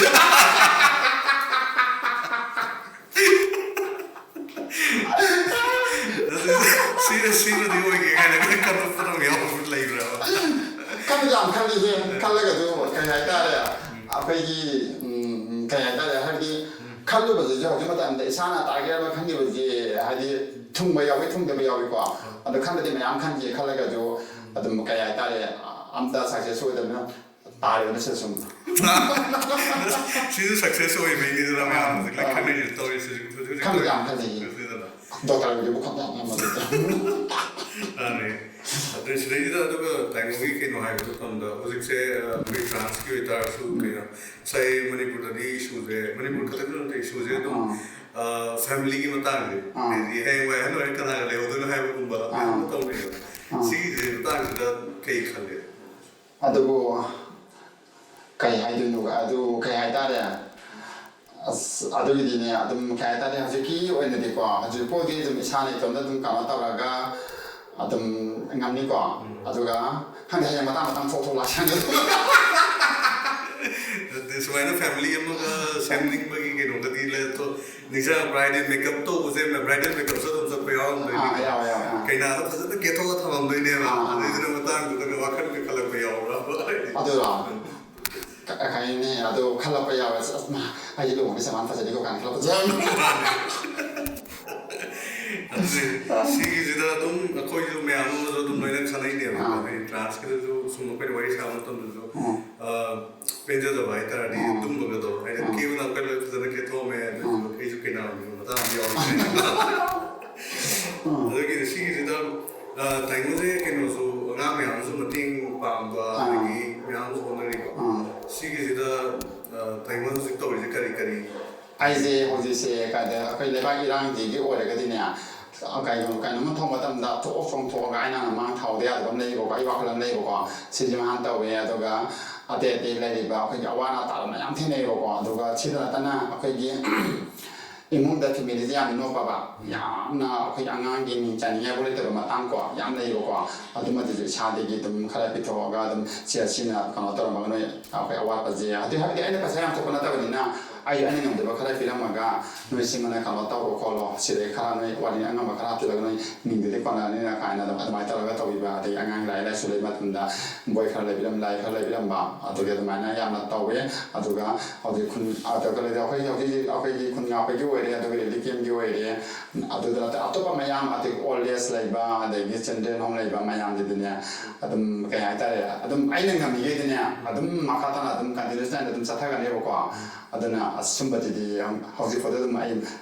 ꯁꯤꯅ, ꯁꯤꯅꯗꯤ ꯑꯣꯏꯒꯦ ꯀꯥꯏꯅ ꯈꯟꯗꯣꯛꯄ ꯑꯗꯨꯝ ꯌꯥꯎꯕ ꯂꯩꯕ꯭ꯔꯕ? ꯈꯟꯕꯗꯤ ꯌꯥꯝ ꯈꯜꯂꯤꯁꯦ꯫ ꯈꯜꯂꯒꯁꯨ ꯀꯩ ꯍꯥꯏꯇꯥꯔꯦ, ꯑꯩꯈꯣꯏꯒꯤ, ꯎꯝ, ꯀꯩ ꯍꯥꯏꯇꯥꯔꯦ, ꯍꯥꯏꯕꯗꯤ ꯈꯜꯂꯨꯕꯁꯤꯁꯨ ꯍꯧꯖꯤꯛ ꯃꯇꯝꯗ ꯏꯁꯥꯅ target ꯑꯃ ꯈꯟꯈꯤꯕꯁꯤ, ꯍꯥꯏꯗꯤ ꯊꯨꯡꯕ ꯌꯥꯎꯏ, ꯊꯨꯡꯗꯕ ꯌꯥꯎꯏꯀꯣ꯫ ꯑꯗꯣ ꯈꯟꯕꯗꯤ ꯃꯌꯥꯝ ꯈꯟꯈꯤ, ꯈꯜꯂꯒꯁꯨ ꯑꯗꯨꯝ ꯀꯩ ꯍꯥꯏꯇꯥꯔꯦ, ꯑꯝꯇ success ꯑꯣꯏꯗꯕꯅꯤꯅ ꯇꯥꯔꯤꯕꯅꯤ ꯁꯤ ꯁꯨꯝ꯫ ꯁꯤꯁꯨ success ꯑꯣꯏꯕꯩꯅꯤꯗꯅ ꯃꯌꯥꯝ ꯍꯧꯖꯤꯛ ꯂꯣꯏ ꯑꯥ꯫ ꯈꯪꯅꯩꯁꯦ ꯇꯧꯔꯤꯁꯦ ꯍꯧꯖꯤꯛ, ꯍꯧꯖꯤꯛ ꯈꯪꯗꯦ, ꯌꯥꯝ ꯈꯪꯅꯩꯌꯦ꯫ ꯑꯗꯨꯗꯨꯅ꯫ Doctor ꯑꯣꯏꯕꯕꯨ ꯈꯪꯗꯦ, ꯌꯥꯝ ꯈꯪꯗꯦ꯫ ꯃꯥꯅꯦ꯫ ꯑꯗꯨ ꯁꯤꯗꯩꯁꯤꯗ ꯑꯗꯨꯒ ꯇꯥꯏꯕꯪꯒꯤ ꯀꯩꯅꯣ ꯍꯥꯏꯕ ꯃꯇꯝꯗ ꯍꯧꯖꯤꯛꯁꯦ, ꯑ, ꯑꯩꯈꯣꯏ transꯀꯤ ꯑꯣꯏꯇꯥꯔꯁꯨ ꯎꯝ꯫ ꯀꯩꯅꯣ ꯉꯁꯥꯏ ꯃꯅꯤꯄꯨꯔꯗꯗꯤ issueꯁꯦ, ꯃꯅꯤꯄꯨꯔ ꯈꯛꯇꯗ ꯅꯠꯇꯦ, issueꯁꯦ ꯑꯗꯨꯝ, ꯑꯥ꯫ ꯑ, familyꯒꯤ ꯃꯇꯥꯡꯁꯦ, ꯑꯥ꯫ ꯑꯗꯩꯗꯤ ꯍꯌꯦꯡꯋꯥꯏ ꯑꯍꯜ ꯑꯣꯏꯔ ꯀꯅꯥꯒ ꯂꯩꯍꯧꯗꯣꯏꯅꯣ ꯍꯥꯏꯕꯒꯨꯝꯕ ꯑꯥ꯫ ꯃꯌꯥꯝ ꯑꯃ ꯇꯧꯅꯩꯌꯦꯕ꯫ ꯑꯥ꯫ ꯁꯤꯒꯤꯁꯦ ꯃꯇꯥꯡꯁꯤꯗ ꯀꯩ ꯈꯜꯂꯦ? ꯑꯗꯨꯕꯨ ꯀꯩ ꯍꯥꯏꯗꯣꯏꯅꯣ? ꯑꯗꯨ ꯀꯩ ꯍꯥꯏꯇꯥꯔꯦ? ꯑꯁ, ꯑꯗꯨꯒꯤꯗꯤꯅꯦ, ꯑꯗꯨꯝ ꯀꯩ ꯍꯥꯏꯇꯥꯔꯦ, ꯍꯧꯖꯤꯛꯀꯤ ꯑꯣꯏꯅꯗꯤꯀꯣ, ꯍꯧꯖꯤꯛ ꯐꯥꯎꯗꯤ ꯑꯗꯨꯝ ꯏꯁꯥꯅ ꯏꯇꯣꯝꯇ ꯑꯗꯨꯝ ꯀꯩꯅꯣ ꯇꯧꯔꯒ ꯑꯗꯨꯝ ꯉꯝꯅꯤꯀꯣ꯫ ꯎꯝ꯫ ꯑꯗꯨꯒ ꯈꯪꯗꯦ, ꯍꯌꯦꯡ ꯃꯇꯥꯡ ꯃꯇꯥꯡ ꯊꯣꯛ ꯊꯣꯛ ꯂꯥꯛꯁꯟꯒꯦ꯫ ꯑꯗꯨꯗꯤ ꯁꯨꯝ ꯁꯨꯃꯥꯏꯅ ꯐꯦꯃꯤꯂꯤ ꯑꯃꯒ ꯁꯦꯝꯅꯤꯡꯕꯒꯤ ꯀꯩꯅꯣꯒꯗꯤ ꯂꯩ꯫ ꯑꯗꯣ ꯅꯤꯡꯁꯤꯡꯉꯛꯄ꯭ꯔꯥ? ꯍꯥꯏꯗꯤ ꯃꯦꯀꯞ ꯇꯧꯕꯁꯦ, ꯕ꯭ꯔꯥꯏꯗꯜ ꯃꯦꯀꯞꯁꯨ ꯑꯗꯨꯝ ꯆꯠꯄ ꯌꯥꯎꯔꯝꯗꯣꯏꯅꯤ꯫ ꯑꯥ, ꯌꯥꯎꯋꯦ, ꯌꯥꯎꯋꯦ, ꯑꯥ꯫ ꯀꯩꯅꯥꯗ ꯐꯖꯅ ꯀꯦꯊꯣꯛꯑ ꯊꯝꯃꯝꯗꯣꯏꯅꯦꯕ꯫ ꯑꯥ, ꯑꯥ꯫ ꯑꯗꯨꯏꯗꯨꯅ ꯃꯇꯥꯡꯗꯨꯗꯒ ꯋꯥꯈꯜꯒ ꯈꯜꯂꯛꯄ ꯌꯥꯎꯕ꯭ꯔꯥ? ꯑꯗꯨꯔꯣ? ꯀ-, ꯀꯩꯅꯤ, ꯑꯗꯨ ꯈꯜꯂꯛꯄ ꯌꯥꯎꯋꯦ꯫ ꯑꯁ, ꯑꯁ, ꯃꯥ, ꯑꯩꯗꯤ ꯂꯨꯍꯣꯡꯕꯗꯤ ꯁꯃꯥꯟ ꯐꯖꯅꯤꯀꯣ ꯀꯥꯏꯅ ꯈꯜꯂꯛꯄꯁꯨ ꯌꯥꯎꯋꯦ꯫ ꯑꯗꯨꯅꯦ, ꯁꯤꯒꯤꯁꯤꯗ ꯑꯗꯨꯝ ꯑꯩꯈꯣꯏꯁꯨ ꯃꯌꯥꯝ ꯑꯃꯁꯨ ꯑꯗꯨꯝ ꯂꯣꯏꯅ ꯈꯟꯅꯩꯅꯦꯕ꯫ ꯑꯥ꯫ ꯍꯥꯏꯗꯤ ꯇ꯭ꯔꯥꯟꯁꯀꯤꯗꯁꯨ ꯁꯨꯝ ꯑꯩꯈꯣꯏꯅ ꯋꯥꯔꯤ ꯁꯥꯕ ꯃꯇꯝꯗꯁꯨ, ꯎꯝ꯫ ꯑ, ꯄꯦꯟꯖꯗꯕ ꯍꯥꯏꯇꯥꯔꯗꯤ, ꯎꯝ꯫ ꯑꯗꯨꯝꯕꯒꯗꯣ, ꯍꯥꯏꯗꯤ ꯎꯝ꯫ ꯀꯦꯕꯅ ꯑꯩꯈꯣꯏ ꯂꯣꯏ ꯐꯖꯅ ꯀꯦꯊꯣꯛꯑꯝꯃꯦ, ꯑꯗꯨꯁꯨ ꯎꯝ꯫ ꯑꯩꯁꯨ ꯀꯩꯅꯥꯒꯤ ꯃꯇꯥꯡ ꯑꯃ ꯌꯥꯎꯔꯤ꯫ ꯎꯝ꯫ ꯑꯗꯨꯒꯤ ꯁꯤꯒꯤꯁꯤꯗ, ꯑ, ꯇꯥꯏꯃꯣꯁꯦ ꯀꯩꯅꯣꯁꯨ, ꯑꯉꯥꯡ ꯃꯌꯥꯝꯁꯨ ꯃꯇꯦꯡ ꯄꯥꯡꯕ, ꯑꯥ꯫ ꯑꯗꯒꯤ ꯃꯌꯥꯝꯁꯨ ꯍꯣꯠꯅꯔꯤꯀꯣ꯫ ꯑꯥ꯫ ꯁꯤꯒꯤꯁꯤꯗ, ꯑ, ꯇꯥꯏꯃꯣꯅ ꯍꯧꯖꯤꯛ ꯇꯧꯔꯤꯁꯦ ꯀꯔꯤ ꯀꯔꯤ? ꯑꯩꯁꯦ ꯍꯧꯖꯤꯛꯁꯦ ꯀꯥꯏꯗ, ꯑꯩꯈꯣꯏ ꯂꯩꯕꯥꯛ ꯏꯔꯥꯡꯁꯤꯒꯤ ꯑꯣꯏꯔꯒꯗꯤꯅꯦ, ꯀꯩꯅꯣ, ꯀꯩꯅꯣꯝꯃ ꯊꯣꯛ ꯃꯇꯝꯗ ꯊꯣꯛꯑ ꯐꯣꯡꯊꯣꯛꯑꯒ ꯑꯩꯅ ꯃꯥꯡ ꯊꯥꯍꯧꯗ ꯌꯥꯗꯕ ꯑꯃ ꯂꯩꯌꯦꯕꯀꯣ, ꯑꯩ ꯋꯥꯈꯜ ꯑꯃ ꯂꯩꯌꯦꯕꯀꯣ꯫ ꯁꯤꯁꯦ ꯃꯥꯅ ꯇꯧꯋꯦ꯫ ꯑꯗꯨꯒ ꯑꯇꯩ ꯑꯇꯩ ꯂꯩꯔꯤꯕ ꯑꯩꯈꯣꯏꯒꯤ ꯑꯋꯥ ꯑꯅꯥ ꯇꯥꯕ ꯃꯌꯥꯝ ꯊꯦꯡꯅꯩꯌꯦꯕꯀꯣ꯫ ꯑꯗꯨꯒ ꯁꯤꯗ ꯅꯠꯇꯅ ꯑꯩꯈꯣꯏꯒꯤ ꯏꯃꯨꯡꯗ ꯐꯦꯃꯤꯂꯤꯁꯦ ꯌꯥꯝ ꯅꯣꯞꯄꯕ, ꯌꯥꯝꯅ ꯑꯩꯈꯣꯏ ꯑꯉꯥꯡꯒꯤ ꯃꯤꯡ ꯆꯥꯅꯤꯡꯉꯥꯏꯕꯨ ꯂꯩꯇꯕ ꯃꯇꯥꯡ ꯀꯣ ꯌꯥꯝ ꯂꯩꯌꯦꯕꯀꯣ꯫ ꯑꯗꯨꯃꯗꯨꯁꯨ ꯏꯁꯥꯗꯒꯤ ꯑꯗꯨꯝ ꯈꯔ ꯄꯤꯊꯣꯛꯑꯒ ꯑꯗꯨꯝ ꯁꯤ ꯑꯁꯤꯅ ꯀꯩꯅꯣ ꯇꯧꯔꯝꯃꯒ ꯅꯣꯏ ꯑꯩꯈꯣꯏ ꯑꯋꯥꯠꯄꯁꯦ, ꯍꯥꯏꯗꯤ, ꯍꯥꯏꯕꯗꯤ ꯑꯩꯅ ꯄꯩꯁꯥ ꯌꯥꯝ ꯊꯣꯛꯄ ꯅꯠꯇꯕꯅꯤꯅ ꯑꯩ ꯑꯩꯅ ꯉꯝꯖꯕ ꯈꯔ ꯄꯤꯔꯝꯃꯒ ꯅꯣꯏ ꯁꯤꯃꯅ ꯀꯩꯅꯣ ꯇꯧꯔꯣ ꯈꯣꯠꯂꯣ, ꯁꯤꯗꯩ ꯈꯔ ꯅꯣꯏ ꯋꯥꯔꯤ ꯑꯉꯝꯕ ꯈꯔ ꯍꯥꯞꯆꯤꯜꯂꯒ ꯅꯣꯏ ꯃꯤꯡꯗꯨꯗꯤ ꯀꯣꯟꯅꯔꯅꯤꯅ ꯀꯥꯏꯅ ꯑꯗꯨꯝ ꯑꯗꯨꯃꯥꯏꯅ ꯇꯧꯔꯒ ꯇꯧꯕꯤꯕ꯫ ꯑꯗꯩ ꯑꯉꯥꯡ ꯂꯥꯏꯔꯤꯛ ꯂꯥꯏꯁꯨ ꯂꯩꯕ ꯃꯇꯝꯗ ꯕꯣꯏ ꯈꯔ ꯂꯩꯕꯤꯔꯝ, ꯂꯥꯏꯔꯤꯛ ꯈꯔ ꯂꯩꯕꯤꯔꯝꯕ, ꯑꯗꯨꯒꯤ ꯑꯗꯨꯃꯥꯏꯅ ꯌꯥꯝꯅ ꯇꯧꯋꯦ꯫ ꯑꯗꯨꯒ ꯍꯧꯖꯤꯛ ꯈꯨꯟ, ꯑꯗꯨꯒ ꯂꯩꯔꯦ ꯑꯩꯈꯣꯏ ꯍꯧꯖꯤꯛ ꯍꯧꯖꯤꯛ ꯑꯩꯈꯣꯏꯒꯤ ꯈꯨꯟ ꯉꯥꯛꯄꯒꯤ ꯑꯣꯏꯔꯦ, ꯑꯗꯨꯒ ꯔꯤꯂꯤꯐ ꯀꯦꯝꯞꯀꯤ ꯑꯣꯏꯔꯦ, ꯑꯗꯨꯗ ꯅꯠꯇꯦ ꯑꯇꯣꯞꯄ ꯃꯌꯥꯝ, ꯑꯗꯒꯤ ꯑꯣꯜ ꯑꯦꯖ ꯂꯩꯕ, ꯑꯗꯒꯤ ꯆꯤꯜꯗ꯭ꯔꯦꯟ ꯍꯣꯝ ꯂꯩꯕ ꯃꯌꯥꯝꯁꯤꯗꯤꯅꯦ, ꯑꯗꯨꯝ ꯀꯩ ꯍꯥꯏꯇꯥꯔꯦ, ꯑꯗꯨꯝ ꯑꯩꯅ ꯉꯝꯃꯤꯈꯩꯗꯤꯅꯦ ꯑꯗꯨꯝ ꯃꯈꯥ ꯇꯥꯅ ꯑꯗꯨꯝ ꯀꯟꯇꯤꯅ꯭ꯌꯨꯁ ꯅꯥꯏꯅ ꯑꯗꯨꯝ ꯆꯠꯊꯒꯅꯦꯕꯀꯣ꯫ ꯑꯗꯨꯅ ꯑꯁꯨꯝꯕꯗꯨꯗꯤ ꯌꯥꯝ ꯍꯧꯖꯤꯛ ꯐꯥꯎꯗ ꯑꯗꯨꯝ ꯑꯩ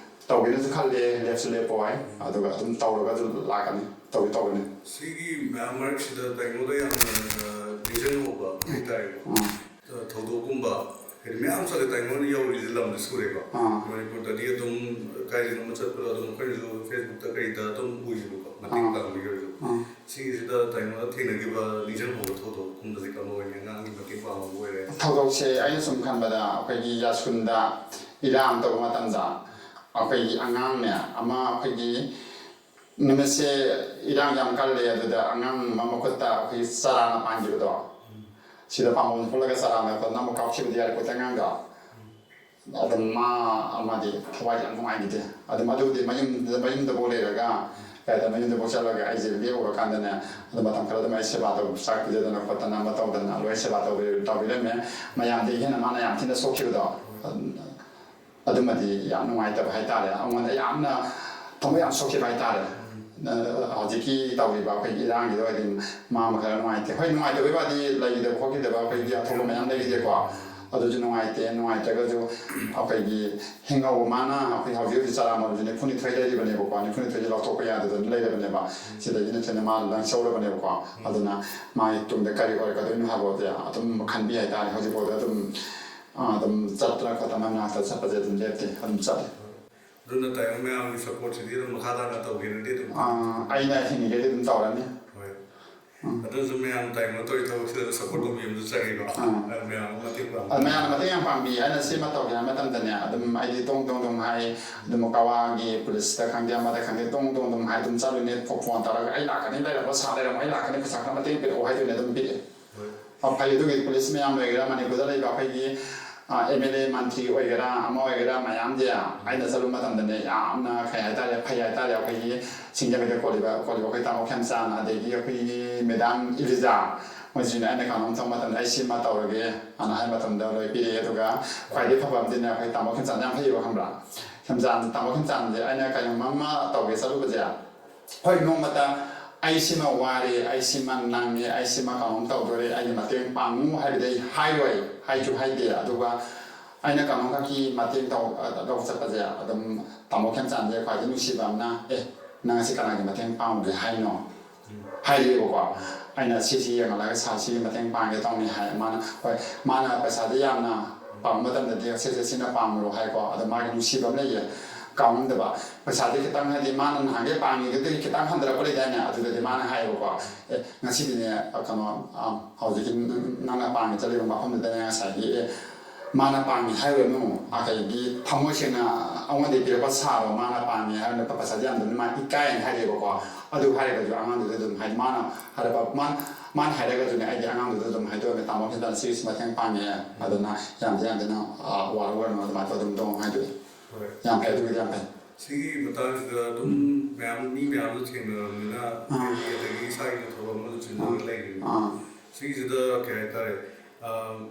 ꯇꯧꯒꯦꯅꯁꯨ ꯈꯜꯂꯦ, ꯂꯦꯞꯁꯨ ꯂꯦꯞꯄꯣꯏ, ꯑꯗꯨꯒ ꯑꯗꯨꯝ ꯇꯧꯔꯒꯁꯨ ꯂꯥꯛꯀꯅꯤ, ꯇꯧꯗꯤ ꯇꯧꯒꯅꯤ꯫ ꯁꯤꯒꯤ ꯃꯌꯥꯝ ꯃꯔꯛꯁꯤꯗ ꯇꯥꯏꯃꯣꯗ ꯌꯥꯝꯅ, ꯑ, ꯅꯤꯡꯁꯤꯡꯍꯧꯕ ꯍꯥꯏꯇꯥꯔꯦꯀꯣ꯫ ꯎꯝ꯫ ꯑ, ꯊꯧꯗꯣꯛꯀꯨꯝꯕ ꯍꯥꯏꯗꯤ ꯃꯌꯥꯝ ꯆꯠꯂꯦ, ꯇꯥꯏꯃꯣꯅ ꯌꯧꯔꯤꯁꯦ ꯂꯝꯗꯤ ꯁꯨꯔꯦꯀꯣ꯫ ꯑꯥ꯫ ꯃꯅꯤꯄꯨꯔꯗꯗꯤ ꯑꯗꯨꯝ ꯀꯥꯏꯗꯅꯣꯝ ꯆꯠꯄꯗ ꯑꯗꯨꯝ ꯑꯩꯈꯣꯏꯅꯁꯨ ꯐꯦꯁꯕꯨꯛꯇ ꯀꯩꯗ ꯑꯗꯨꯝ ꯎꯏꯌꯦꯕꯀꯣ, ꯃꯇꯦꯡ ꯑꯥ꯫ ꯄꯥꯡꯕꯒꯤ ꯑꯣꯏꯔꯁꯨ꯫ ꯑꯥ꯫ ꯁꯤꯒꯤꯁꯤꯗ ꯇꯥꯏꯃꯣꯅ ꯊꯦꯡꯅꯈꯤꯕ ꯅꯤꯡꯁꯤꯡꯍꯧꯕ ꯊꯧꯗꯣꯛꯀꯨꯝꯕꯁꯦ ꯀꯔꯝꯕ ꯑꯣꯏꯅꯤ? ꯑꯉꯥꯡꯒꯤ ꯃꯇꯦꯡ ꯄꯥꯡꯕꯕꯨ ꯑꯣꯏꯔꯦ꯫ ꯊꯧꯗꯣꯛꯁꯦ ꯑꯩꯅ ꯁꯨꯝ ꯈꯟꯕꯗ ꯑꯩꯈꯣꯏꯒꯤ ꯌꯥꯁꯀꯨꯟꯗ ꯏꯔꯥꯡ ꯇꯧꯕ ꯃꯇꯝꯗ ꯑꯩꯈꯣꯏꯒꯤ ꯑꯉꯥꯡꯅꯦ ꯑꯃ, ꯑꯩꯈꯣꯏꯒꯤ ꯅꯨꯃꯤꯠꯁꯦ ꯏꯔꯥꯡ ꯌꯥꯝ ꯀꯜꯂꯦ, ꯑꯗꯨꯗ ꯑꯉꯥꯡ ꯑꯃ ꯃꯈꯨꯠꯇ ꯑꯩꯈꯣꯏꯒꯤ ꯆꯔꯥꯅ ꯄꯥꯟꯈꯤꯕꯗꯣ, ꯁꯤꯗ ꯄꯥꯝꯕꯣꯝ ꯄꯨꯜꯂꯒ ꯆꯔꯥꯡꯅ ꯈꯣꯠꯅ ꯑꯃꯨꯛ ꯀꯥꯎꯈꯤꯕꯗꯤ ꯌꯥꯔꯦ ꯄꯣꯠꯇ ꯑꯉꯥꯡꯗꯣ꯫ ꯑꯗꯨꯝ ꯃꯥ ꯑꯃꯗꯤ ꯊꯋꯥꯏ ꯌꯥꯝ ꯅꯨꯡꯉꯥꯏꯈꯤꯗꯦ꯫ ꯑꯗꯨꯝ ꯑꯗꯨꯕꯨꯗꯤ ꯃꯌꯨꯝꯗ, ꯃꯌꯨꯝꯗꯐꯥꯎ ꯂꯩꯔꯒ, ꯀꯩꯗ ꯃꯌꯨꯝꯗꯐꯥꯎ ꯆꯠꯂꯒ ꯑꯩꯁꯦ ꯂꯦꯛꯎꯔꯀꯥꯟꯗꯅꯦ, ꯑꯗꯨ ꯃꯇꯝ ꯈꯔ ꯑꯗꯨꯝ ꯑꯩ ꯁꯦꯕꯥ ꯇꯧ, ꯆꯥꯛ ꯄꯤꯖꯗꯅ ꯈꯣꯠꯇꯅ ꯑꯃ ꯇꯧꯗꯅ ꯂꯣꯏ ꯁꯦꯕꯥ ꯇꯧꯕꯤ-, ꯇꯧꯕꯤꯔꯝꯃꯦ꯫ ꯃꯌꯥꯝꯗꯒꯤ ꯍꯦꯟꯅ ꯃꯥꯅ ꯌꯥꯝ ꯊꯤꯅ ꯁꯣꯛꯈꯤꯕꯗꯣ꯫ ꯑꯗꯨꯃꯗꯤ ꯌꯥꯝ ꯅꯨꯡꯉꯥꯏꯇꯕ ꯍꯥꯏꯇꯥꯔꯦ꯫ ꯑꯩꯉꯣꯟꯗ ꯌꯥꯝꯅ ꯊꯃꯣꯏ ꯌꯥꯝ ꯁꯣꯛꯈꯤꯕ ꯍꯥꯏꯇꯥꯔꯦ꯫ ꯑ, ꯍꯧꯖꯤꯛꯀꯤ ꯇꯧꯔꯤꯕ ꯑꯩꯈꯣꯏꯒꯤ ꯏꯔꯥꯡꯒꯤꯗ ꯑꯣꯏꯔꯗꯤ ꯃꯥ ꯑꯃ ꯈꯔ ꯅꯨꯡꯉꯥꯏꯇꯦ꯫ ꯍꯣꯏ, ꯅꯨꯡꯉꯥꯏꯇꯕꯒꯤ ꯋꯥꯗꯤ ꯂꯩꯈꯤꯗꯕ ꯈꯣꯠꯈꯤꯗꯕ ꯑꯩꯈꯣꯏꯒꯤ ꯑꯊꯣꯛꯄ ꯃꯌꯥꯝ ꯂꯩꯈꯤꯗꯦꯀꯣ꯫ ꯑꯗꯨꯁꯨ ꯅꯨꯡꯉꯥꯏꯇꯦ꯫ ꯅꯨꯡꯉꯥꯏꯇ꯭ꯔꯒꯁꯨ ꯑꯩꯈꯣꯏꯒꯤ ꯍꯤꯡꯍꯧꯕ ꯃꯥꯅ, ꯑꯩꯈꯣꯏ ꯍꯧꯖꯤꯛ ꯍꯧꯖꯤꯛ ꯆꯔꯥ ꯃꯔꯨꯁꯦ ꯅꯤꯐꯨ ꯅꯤꯊꯣꯏ ꯂꯩꯔꯤꯕꯅꯦꯕꯀꯣ꯫ ꯅꯤꯐꯨ ꯅꯤꯊꯣꯏꯁꯦ ꯂꯧꯊꯣꯛꯄ ꯌꯥꯗꯗꯅ ꯂꯩꯔꯕꯅꯦꯕ꯫ ꯁꯤꯗꯒꯤ ꯅꯠꯇꯅ ꯃꯥ ꯂꯪꯆꯧꯔꯕꯅꯦꯕꯀꯣ꯫ ꯑꯗꯨꯅ ꯃꯥꯒꯤ ꯇꯨꯡꯗ ꯀꯔꯤ ꯑꯣꯏꯔꯛꯀꯗꯣꯏꯅꯣ ꯍꯥꯏꯕꯗꯤ ꯑꯗꯨꯝ ꯈꯟꯕꯤ ꯍꯥꯏꯇꯥꯔꯦ꯫ ꯍꯧꯖꯤꯛꯐꯥꯎꯗ ꯑꯗꯨꯝ, ꯑ, ꯑꯗꯨꯝ ꯆꯠꯇꯅ ꯈꯣꯠꯇꯅ ꯃꯅꯥꯛꯇ ꯆꯠꯄꯁꯦ ꯑꯗꯨꯝ ꯂꯦꯞꯇꯦ, ꯑꯗꯨꯝ ꯆꯠꯂꯦ꯫ ꯑꯗꯨꯅ ꯇꯥꯏꯕꯪ ꯃꯌꯥꯝꯒꯤ ꯁꯞꯄꯣꯔꯠꯁꯤꯗꯤ ꯑꯗꯨꯝ ꯃꯈꯥ ꯇꯥꯅ ꯇꯧꯒꯦꯅꯗꯤ ꯑꯗꯨꯝ ꯑ, ꯑꯩꯅ ꯍꯤꯡꯉꯤꯈꯩꯗꯤ ꯑꯗꯨꯝ ꯇꯧꯔꯅꯤ꯫ ꯍꯣꯏ꯫ ꯑꯗꯨꯁꯨ ꯃꯌꯥꯝ ꯇꯥꯏꯕꯪ ꯇꯧꯔꯤ ꯊꯕꯛꯁꯤꯗ ꯁꯞꯄꯣꯔꯠ ꯇꯧꯕꯤꯕꯁꯨ ꯆꯪꯉꯤꯀꯣ꯫ ꯑꯥ꯫ ꯑꯗꯨ ꯃꯌꯥꯝ ꯑꯃ ꯃꯇꯦꯡ ꯄꯥꯡꯕ꯫ ꯑꯗꯨ ꯃꯌꯥꯝꯅ ꯃꯇꯦꯡ ꯌꯥꯝ ꯄꯥꯡꯕꯤ꯫ ꯑꯩꯅ ꯁꯤꯃ ꯇꯧꯒꯦ ꯍꯥꯏꯕ ꯃꯇꯝꯗꯅꯦ, ꯑꯗꯨꯝ ꯑꯩꯗꯤ ꯇꯣꯡ ꯇꯣꯡ ꯇꯣꯡ ꯍꯥꯏ, ꯑꯗꯨꯝ ꯀꯋꯥꯒꯤ ꯄꯨꯂꯤꯁꯇ ꯈꯪꯗꯦ, ꯑꯃꯗ ꯈꯪꯗꯦ, ꯇꯣꯡ ꯇꯣꯡ ꯇꯣꯡ ꯍꯥꯏ ꯑꯗꯨꯝ ꯆꯠꯂꯨꯅꯦ꯫ ꯐꯣ-, ꯐꯣꯟ ꯇꯧꯔꯒ "ꯑꯩ ꯂꯥꯛꯀꯅꯤ, ꯂꯩꯔꯝꯃꯣ, ꯁꯥ ꯂꯩꯔꯝꯃꯣ, ꯑꯩ ꯂꯥꯛꯀꯅꯤ, ꯄꯩꯁꯥ ꯈꯔ ꯃꯇꯦꯡ ꯄꯤꯔꯛꯑꯣ" ꯍꯥꯏꯗꯣꯏꯅꯦ, ꯑꯗꯨꯝ ꯄꯤꯔꯛꯑꯦ꯫ ꯍꯣꯏ꯫ ꯑ, ꯐꯩ꯫ ꯑꯗꯨꯒꯤ ꯄꯨꯂꯤꯁ ꯃꯌꯥꯝ ꯑꯣꯏꯒꯦꯔꯥ, ꯃꯅꯤꯄꯨꯔꯗ ꯂꯩꯕ ꯑꯩꯈꯣꯏꯒꯤ, ꯑ, ꯑꯦꯝ ꯑꯦꯜ ꯑꯦ, ꯃꯟꯇ꯭ꯔꯤ ꯑꯣꯏꯒꯦꯔꯥ, ꯑꯃ ꯑꯣꯏꯒꯦꯔꯥ, ꯃꯌꯥꯝꯁꯦ ꯑꯩꯅ ꯆꯠꯂꯨꯕ ꯃꯇꯝꯗꯅꯦ, ꯌꯥꯝꯅ ꯀꯩ ꯍꯥꯏꯇꯥꯔꯦ, ꯐꯩ ꯍꯥꯏꯇꯥꯔꯦ꯫ ꯑꯩꯈꯣꯏꯒꯤ ꯁꯤꯡꯖꯃꯩꯗ ꯀꯣꯜꯂꯤꯕ, ꯀꯣꯜꯂꯤꯕ ꯑꯩꯈꯣꯏ ꯇꯥꯃꯣ ꯈꯦꯝꯆꯥꯟ, ꯑꯗꯒꯤ ꯑꯩꯈꯣꯏꯒꯤ ꯃꯦꯗꯥꯝ ꯏꯂꯤꯖꯥ, ꯃꯣꯏꯁꯤꯅ ꯑꯩꯅ ꯀꯩꯅꯣꯝ ꯇꯧꯕ ꯃꯇꯝꯗ "ꯑꯩ ꯁꯤꯃ ꯇꯧꯔꯒꯦ" ꯑꯅ ꯍꯥꯏꯕ ꯃꯇꯝꯗ ꯂꯣꯏ ꯄꯤꯔꯛꯑꯦ꯫ ꯑꯗꯨꯒ ꯈ꯭ꯋꯥꯏꯗꯒꯤ ꯐꯕ ꯑꯃꯗꯤꯅꯦ, ꯑꯩꯈꯣꯏ ꯇꯥꯃꯣ ꯈꯦꯝꯆꯥꯟ ꯌꯥꯝ ꯐꯩꯌꯦꯕ, ꯈꯪꯕ꯭ꯔꯥ? ꯈꯦꯝꯆꯥꯟ, ꯇꯥꯃꯣ ꯈꯦꯝꯆꯥꯟꯁꯦ ꯑꯩꯅ ꯀꯩꯅꯣꯝ ꯑꯃ ꯇꯧꯒꯦ ꯆꯠꯂꯨꯕꯁꯦ, ꯍꯣꯏ, ꯅꯣꯡꯃꯇ "ꯑꯩ ꯁꯤꯃ ꯋꯥꯔꯦ, ꯑꯩ ꯁꯤꯃ ꯅꯪꯉꯦ, ꯑꯩ ꯁꯤꯃ ꯀꯩꯅꯣꯝ ꯇꯧꯗꯣꯔꯦ, ꯑꯩꯒꯤ ꯃꯇꯦꯡ ꯄꯥꯡꯉꯨ" ꯍꯥꯏꯕꯗꯤ ꯑꯩ ꯍꯥꯏꯔꯣꯏ, ꯍꯥꯏꯁꯨ ꯍꯥꯏꯗꯦ꯫ ꯑꯗꯨꯒ ꯑꯩꯅ ꯀꯩꯅꯣꯝꯈꯛꯀꯤ ꯃꯇꯦꯡ ꯇꯧ-, ꯇꯧ ꯆꯠꯄꯁꯦ, ꯑꯗꯨꯝ ꯇꯥꯃꯣ ꯈꯦꯝꯆꯥꯟꯁꯦ ꯈ꯭ꯋꯥꯏꯗꯒꯤ ꯅꯨꯡꯁꯤꯕ ꯑꯃꯅ, "ꯑꯦ, ꯅꯪ ꯉꯁꯤ ꯀꯅꯥꯒꯤ ꯃꯇꯦꯡ ꯄꯥꯡꯉꯨꯒꯦ ꯍꯥꯏꯅꯣ?" ꯍꯥꯏꯔꯛꯑꯦꯕꯀꯣ꯫ ꯑꯩꯅ ꯁꯤꯁꯤ ꯌꯦꯡꯍꯜꯂꯒ "ꯁꯥꯔ, ꯁꯤꯒꯤ ꯃꯇꯦꯡ ꯄꯥꯡꯒꯦ ꯇꯧꯅꯤ" ꯍꯥꯏ꯫ ꯃꯥꯅ, ꯍꯣꯏ, ꯃꯥꯅ ꯄꯩꯁꯥꯗꯤ ꯌꯥꯝꯅ ꯄꯥꯡꯕ ꯃꯇꯝꯗꯗꯤ "ꯁꯦ, ꯁꯦ, ꯁꯤꯅ ꯄꯥꯡꯉꯨꯔꯣ" ꯍꯥꯏꯀꯣ꯫ ꯑꯗꯣ ꯃꯥꯒꯤ ꯅꯨꯡꯁꯤꯕ ꯑꯃ ꯂꯩꯌꯦ, ꯀꯥꯎꯉꯝꯗꯕ꯫ ꯄꯩꯁꯥꯗꯤ ꯈꯤꯇꯪ, ꯍꯥꯏꯗꯤ, ꯃꯥꯅ ꯅꯍꯥꯟꯒꯩ ꯄꯥꯡꯉꯤꯗꯨꯗꯒꯤ ꯈꯤꯇꯪ ꯍꯟꯊꯔꯛꯄ ꯂꯩꯗꯥꯏꯅꯦ, ꯑꯗꯨꯗꯗꯤ ꯃꯥꯅ ꯍꯥꯏꯌꯦꯕꯀꯣ, "ꯑꯦ, ꯉꯁꯤꯗꯤꯅꯦ, ꯀꯩꯅꯣ, ꯑ, ꯍꯧꯖꯤꯛꯀꯤ ꯅꯪ-, ꯅꯪꯅ ꯄꯥꯡꯉꯦ ꯆꯠꯂꯤꯕ ꯃꯐꯝꯗꯨꯗꯅꯦ ꯉꯁꯥꯏꯒꯤ, ꯑꯦ, ꯃꯥꯅ ꯄꯥꯡꯉꯤ ꯍꯥꯏꯔꯨꯔꯅꯨ, ꯑꯗꯒꯤ ꯊꯃꯣꯏ ꯁꯦꯡꯅ ꯑꯩꯉꯣꯟꯗ ꯄꯤꯔꯛꯄ ꯁꯥꯔꯣ, ꯃꯥꯅ ꯄꯥꯡꯉꯤ ꯍꯥꯏꯔꯒ ꯄꯩꯁꯥꯗꯤ ꯌꯥꯝꯗꯕꯅꯤ, ꯃꯥ ꯏꯀꯥꯏꯅ" ꯍꯥꯏꯔꯛꯑꯦꯕꯀꯣ꯫ ꯑꯗꯨ ꯍꯥꯏꯔꯒꯁꯨ ꯑꯉꯥꯡꯗꯨꯗ ꯑꯗꯨꯝ, ꯍꯥꯏꯗꯤ, ꯃꯥꯅ ꯍꯥꯏꯔꯛꯄ, ꯃꯥꯅ ꯃꯥꯅ ꯍꯥꯏꯔꯒꯁꯨꯅꯦ, ꯑꯩꯗꯤ ꯑꯉꯥꯡꯗꯨꯗ ꯑꯗꯨꯝ ꯍꯥꯏꯗꯣꯛꯑꯒ, "ꯇꯥꯃꯣ ꯁꯤꯗ ꯁꯤꯒꯤꯁꯤ ꯃꯇꯦꯡ ꯄꯥꯡꯉꯦ, ꯑꯗꯨꯅ ꯌꯥꯝꯗꯤ ꯌꯥꯝꯗꯅ, ꯑ, ꯋꯥꯔꯧꯔꯅꯨ", ꯑꯗꯨꯃꯥꯏꯅ ꯇꯧꯔ ꯑꯗꯨꯝ ꯇꯧ ꯍꯥꯏꯗꯣꯛꯑꯦ꯫ ꯍꯣꯏ꯫ ꯌꯥꯝ ꯐꯩ, ꯑꯗꯨꯒꯤꯗꯤ ꯌꯥꯝ ꯐꯩ꯫ ꯁꯤꯒꯤ ꯃꯇꯥꯡꯁꯤꯗ ꯑꯗꯨꯝ ꯃꯌꯥꯝ, ꯃꯤ ꯃꯌꯥꯝꯁꯨ ꯊꯦꯡꯅꯔꯕꯅꯤꯅ, ꯑꯥ꯫ ꯑꯗꯒꯤ ꯏꯁꯥꯒꯤꯁꯨ ꯊꯕꯛ ꯑꯃꯁꯨ ꯆꯤꯟꯗꯨꯅ ꯑꯥ꯫ ꯂꯩꯔꯤꯕꯅꯤ꯫ ꯑꯥ꯫ ꯁꯤꯒꯤꯁꯤꯗ ꯀꯩ ꯍꯥꯏꯇꯥꯔꯦ, ꯑ,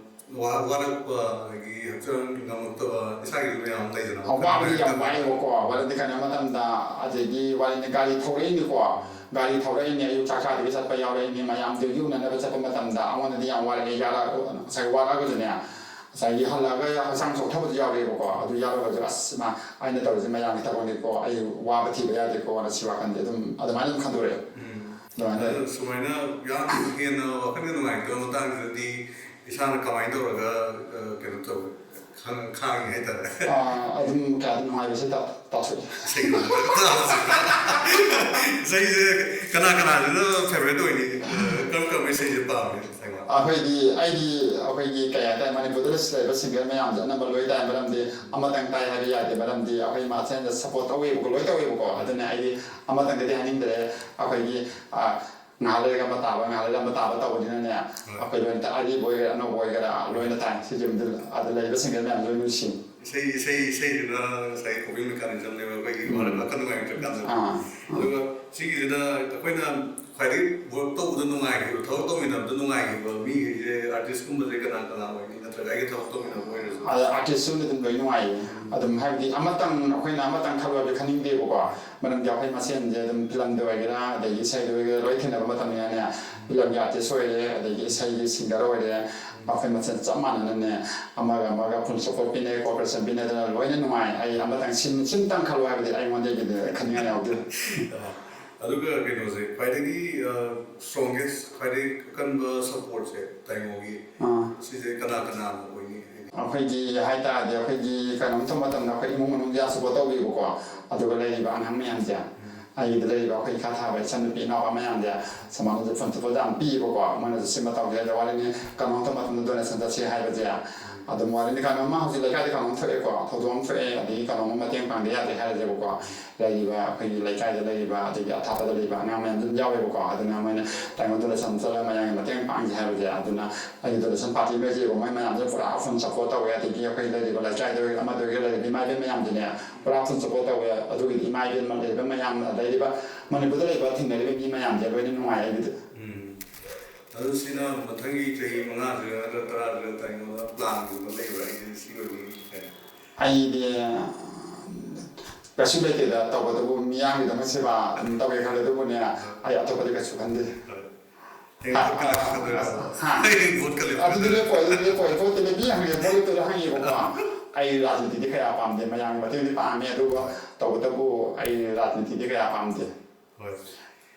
ꯋꯥ-, ꯋꯥꯔꯛꯄ, ꯑꯗꯒꯤ ꯍꯛꯆꯥꯡ ꯉꯝꯃꯛꯇꯕ, ꯏꯁꯥꯒꯤꯁꯨ ꯃꯌꯥꯝ ꯂꯩꯗꯅ꯫ ꯑꯋꯥꯕꯗꯤ ꯌꯥꯝ ꯋꯥꯏꯑꯦꯕꯀꯣ꯫ ꯋꯥꯔꯛꯇꯤ ꯀꯩꯅꯣ ꯃꯇꯝꯗ, ꯑꯗꯒꯤ ꯋꯥꯔꯤꯅꯤ, ꯒꯥꯔꯤ ꯊꯧꯔꯛꯏꯅꯤꯀꯣ꯫ ꯒꯥꯔꯤ ꯊꯧꯔꯛꯏꯅꯤ, ꯑꯌꯨꯛ ꯆꯥꯛ ꯆꯥꯗꯕꯤ ꯆꯠꯄ ꯌꯥꯎꯔꯛꯏꯅꯤ, ꯃꯌꯥꯝꯗꯨ ꯌꯨꯝꯅꯅꯕ ꯆꯠꯄ ꯃꯇꯝꯗ ꯑꯩꯉꯣꯟꯗꯗꯤ ꯌꯥꯝ ꯋꯥꯔꯛꯑꯦ꯫ ꯌꯥꯔꯛ-, ꯉꯁꯥꯏ ꯋꯥꯔꯛꯑꯒꯁꯨꯅꯦ, ꯉꯁꯥꯏꯒꯤ ꯍꯜꯂꯛꯑꯒ ꯍꯛꯆꯥꯡ ꯆꯣꯛꯊꯕꯁꯨ ꯌꯥꯎꯔꯛꯑꯦꯕꯀꯣ꯫ ꯑꯗꯨ ꯌꯥꯎꯔꯒꯁꯨ, "ꯑꯁ, ꯃꯥ, ꯑꯩꯅ ꯇꯧꯔꯤꯁꯦ ꯃꯌꯥꯝꯒꯤ ꯊꯕꯛꯅꯤꯀꯣ, ꯑꯩ ꯋꯥꯕ ꯊꯤꯕ ꯌꯥꯗꯦꯀꯣꯅ", ꯁꯤ ꯋꯥꯈꯜꯗꯤ ꯑꯗꯨꯝ ꯑꯗꯨꯃꯥꯏꯅ ꯑꯗꯨꯝ ꯈꯟꯗꯣꯔꯛꯑꯦ꯫ ꯎꯝ꯫ ꯑꯗꯨꯃꯥꯏꯅ ꯑꯗꯨ ꯁꯨꯃꯥꯏꯅ ꯌꯥꯝ ꯍꯦꯟꯅ ꯋꯥꯈꯜꯒ ꯅꯨꯡꯉꯥꯏꯇꯕ ꯃꯇꯥꯡꯁꯤꯗꯗꯤ ꯏꯁꯥꯅ ꯀꯃꯥꯏꯅ ꯇꯧꯔꯒ, ꯑ, ꯀꯩꯅꯣ ꯇꯧꯋꯤ? ꯈꯥꯡ-, ꯈꯥꯡꯉꯤ ꯍꯥꯏꯇꯥꯔꯦ꯫ ꯑꯥ, ꯑꯗꯨꯝ ꯀꯌꯥ ꯅꯨꯡꯉꯥꯏꯕꯁꯦ ꯇꯥ-, ꯇꯥꯊꯣꯛꯑꯦ꯫ ꯏꯁꯩꯁꯦ ꯀꯅꯥ ꯀꯅꯥꯁꯤꯅ favourite ꯑꯣꯏꯅꯤ? ꯀꯔꯝ ꯀꯔꯝꯕ ꯏꯁꯩꯁꯦ ꯄꯥꯝꯃꯤ? ꯑꯩꯈꯣꯏꯗꯤ, ꯑꯩꯗꯤ ꯑꯩꯈꯣꯏꯒꯤ ꯀꯩ ꯍꯥꯏꯇꯥꯔꯦ, ꯃꯅꯤꯄꯨꯔꯗ ꯂꯩꯕ singer ꯃꯌꯥꯝꯁꯦ ꯑꯅꯝꯕ ꯂꯣꯏ ꯇꯥꯏ꯫ ꯃꯔꯝꯗꯤ ꯑꯃꯇꯪ ꯇꯥꯏ ꯍꯥꯏꯕ ꯌꯥꯗꯦ꯫ ꯃꯔꯝꯗꯤ ꯑꯩꯈꯣꯏ ꯃꯁꯦꯟꯗ support ꯇꯧꯋꯦꯕꯀꯣ, ꯂꯣꯏ ꯇꯧꯋꯦꯕꯀꯣ꯫ ꯑꯗꯨꯅ ꯑꯩꯗꯤ ꯑꯃꯇꯪꯗꯗꯤ ꯍꯥꯏꯅꯤꯡꯗ꯭ꯔꯦ꯫ ꯑꯩꯈꯣꯏꯒꯤ, ꯑ, ꯉꯥꯏꯍꯥꯛ ꯂꯩꯔꯒ ꯑꯃ ꯇꯥꯕ, ꯉꯥꯏꯍꯥꯛ ꯂꯩꯔꯒ ꯑꯃ ꯇꯥꯕ ꯇꯧꯕꯅꯤꯅꯅꯦ, ꯍꯣꯏ꯫ ꯑꯩꯈꯣꯏ ꯂꯣꯏꯅ ꯇꯥ-, ꯑꯔꯤꯕ ꯑꯣꯏꯒꯦꯔꯥ, ꯑꯅꯧꯕ ꯑꯣꯏꯒꯦꯔꯥ, ꯂꯣꯏꯅ ꯇꯥꯏ꯫ ꯁꯤꯁꯦ ꯑꯗꯨ, ꯑꯗꯨ ꯂꯩꯔꯤꯕ singer ꯃꯌꯥꯝ ꯂꯣꯏ ꯅꯨꯡꯁꯤ꯫ ꯏꯁꯩ, ꯏꯁꯩ, ꯏꯁꯩꯁꯤꯅ ꯉꯁꯥꯏ coping mechanism ꯅꯦꯕ, ꯑꯩꯈꯣꯏꯒꯤ ꯎꯝ꯫ ꯋꯥꯔꯛ-, ꯋꯥꯈꯜ ꯅꯨꯡꯉꯥꯏꯔꯛꯇ꯭ꯔꯀꯥꯟꯗ꯫ ꯑꯥ, ꯑꯥ꯫ ꯑꯗꯨꯒ ꯁꯤꯒꯤꯁꯤꯅ ꯑꯩꯈꯣꯏꯅ ꯈ꯭ꯋꯥꯏꯗꯒꯤ work ꯇꯧꯕꯗ ꯅꯨꯡꯉꯥꯏꯈꯤꯕ, ꯊꯕꯛ ꯇꯧꯃꯤꯟꯅꯕꯗ ꯅꯨꯡꯉꯥꯏꯈꯤꯕ ꯃꯤꯈꯩꯁꯦ, artist ꯀꯨꯝꯕꯁꯦ ꯀꯅꯥ ꯀꯅꯥ ꯑꯣꯏꯅꯤ? ꯅꯠꯇ꯭ꯔꯒ ꯑꯩꯒ ꯊꯕꯛ ꯇꯧꯃꯤꯟꯅꯕ ꯑꯣꯏꯔꯁꯨ? ꯑꯗ artist ꯁꯨ ꯑꯗꯨꯝ ꯂꯣꯏ ꯅꯨꯡꯉꯥꯏꯌꯦ꯫ ꯑꯗꯨꯝ ꯍꯥꯏꯕꯗꯤ ꯑꯃꯇꯪ, ꯑꯩꯈꯣꯏꯅ ꯑꯃꯇꯪ ꯈꯜꯂꯣ ꯍꯥꯏꯕꯗꯤ ꯈꯟꯅꯤꯡꯗꯦꯕꯀꯣ꯫ ꯃꯔꯝꯗꯤ ꯑꯩꯈꯣꯏ ꯃꯁꯦꯟꯁꯦ ꯑꯗꯨꯝ ꯐꯤꯂꯝꯗ ꯑꯣꯏꯒꯦꯔꯥ, ꯑꯗꯒꯤ ꯏꯁꯩꯗ ꯑꯣꯏꯒꯦꯔꯥ, ꯂꯣꯏ ꯊꯦꯡꯅꯕ ꯃꯇꯝꯅꯤꯅꯅꯦ, ꯐꯤꯂꯝꯒꯤ artist ꯑꯣꯏꯔꯦ, ꯑꯗꯒꯤ ꯏꯁꯩꯒꯤ singer ꯑꯣꯏꯔꯦ, ꯑꯩꯈꯣꯏ ꯃꯁꯦꯟ ꯆꯞ ꯃꯥꯟꯅꯅꯅꯦ, ꯑꯃꯒ ꯑꯃꯒ full support ꯄꯤꯅꯩ, cooperation ꯄꯤꯅꯗꯅ ꯂꯣꯏꯅ ꯅꯨꯡꯉꯥꯏ꯫ ꯑꯩ ꯑꯃꯇꯪ ꯁꯤꯟ-, ꯁꯤꯝꯇꯪ ꯈꯜꯂꯣ ꯍꯥꯏꯕꯗꯤ ꯑꯩꯉꯣꯟꯗꯒꯤꯗꯤ ꯈꯟꯅꯤꯡꯉꯥꯏ ꯌꯥꯎꯗꯦ꯫ ꯑꯗꯨꯒ ꯀꯩꯅꯣꯁꯦ, ꯈ꯭ꯋꯥꯏꯗꯒꯤ, ꯑ, strongest, ꯈ꯭ꯋꯥꯏꯗꯒꯤ ꯑꯀꯟꯕ support ꯁꯦ ꯇꯥꯏꯉꯣꯒꯤ, ꯑꯥ꯫ ꯁꯤꯁꯦ ꯀꯅꯥ ꯀꯅꯥꯅ ꯑꯣꯏꯅꯤ? ꯑꯩꯈꯣꯏꯒꯤ ꯍꯥꯏꯇꯥꯔꯗꯤ, ꯑꯩꯈꯣꯏꯒꯤ ꯀꯩꯅꯣꯝ ꯇꯧꯕ ꯃꯇꯝꯗ ꯑꯩꯈꯣꯏ ꯏꯃꯨꯡ ꯃꯅꯨꯡꯒꯤ support ꯇꯧꯕꯤꯕꯀꯣ, ꯑꯗꯨꯒ ꯂꯩꯔꯤꯕ ꯑꯉꯥꯡ ꯃꯌꯥꯝꯁꯦ, ꯎꯝ꯫ ꯑꯩꯒꯤꯗ ꯂꯩꯔꯤꯕ ꯑꯩꯈꯣꯏ ꯏꯈꯥ ꯊꯥꯕ ꯏꯆꯟꯅꯨꯄꯤ ꯏꯅꯥꯎꯄꯥ ꯃꯌꯥꯝꯁꯦ, ꯁꯨꯃꯥꯏꯅ ꯐꯣꯟ ꯇꯧꯕꯗ ꯌꯥꯝ ꯄꯤꯌꯦꯕꯀꯣ꯫ ꯃꯣꯏꯅꯁꯨ ꯁꯤꯃ ꯇꯧꯒꯦ ꯍꯥꯏꯗ ꯋꯥꯔꯤꯅꯤ, ꯀꯩꯅꯣꯝ ꯇꯧꯕ ꯃꯇꯝꯗ donation ꯆꯠꯁꯦ ꯍꯥꯏꯕꯁꯦ, ꯑꯗꯨꯝ ꯋꯥꯔꯤꯅꯤ꯫ ꯀꯩꯅꯣꯝꯃ ꯍꯧꯖꯤꯛ ꯂꯩꯀꯥꯏꯗ ꯀꯩꯅꯣꯝ ꯊꯣꯛꯑꯦꯀꯣ, ꯊꯧꯗꯣꯛ ꯑꯃ ꯊꯣꯛꯑꯦ, ꯑꯗꯒꯤ ꯀꯩꯅꯣꯝꯃ ꯃꯇꯦꯡ ꯄꯥꯡꯗ ꯌꯥꯗꯦ ꯍꯥꯏꯔꯁꯦꯕꯀꯣ, ꯂꯩꯔꯤꯕ ꯑꯩꯈꯣꯏꯒꯤ ꯂꯩꯀꯥꯏꯗ ꯂꯩꯔꯤꯕ ꯑꯗꯒꯤ ꯑꯊꯥꯞꯄꯗ ꯂꯩꯕ ꯑꯉꯥꯡ ꯃꯌꯥꯝ ꯑꯗꯨꯝ ꯌꯥꯎꯋꯦꯕꯀꯣ꯫ ꯑꯗꯨꯅ ꯃꯣꯏꯅ ꯇꯥꯏꯉꯣꯟ ꯗꯣꯅꯦꯁꯟ ꯆꯠꯂꯒ ꯃꯌꯥꯝꯒꯤ ꯃꯇꯦꯡ ꯄꯥꯡꯁꯦ ꯍꯥꯏꯕꯁꯦ, ꯑꯗꯨꯅ ꯑꯩꯒꯤ ꯗꯣꯅꯦꯁꯟ ꯄꯥꯔꯇꯤ ꯑꯃ ꯂꯩꯖꯩꯕ, ꯃꯣꯏ ꯃꯌꯥꯝꯁꯦ ꯄꯨꯔꯥ ꯐꯨꯜ ꯁꯞꯄꯣꯔꯠ ꯇꯧꯋꯦ꯫ ꯑꯗꯒꯤ ꯑꯩꯈꯣꯏ ꯂꯩꯔꯤꯕ ꯂꯩꯀꯥꯏꯗ ꯑꯣꯏꯒꯦꯔꯥ ꯑꯃꯗ ꯑꯣꯏꯒꯦꯔꯥ ꯂꯩꯔꯤꯕ ꯏꯃꯥ ꯏꯕꯦꯟ ꯃꯌꯥꯝꯁꯤꯅꯦ ꯄꯨꯔꯥ ꯐꯨꯜ ꯁꯞꯄꯣꯔꯠ ꯇꯧꯋꯦ꯫ ꯑꯗꯨꯒꯤꯗꯤ ꯏꯃꯥ ꯏꯕꯦꯟ ꯂꯩꯔꯤꯕ ꯃꯌꯥꯝ, ꯂꯩꯔꯤꯕ ꯃꯅꯤꯄꯨꯔꯗ ꯂꯩꯔꯤꯕ ꯊꯦꯡꯅꯔꯤꯕ ꯃꯤ ꯃꯌꯥꯝꯁꯦ ꯂꯣꯏꯅ ꯅꯨꯡꯉꯥꯏ ꯑꯩꯒꯤꯗꯤ꯫ ꯎꯝ꯫ ꯑꯗꯨ ꯁꯤꯅ ꯃꯊꯪꯒꯤ ꯆꯍꯤ ꯃꯉꯥꯁꯤꯔ ꯅꯠꯇ꯭ꯔ ꯇꯔꯥꯁꯤꯔ ꯇꯥꯏꯉꯣꯟꯗ ꯄ꯭ꯂꯥꯟꯒꯨꯝꯕ ꯂꯩꯕ꯭ꯔꯥ? ꯑꯩꯁꯦ ꯁꯤ ꯑꯣꯏꯕꯒꯤ ꯀꯩ ꯑꯩꯗꯤ ꯀꯩꯁꯨ ꯂꯩꯇꯦꯗ, ꯇꯧꯕꯇꯕꯨ ꯃꯤꯌꯥꯝꯒꯤꯗꯃꯛ ꯁꯦꯕꯥ ꯑꯗꯨꯝ ꯇꯧꯒꯦ ꯈꯜꯂꯦ, ꯑꯗꯨꯕꯨꯅꯦ ꯑꯩ ꯑꯇꯣꯞꯄꯗꯤ ꯀꯩꯁꯨ ꯈꯟꯗꯦ꯫ ꯍꯌꯦꯡ ꯚꯣꯠ ꯀꯥꯔꯛꯀꯗꯣꯏꯔꯥ? ꯍꯥ? ꯍꯌꯦꯡ ꯚꯣꯠꯀ ꯑꯗꯨꯗꯤ ꯂꯦꯞꯀꯗꯣꯏꯔꯥ? ꯂꯦꯞꯄꯣꯏ, ꯑꯗꯨꯗꯤ ꯂꯦꯞꯄꯣꯏ꯫ ꯚꯣꯠꯇꯨꯗꯤ ꯃꯤ ꯍꯪꯉꯦ, ꯚꯣꯠ ꯂꯦꯞꯇꯣꯏꯔꯥ ꯍꯪꯉꯦꯕꯀꯣ꯫ ꯑꯩ ꯔꯥꯖꯅꯤꯇꯤꯗꯤ ꯀꯌꯥ ꯄꯥꯝꯗꯦ, ꯃꯌꯥꯝꯒꯤ ꯃꯇꯦꯡꯗꯤ ꯄꯥꯝꯃꯦ, ꯑꯗꯨꯒ ꯇꯧꯕꯇꯕꯨ ꯑꯩ ꯔꯥꯖꯅꯤꯇꯤꯗꯤ ꯀꯌꯥ ꯄꯥꯝꯗꯦ꯫ ꯍꯣꯏ꯫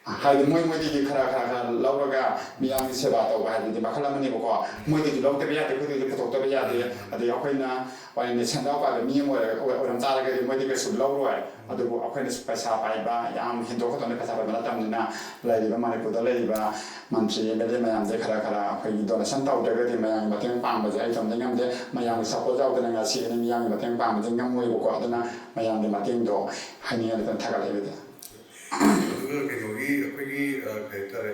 ꯍꯥꯏꯗꯤ ꯃꯣꯏ ꯃꯣꯏꯗꯒꯤ ꯈꯔ ꯈꯔ ꯈꯔ ꯂꯧꯔꯒ ꯃꯤꯌꯥꯝꯒꯤ ꯁꯦꯕꯥ ꯇꯧꯕ ꯍꯥꯏꯕꯗꯤ ꯃꯈꯜ ꯑꯃꯅꯦꯕꯀꯣ꯫ ꯃꯣꯏꯗꯒꯤ ꯂꯧꯗꯕ ꯌꯥꯗꯦ, ꯑꯩꯈꯣꯏꯗꯒꯤ ꯄꯨꯊꯣꯛꯇꯕ ꯌꯥꯗꯦ꯫ ꯑꯗꯩ ꯑꯩꯈꯣꯏꯅ ꯋꯥꯔꯤꯅꯤ, ꯁꯦꯟꯖꯥꯎ ꯄꯥꯏꯕ ꯃꯤ ꯑꯃ ꯑꯣꯏꯔ-, ꯑꯣꯏꯔꯝ ꯇꯥꯔꯒꯗꯤ ꯃꯣꯏꯗꯤ ꯀꯩꯁꯨ ꯂꯧꯔꯣꯏ꯫ ꯑꯗꯨꯕꯨ ꯑꯩꯈꯣꯏꯅ ꯄꯩꯁꯥ ꯄꯥꯏꯕ, ꯌꯥꯝ ꯍꯦꯟꯗꯣꯛ ꯈꯣꯠꯇꯣꯛꯅ ꯄꯩꯁꯥ ꯄꯥꯏꯕ ꯅꯠꯇꯕꯅꯤꯅ, ꯂꯩꯔꯤꯕ ꯃꯅꯤꯄꯨꯔꯗ ꯂꯩꯔꯤꯕ ꯃꯟꯇ꯭ꯔꯤ ꯑꯦꯝ ꯑꯦꯜ ꯑꯦ ꯃꯌꯥꯝꯁꯦ ꯈꯔ ꯈꯔ ꯑꯩꯈꯣꯏꯒꯤ ꯗꯣꯅꯦꯁꯟ ꯇꯧꯗ꯭ꯔꯒꯗꯤ ꯃꯌꯥꯝꯒꯤ ꯃꯇꯦꯡ ꯄꯥꯡꯕꯁꯦ ꯑꯩ ꯏꯇꯣꯝꯇ ꯉꯝꯗꯦ꯫ ꯃꯌꯥꯝꯒꯤ ꯁꯞꯄꯣꯔꯠ ꯌꯥꯎꯗꯅ ꯉꯁꯤ ꯑꯩꯅ ꯃꯤꯌꯥꯝꯒꯤ ꯃꯇꯦꯡ ꯄꯥꯡꯕꯁꯦ ꯉꯝꯃꯣꯏꯕꯀꯣ꯫ ꯑꯗꯨꯅ ꯃꯌꯥꯝꯒꯤ ꯃꯇꯦꯡꯗꯣ ꯍꯥꯏꯅꯤꯡꯉꯦ, ꯑꯗꯨꯅ ꯊꯥꯒꯠꯂꯛꯏꯕꯗꯤ꯫ ꯑꯗꯨꯒ ꯀꯩꯅꯣꯒꯤ ꯑꯩꯈꯣꯏꯒꯤ ꯑ, ꯀꯩ ꯍꯥꯏꯇꯥꯔꯦ,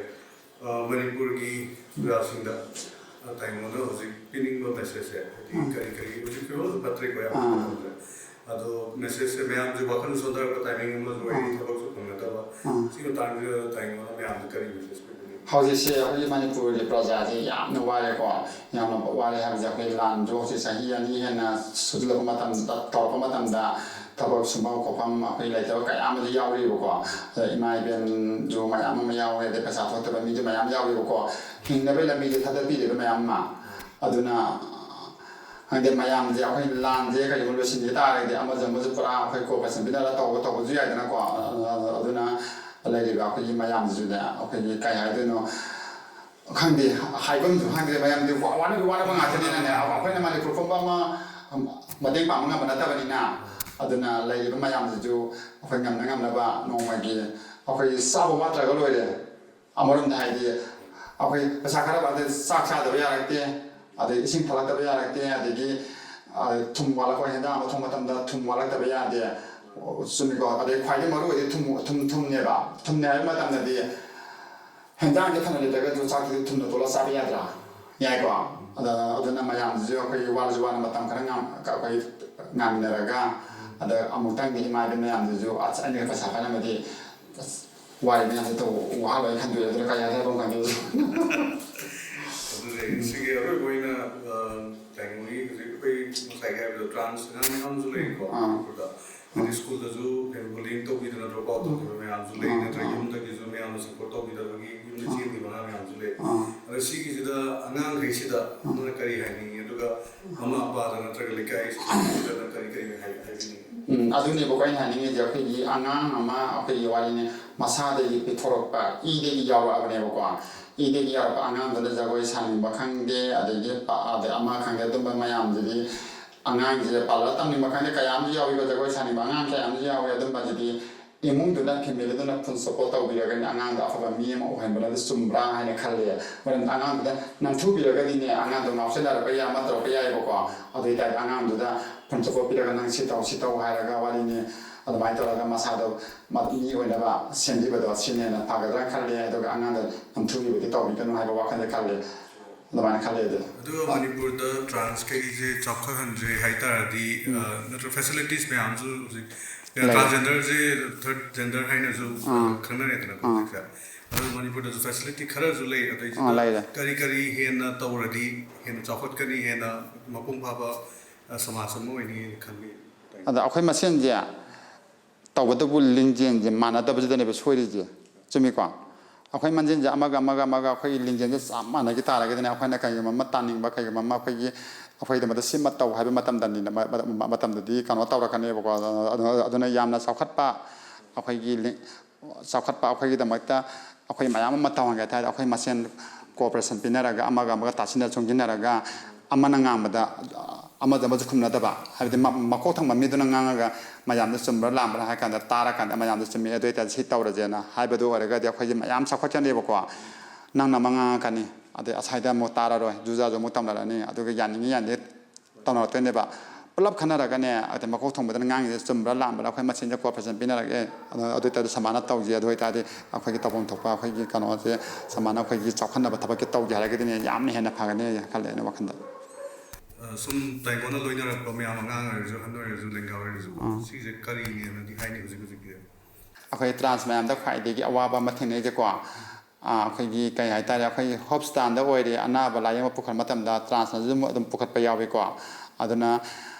ꯑ, ꯃꯅꯤꯄꯨꯔꯒꯤ ꯄ꯭ꯔꯖꯥꯁꯤꯡꯗ, ꯑ, ꯇꯥꯏꯉꯣꯟꯗ ꯍꯧꯖꯤꯛ ꯄꯤꯅꯤꯡꯕ ꯃꯦꯁꯦꯖꯁꯦ ꯍꯥꯏꯗꯤ ꯎꯝ꯫ ꯀꯔꯤ ꯀꯔꯤ ꯍꯧꯖꯤꯛ ꯐꯤꯕꯝꯁꯨ ꯐꯠꯇ꯭ꯔꯦꯀꯣ, ꯌꯥꯝ ꯑꯥ꯫ ꯐꯠꯇ꯭ꯔꯦ꯫ ꯑꯗꯣ ꯃꯦꯁꯦꯖꯁꯦ ꯃꯌꯥꯝꯁꯦ ꯋꯥꯈꯜ ꯁꯣꯟꯊꯔꯛꯄ ꯇꯥꯏꯃꯤꯡ ꯑꯃꯁꯨ ꯑꯣꯏꯔꯤ, ꯑꯥ꯫ ꯊꯕꯛꯁꯨ ꯐꯪꯅꯗꯕ꯫ ꯑꯥ꯫ ꯁꯤ ꯃꯇꯥꯡꯁꯤꯗ ꯇꯥꯏꯉꯣꯟꯗ ꯃꯌꯥꯝꯗ ꯀꯔꯤ ꯃꯦꯁꯦꯖ ꯄꯤꯕꯤꯅꯤꯡꯉꯤ? ꯍꯧꯖꯤꯛꯁꯦ ꯑꯩꯈꯣꯏꯒꯤ ꯃꯅꯤꯄꯨꯔꯒꯤ ꯄ꯭ꯔꯖꯥꯁꯦ ꯌꯥꯝꯅ ꯋꯥꯔꯦꯀꯣ꯫ ꯌꯥꯝꯅ ꯋꯥꯔꯦ ꯍꯥꯏꯕꯁꯦ ꯑꯩꯈꯣꯏ ꯂꯥꯟꯁꯨ ꯍꯧꯖꯤꯛ ꯆꯍꯤ ꯑꯅꯤ ꯍꯦꯟꯅ ꯁꯨꯖꯤꯜꯂꯛꯄ ꯃꯇꯝꯗ, ꯇꯧꯔꯛꯄ ꯃꯇꯝꯗ ꯊꯕꯛ ꯁꯨꯐꯝ ꯈꯣꯠꯐꯝ ꯑꯩꯈꯣꯏ ꯂꯩꯇꯕ ꯀꯌꯥ ꯑꯃꯁꯨ ꯌꯥꯎꯔꯤꯕꯀꯣ꯫ ꯑꯗ ꯏꯃꯥ ꯏꯕꯦꯟꯁꯨ ꯃꯌꯥꯝ ꯑꯃ ꯌꯥꯎꯔꯦ, ꯑꯗꯩ ꯄꯩꯁꯥ ꯊꯣꯛꯇꯕ ꯃꯤꯁꯨ ꯃꯌꯥꯝ ꯌꯥꯎꯔꯤꯕꯀꯣ꯫ ꯍꯤꯡꯅꯕꯒꯤ ꯂꯝꯕꯤꯁꯦ ꯊꯥꯗꯠꯄꯤꯔꯤꯕ ꯃꯌꯥꯝ ꯑꯃ꯫ ꯑꯗꯨꯅ ꯈꯪꯗꯦ, ꯃꯌꯥꯝꯁꯦ ꯑꯩꯈꯣꯏ ꯂꯥꯟꯁꯦ ꯀꯩꯒꯨꯝꯕ ꯂꯣꯏꯁꯤꯟꯈꯤ ꯇꯥꯔꯒꯗꯤ ꯑꯃꯁꯨ ꯑꯃꯁꯨ ꯄꯨꯔꯥ ꯑꯩꯈꯣꯏ ꯀꯣꯑꯣꯄꯔꯦꯁꯟ ꯄꯤꯅꯔ ꯇꯧꯕ ꯇꯧꯕꯁꯨ ꯌꯥꯏꯗꯅꯀꯣ꯫ ꯑꯗꯨꯅ ꯂꯩꯔꯤꯕ ꯑꯩꯈꯣꯏꯒꯤ ꯃꯌꯥꯝꯁꯤꯁꯨꯅꯦ, ꯑꯩꯈꯣꯏꯒꯤ ꯀꯩ ꯍꯥꯏꯗꯣꯏꯅꯣ ꯈꯪꯗꯦ, ꯍꯥꯏꯐꯝꯁꯨ ꯈꯪꯗ꯭ꯔꯦ꯫ ꯃꯌꯥꯝꯗꯤ ꯋꯥ-, ꯋꯥꯅꯕꯒꯤ ꯋꯥꯅꯕ ꯉꯥꯛꯇꯅꯤꯅꯅꯦ, ꯑꯩꯈꯣꯏꯅ ꯃꯅꯤꯄꯨꯔ ꯄꯨꯝꯕ ꯑꯃ ꯃꯇꯦꯡ ꯄꯥꯡꯕ ꯉꯝꯕ ꯅꯠꯇꯕꯅꯤꯅ꯫ ꯑꯗꯨꯅ ꯂꯩꯔꯤꯕ ꯃꯌꯥꯝꯁꯤꯁꯨ ꯑꯩꯈꯣꯏ ꯉꯝꯅ ꯉꯝꯅꯕ ꯅꯣꯡꯃꯒꯤ ꯑꯩꯈꯣꯏꯒꯤ ꯆꯥꯕ ꯋꯥꯠꯇ꯭ꯔꯒ ꯂꯣꯏꯔꯦ꯫ ꯑꯃꯔꯣꯝꯗ ꯍꯥꯏꯗꯤ ꯑꯩꯈꯣꯏ ꯄꯩꯁꯥ ꯈꯔ ꯋꯥꯠꯂꯗꯤ ꯆꯥꯛ ꯆꯥꯗꯕ ꯌꯥꯔꯛꯇꯦ꯫ ꯑꯗꯩ ꯏꯁꯤꯡ ꯊꯛꯂꯛꯇꯕ ꯌꯥꯔꯛꯇꯦ, ꯑꯗꯒꯤ, ꯑ, ꯊꯨꯝ ꯋꯥꯠꯂꯛꯄ, ꯍꯦꯟꯖꯥꯡ ꯑꯃ ꯊꯣꯡꯕ ꯃꯇꯝꯗ ꯊꯨꯝ ꯋꯥꯠꯂꯛꯇꯕ ꯌꯥꯗꯦ꯫ ꯆꯨꯝꯃꯤꯀꯣ? ꯑꯗꯩ ꯈ꯭ꯋꯥꯏꯗꯒꯤ ꯃꯔꯨ ꯑꯣꯏꯗꯤ ꯊꯨꯝ, ꯊꯨꯝ, ꯊꯨꯝꯅꯦꯕ꯫ ꯊꯨꯝꯅꯦ ꯍꯥꯏꯕ ꯃꯇꯝꯗꯗꯤ ꯍꯦꯟꯖꯥꯡꯁꯦ ꯐꯅ ꯂꯩꯇ꯭ꯔꯒꯁꯨ ꯆꯥꯛꯇꯨꯗꯤ ꯊꯨꯝꯅ ꯇꯣꯠꯂ ꯆꯥꯕ ꯌꯥꯗ꯭ꯔꯥ? ꯌꯥꯏꯀꯣ? ꯑꯗ, ꯑꯗꯨꯅ ꯃꯌꯥꯝꯁꯤꯁꯨ ꯑꯩꯈꯣꯏꯒꯤ ꯋꯥꯔꯁꯨ ꯋꯥꯅ ꯃꯇꯝ ꯈꯔ ꯉꯥꯡ-, ꯑꯩꯈꯣꯏ ꯉꯥꯡꯃꯤꯟꯅꯔꯒ, ꯑꯗ ꯑꯃꯨꯛꯇꯪꯗꯤ ꯏꯃꯥ ꯏꯕꯦꯟ ꯃꯌꯥꯝꯗꯨꯁꯨ, ꯑꯁ, ꯑꯩꯅ ꯄꯩꯁꯥ ꯄꯥꯏꯔꯝꯃꯗꯤ, ꯑꯁ, ꯋꯥꯔꯤ ꯃꯌꯥꯝꯁꯦ ꯇꯧ-, ꯋꯥꯍꯜꯂꯣꯏ ꯈꯟꯗꯣꯛꯑꯦ꯫ ꯑꯗꯨꯅ ꯀꯔꯤ ꯍꯥꯏꯅꯐꯝ ꯈꯪꯗꯦ꯫ ꯑꯗꯨꯅꯦ, ꯁꯤꯒꯤ ꯑꯔꯣꯏꯕ ꯑꯣꯏꯅ, ꯑ, ꯇꯥꯏꯉꯣꯒꯤ ꯍꯧꯖꯤꯛ ꯑꯩꯈꯣꯏ ꯉꯁꯥꯏꯒꯤ ꯍꯥꯏꯕꯗꯣ, ꯇ꯭ꯔꯥꯟꯁ ꯑꯉꯥꯡ ꯃꯌꯥꯝ ꯑꯃꯁꯨ ꯂꯩꯀꯣ, ꯑꯥ꯫ ꯃꯅꯤꯄꯨꯔꯗ꯫ ꯍꯥꯏꯗꯤ, ꯑꯥ꯫ ꯁ꯭ꯀꯨꯜꯗꯁꯨ ꯀꯩꯅꯣ, ꯕꯨꯂꯤꯡ ꯇꯧꯕꯤꯗꯅ ꯗ꯭ꯔꯣꯞ ꯑꯥꯎꯠ ꯇꯧꯈꯤꯕ ꯃꯌꯥꯝꯁꯨ ꯂꯩ, ꯑꯥ, ꯅꯠꯇ꯭ꯔꯒ ꯑꯥ꯫ ꯌꯨꯝꯗꯒꯤꯁꯨ ꯃꯌꯥꯝꯅ ꯁꯄꯣꯔꯠ ꯇꯧꯕꯤꯗꯕꯒꯤ ꯌꯨꯝꯗ, ꯑꯥ꯫ ꯆꯦꯟꯈꯤꯕ ꯑꯉꯥꯡ ꯃꯌꯥꯝꯁꯨ ꯂꯩ꯫ ꯑꯥ꯫ ꯑꯗꯣ ꯁꯤꯒꯤꯁꯤꯗ ꯑꯉꯥꯡꯈꯩꯁꯤꯗ, ꯑꯥ꯫ ꯅꯪꯅ ꯀꯔꯤ ꯍꯥꯏꯅꯤꯡꯉꯤ? ꯑꯗꯨꯒ ꯃꯃꯥ ꯃꯄꯥꯗ ꯅꯠꯇ꯭ꯔꯒ ꯂꯩꯀꯥꯏꯁꯤꯗ ꯀꯔꯤ, ꯀꯔꯤ ꯍꯥꯏ-, ꯍꯥꯏꯕꯤꯅꯤꯡꯉꯤ? ꯎꯝ, ꯑꯗꯨꯅꯦꯕꯀꯣ ꯑꯩꯅ ꯍꯥꯏꯅꯤꯡꯉꯤꯁꯦ꯫ ꯑꯩꯈꯣꯏꯒꯤ ꯑꯉꯥꯡ ꯑꯃ, ꯑꯩꯈꯣꯏꯒꯤ ꯋꯥꯔꯤꯅꯤ, ꯃꯁꯥꯗꯒꯤ ꯄꯤꯊꯣꯔꯛꯄ, ꯏꯗꯒꯤ ꯌꯥꯎꯔꯛꯑꯕꯅꯦꯕꯀꯣ꯫ ꯏꯗꯒꯤ ꯌꯥꯎꯔꯛꯄ ꯑꯉꯥꯡꯗꯨꯅ ꯖꯒꯣꯏ ꯁꯥꯅꯤꯡꯕ ꯈꯪꯗꯦ, ꯑꯗꯒꯤ ꯄ-, ꯑꯗꯩ ꯑꯃ ꯈꯪꯗꯦ, ꯑꯗꯨꯝꯕ ꯃꯌꯥꯝꯗꯨꯗꯤ ꯑꯉꯥꯡꯁꯦ ꯄꯥꯔꯂꯔ ꯇꯝꯅꯤꯡꯕ ꯈꯪꯗꯦ, ꯀꯌꯥ ꯑꯃꯁꯨ ꯌꯥꯎꯏꯀꯣ, ꯖꯒꯣꯏ ꯁꯥꯅꯤꯡꯕ ꯑꯉꯥꯡ ꯀꯌꯥ ꯑꯃꯁꯨ ꯌꯥꯎꯏ꯫ ꯑꯗꯨꯝꯕꯁꯤꯗꯤ ꯏꯃꯨꯡꯗꯨꯅ, ꯐꯦꯃꯤꯂꯤꯗꯨꯅ ꯐꯨꯜ ꯁꯞꯄꯣꯔꯠ ꯇꯧꯕꯤꯔꯒꯅꯤ ꯑꯉꯥꯡꯗꯣ ꯑꯐꯕ ꯃꯤ ꯑꯃ ꯑꯣꯏꯍꯟꯕꯅꯗꯤ ꯆꯨꯝꯕ꯭ꯔꯥ ꯍꯥꯏꯅ ꯈꯜꯂꯦ꯫ ꯃꯔꯝꯗꯤ ꯑꯉꯥꯡꯗꯨꯗ ꯅꯝꯊꯨꯕꯤꯔꯒꯗꯤꯅꯦ, ꯑꯉꯥꯡꯗꯣ ꯉꯥꯎꯁꯤꯟꯅꯔꯛꯄ ꯌꯥꯏ, ꯑꯃ ꯇꯧꯔꯛꯄ ꯌꯥꯏꯑꯕꯀꯣ꯫ ꯑꯗꯨ ꯑꯣꯏꯇꯥꯔꯗꯤ ꯑꯉꯥꯡꯗꯨꯗ ꯐꯨꯜ ꯁꯞꯄꯣꯔꯠ ꯄꯤꯔꯒ, "ꯅꯪ ꯁꯤ ꯇꯧ, ꯁꯤ ꯇꯧ" ꯍꯥꯏꯔꯒ, ꯋꯥꯔꯤꯅꯤ, ꯑꯗꯨꯃꯥꯏꯅ ꯇꯧꯔꯒ ꯃꯁꯥꯗꯣ ꯃ-, ꯃꯤ ꯑꯣꯏꯅꯕ ꯁꯦꯝꯕꯤꯕꯗꯣ ꯁꯤꯅ ꯍꯦꯟꯅ ꯐꯒꯗ꯭ꯔꯥ ꯈꯜꯂꯦ꯫ ꯑꯗꯨꯒ ꯑꯉꯥꯡꯗ ꯅꯝꯊꯨꯕꯤꯕꯗꯤ ꯇꯧꯕꯤꯒꯅꯨ ꯍꯥꯏꯕ ꯋꯥꯈꯜꯗ ꯈꯜꯂꯦ꯫ ꯑꯗꯨꯃꯥꯏꯅ ꯈꯜꯂꯦ ꯑꯩꯗꯤ꯫ ꯑꯗꯨꯒ ꯃꯅꯤꯄꯨꯔꯗ ꯇ꯭ꯔꯥꯟꯁ ꯀꯩꯁꯦ ꯆꯥꯎꯈꯠꯍꯟꯗ꯭ꯔꯦ ꯍꯥꯏꯇꯥꯔꯗꯤ, ꯎꯝ꯫ ꯑ, ꯅꯠꯇ꯭ꯔ ꯐꯦꯁꯤꯂꯤꯇꯤꯁ ꯃꯌꯥꯝꯁꯨ ꯍꯧꯖꯤꯛ, ꯂꯩ꯫ ꯇ꯭ꯔꯥꯟꯁꯖꯦꯟꯗꯔꯁꯦ ꯊꯔꯗ ꯖꯦꯟꯗꯔ ꯍꯥꯏꯅꯁꯨ, ꯑ, ꯑꯥ꯫ ꯈꯪꯅꯔꯦꯗꯅꯀꯣ, ꯑꯥ꯫ ꯍꯧꯖꯤꯛꯁꯦ꯫ ꯑꯗꯨ ꯃꯅꯤꯄꯨꯔꯗꯁꯨ ꯐꯦꯁꯤꯂꯤꯇꯤ ꯈꯔꯁꯨ ꯂꯩ꯫ ꯑꯥ, ꯑꯗꯩꯁꯤꯗ ꯂꯩꯔꯦ꯫ ꯀꯔꯤ ꯀꯔꯤ ꯍꯦꯟꯅ ꯇꯧꯔꯗꯤ ꯍꯦꯟꯅ ꯆꯥꯎꯈꯠꯀꯅꯤ, ꯍꯦꯟꯅ ꯃꯄꯨꯡ ꯐꯥꯕ, ꯑ, ꯁꯃꯥꯖ ꯑꯃ ꯑꯣꯏꯅꯤ ꯈꯟꯕꯤ? ꯑꯗ ꯑꯩꯈꯣꯏ ꯃꯁꯦꯟꯁꯦ ꯇꯧꯕꯇꯕꯨ ꯂꯤꯡꯖꯦꯜꯁꯦ ꯃꯥꯟꯅꯗꯕꯁꯤꯗꯅꯦꯕ ꯁꯣꯏꯔꯤꯁꯦ꯫ ꯆꯨꯝꯃꯤꯀꯣ? ꯑꯩꯈꯣꯏ ꯃꯁꯦꯟꯁꯦ ꯑꯃꯒ, ꯑꯃꯒ, ꯑꯃꯒ ꯑꯩꯈꯣꯏꯒꯤ ꯂꯤꯡꯖꯦꯜꯁꯦ ꯆꯞ ꯃꯥꯟꯅꯈꯤ ꯇꯥꯔꯒꯗꯤꯅꯦ, ꯑꯩꯈꯣꯏꯅ ꯀꯩꯒꯨꯝꯕ ꯑꯃ ꯇꯥꯅꯤꯡꯕ, ꯀꯩꯒꯨꯝꯕ ꯑꯃ ꯑꯩꯈꯣꯏꯒꯤ, ꯑꯩꯈꯣꯏꯒꯤꯗꯃꯛꯇ ꯁꯤꯃ ꯇꯧ ꯍꯥꯏꯕ ꯃꯇꯝꯗꯅꯤ, ꯃ-, ꯃ-, ꯃꯇꯝꯗꯗꯤ ꯀꯩꯅꯣ ꯇꯧꯔꯛꯀꯅꯦꯕꯀꯣ꯫ ꯑꯗꯨ-, ꯑꯗꯨꯅ ꯌꯥꯝꯅ ꯆꯥꯎꯈꯠꯄ, ꯑꯩꯈꯣꯏꯒꯤ ꯂꯤ-, ꯆꯥꯎꯈꯠꯄ ꯑꯩꯈꯣꯏ ꯃꯌꯥꯝ ꯑꯃ ꯇꯧꯍꯟꯒꯦ ꯍꯥꯏ ꯇꯥꯔꯗꯤ, ꯑꯩꯈꯣꯏ ꯃꯁꯦꯟ ꯀꯣꯑꯣꯄꯔꯦꯁꯟ ꯄꯤꯅꯔꯒ, ꯑꯃꯒ ꯑꯃꯒ ꯇꯥꯁꯤꯟꯅ ꯆꯣꯡꯁꯤꯟꯅꯔꯒ, ꯑꯃꯅ ꯉꯥꯡꯕꯗ ꯑꯃꯗ ꯑꯃꯁꯨ ꯈꯨꯝꯅꯗꯕ, ꯍꯥꯏꯕꯗꯤ ꯃ-, ꯃꯀꯣꯛ ꯊꯪꯕ ꯃꯤꯗꯨꯅ ꯉꯥꯡꯉꯒ ꯃꯌꯥꯝꯗ ꯆꯨꯝꯕ꯭ꯔꯥ ꯂꯥꯟꯕ꯭ꯔꯥ ꯍꯥꯏ ꯀꯥꯟꯗ, ꯇꯥꯔꯀꯥꯟꯗ ꯃꯌꯥꯝꯗ ꯆꯨꯝꯃꯤ, ꯑꯗꯨ ꯑꯣꯏꯇꯥꯔꯗꯤ ꯁꯤ ꯇꯧꯔꯁꯦꯅ ꯍꯥꯏꯕꯗꯨ ꯑꯣꯏꯔꯒꯗꯤ ꯑꯩꯈꯣꯏꯁꯦ ꯃꯌꯥꯝ ꯆꯥꯎꯈꯠꯀꯅꯦꯕꯀꯣ꯫ ꯅꯪꯅ ꯑꯃ ꯉꯥꯡꯉꯛꯀꯅꯤ, ꯑꯗꯩ ꯑꯁꯥꯏꯗ ꯑꯃꯨꯛ ꯇꯥꯔꯔꯣꯏ, ꯖꯨꯖꯥꯁꯨ ꯑꯃꯨꯛ ꯇꯝꯅꯔꯅꯤ, ꯑꯗꯨꯒ ꯌꯥꯅꯤꯡꯉꯤ ꯌꯥꯅꯤꯡꯗꯦ ꯇꯧꯅꯔꯛꯇꯣꯏꯅꯦꯕ꯫ ꯄꯨꯂꯞ ꯈꯟꯅꯔꯒꯅꯦ, ꯑꯗꯩ ꯃꯀꯣꯛ ꯊꯣꯡꯕꯗꯅ ꯉꯥꯡꯉꯤꯁꯦ ꯆꯨꯝꯕ꯭ꯔꯥ ꯂꯥꯟꯕ꯭ꯔꯥ ꯑꯩꯈꯣꯏ ꯃꯁꯦꯟꯁꯦ cooperation ꯄꯤꯅꯔꯒꯦ꯫ ꯑꯗꯣ ꯑꯗꯨ ꯑꯣꯏꯇꯥꯔꯗꯤ ꯁꯃꯥꯅ ꯇꯧꯁꯦ, ꯑꯗꯨ ꯑꯣꯏꯇꯥꯔꯗꯤ ꯑꯩꯈꯣꯏꯒꯤ ꯇꯧꯐꯝ ꯊꯣꯛꯄ ꯑꯩꯈꯣꯏꯒꯤ ꯀꯩꯅꯣꯁꯦ ꯁꯃꯥꯅ ꯑꯩꯈꯣꯏꯒꯤ ꯆꯥꯎꯈꯠꯅꯕ ꯊꯕꯛꯀꯤ ꯇꯧꯒꯦ ꯍꯥꯏꯔꯒꯗꯤꯅꯦ, ꯌꯥꯝꯅ ꯍꯦꯟꯅ ꯐꯒꯅꯤ ꯈꯜꯂꯦ ꯑꯩꯅ ꯋꯥꯈꯜꯗ꯫ ꯑ, ꯁꯨꯝ ꯇꯥꯏꯉꯣꯅ ꯂꯣꯏꯅꯔꯛꯄ ꯃꯌꯥꯝ, ꯑꯉꯥꯡ ꯑꯣꯏꯔꯁꯨ, ꯑꯍꯟ ꯑꯣꯏꯔꯁꯨ, ꯂꯦꯡꯒꯥ ꯑꯣꯏꯔꯁꯨ, ꯑꯥ꯫ ꯁꯤꯁꯦ ꯀꯔꯤꯅꯦꯅꯗꯤ ꯍꯥꯏꯅꯤ ꯍꯧꯖꯤꯛ ꯍꯧꯖꯤꯛꯀꯤ? ꯑꯩꯈꯣꯏ trans ꯃꯌꯥꯝꯗ ꯈ꯭ꯋꯥꯏꯗꯒꯤ ꯑꯋꯥꯕ ꯑꯃ ꯊꯦꯡꯅꯩꯁꯦꯀꯣ, ꯑꯥ, ꯑꯩꯈꯣꯏꯒꯤ ꯀꯩ ꯍꯥꯏꯇꯥꯔꯦ, ꯑꯩꯈꯣꯏꯒꯤ hospitalꯗ ꯑꯣꯏꯔꯦ, ꯑꯅꯥꯕ ꯂꯥꯏꯌꯦꯡꯕ ꯄꯨꯈꯠꯄ ꯃꯇꯝꯗ transꯅꯁꯨ ꯑꯗꯨꯝ, ꯑꯗꯨꯝ ꯄꯨꯈꯠꯄ ꯌꯥꯎꯏꯀꯣ꯫ ꯑꯗꯨꯅ,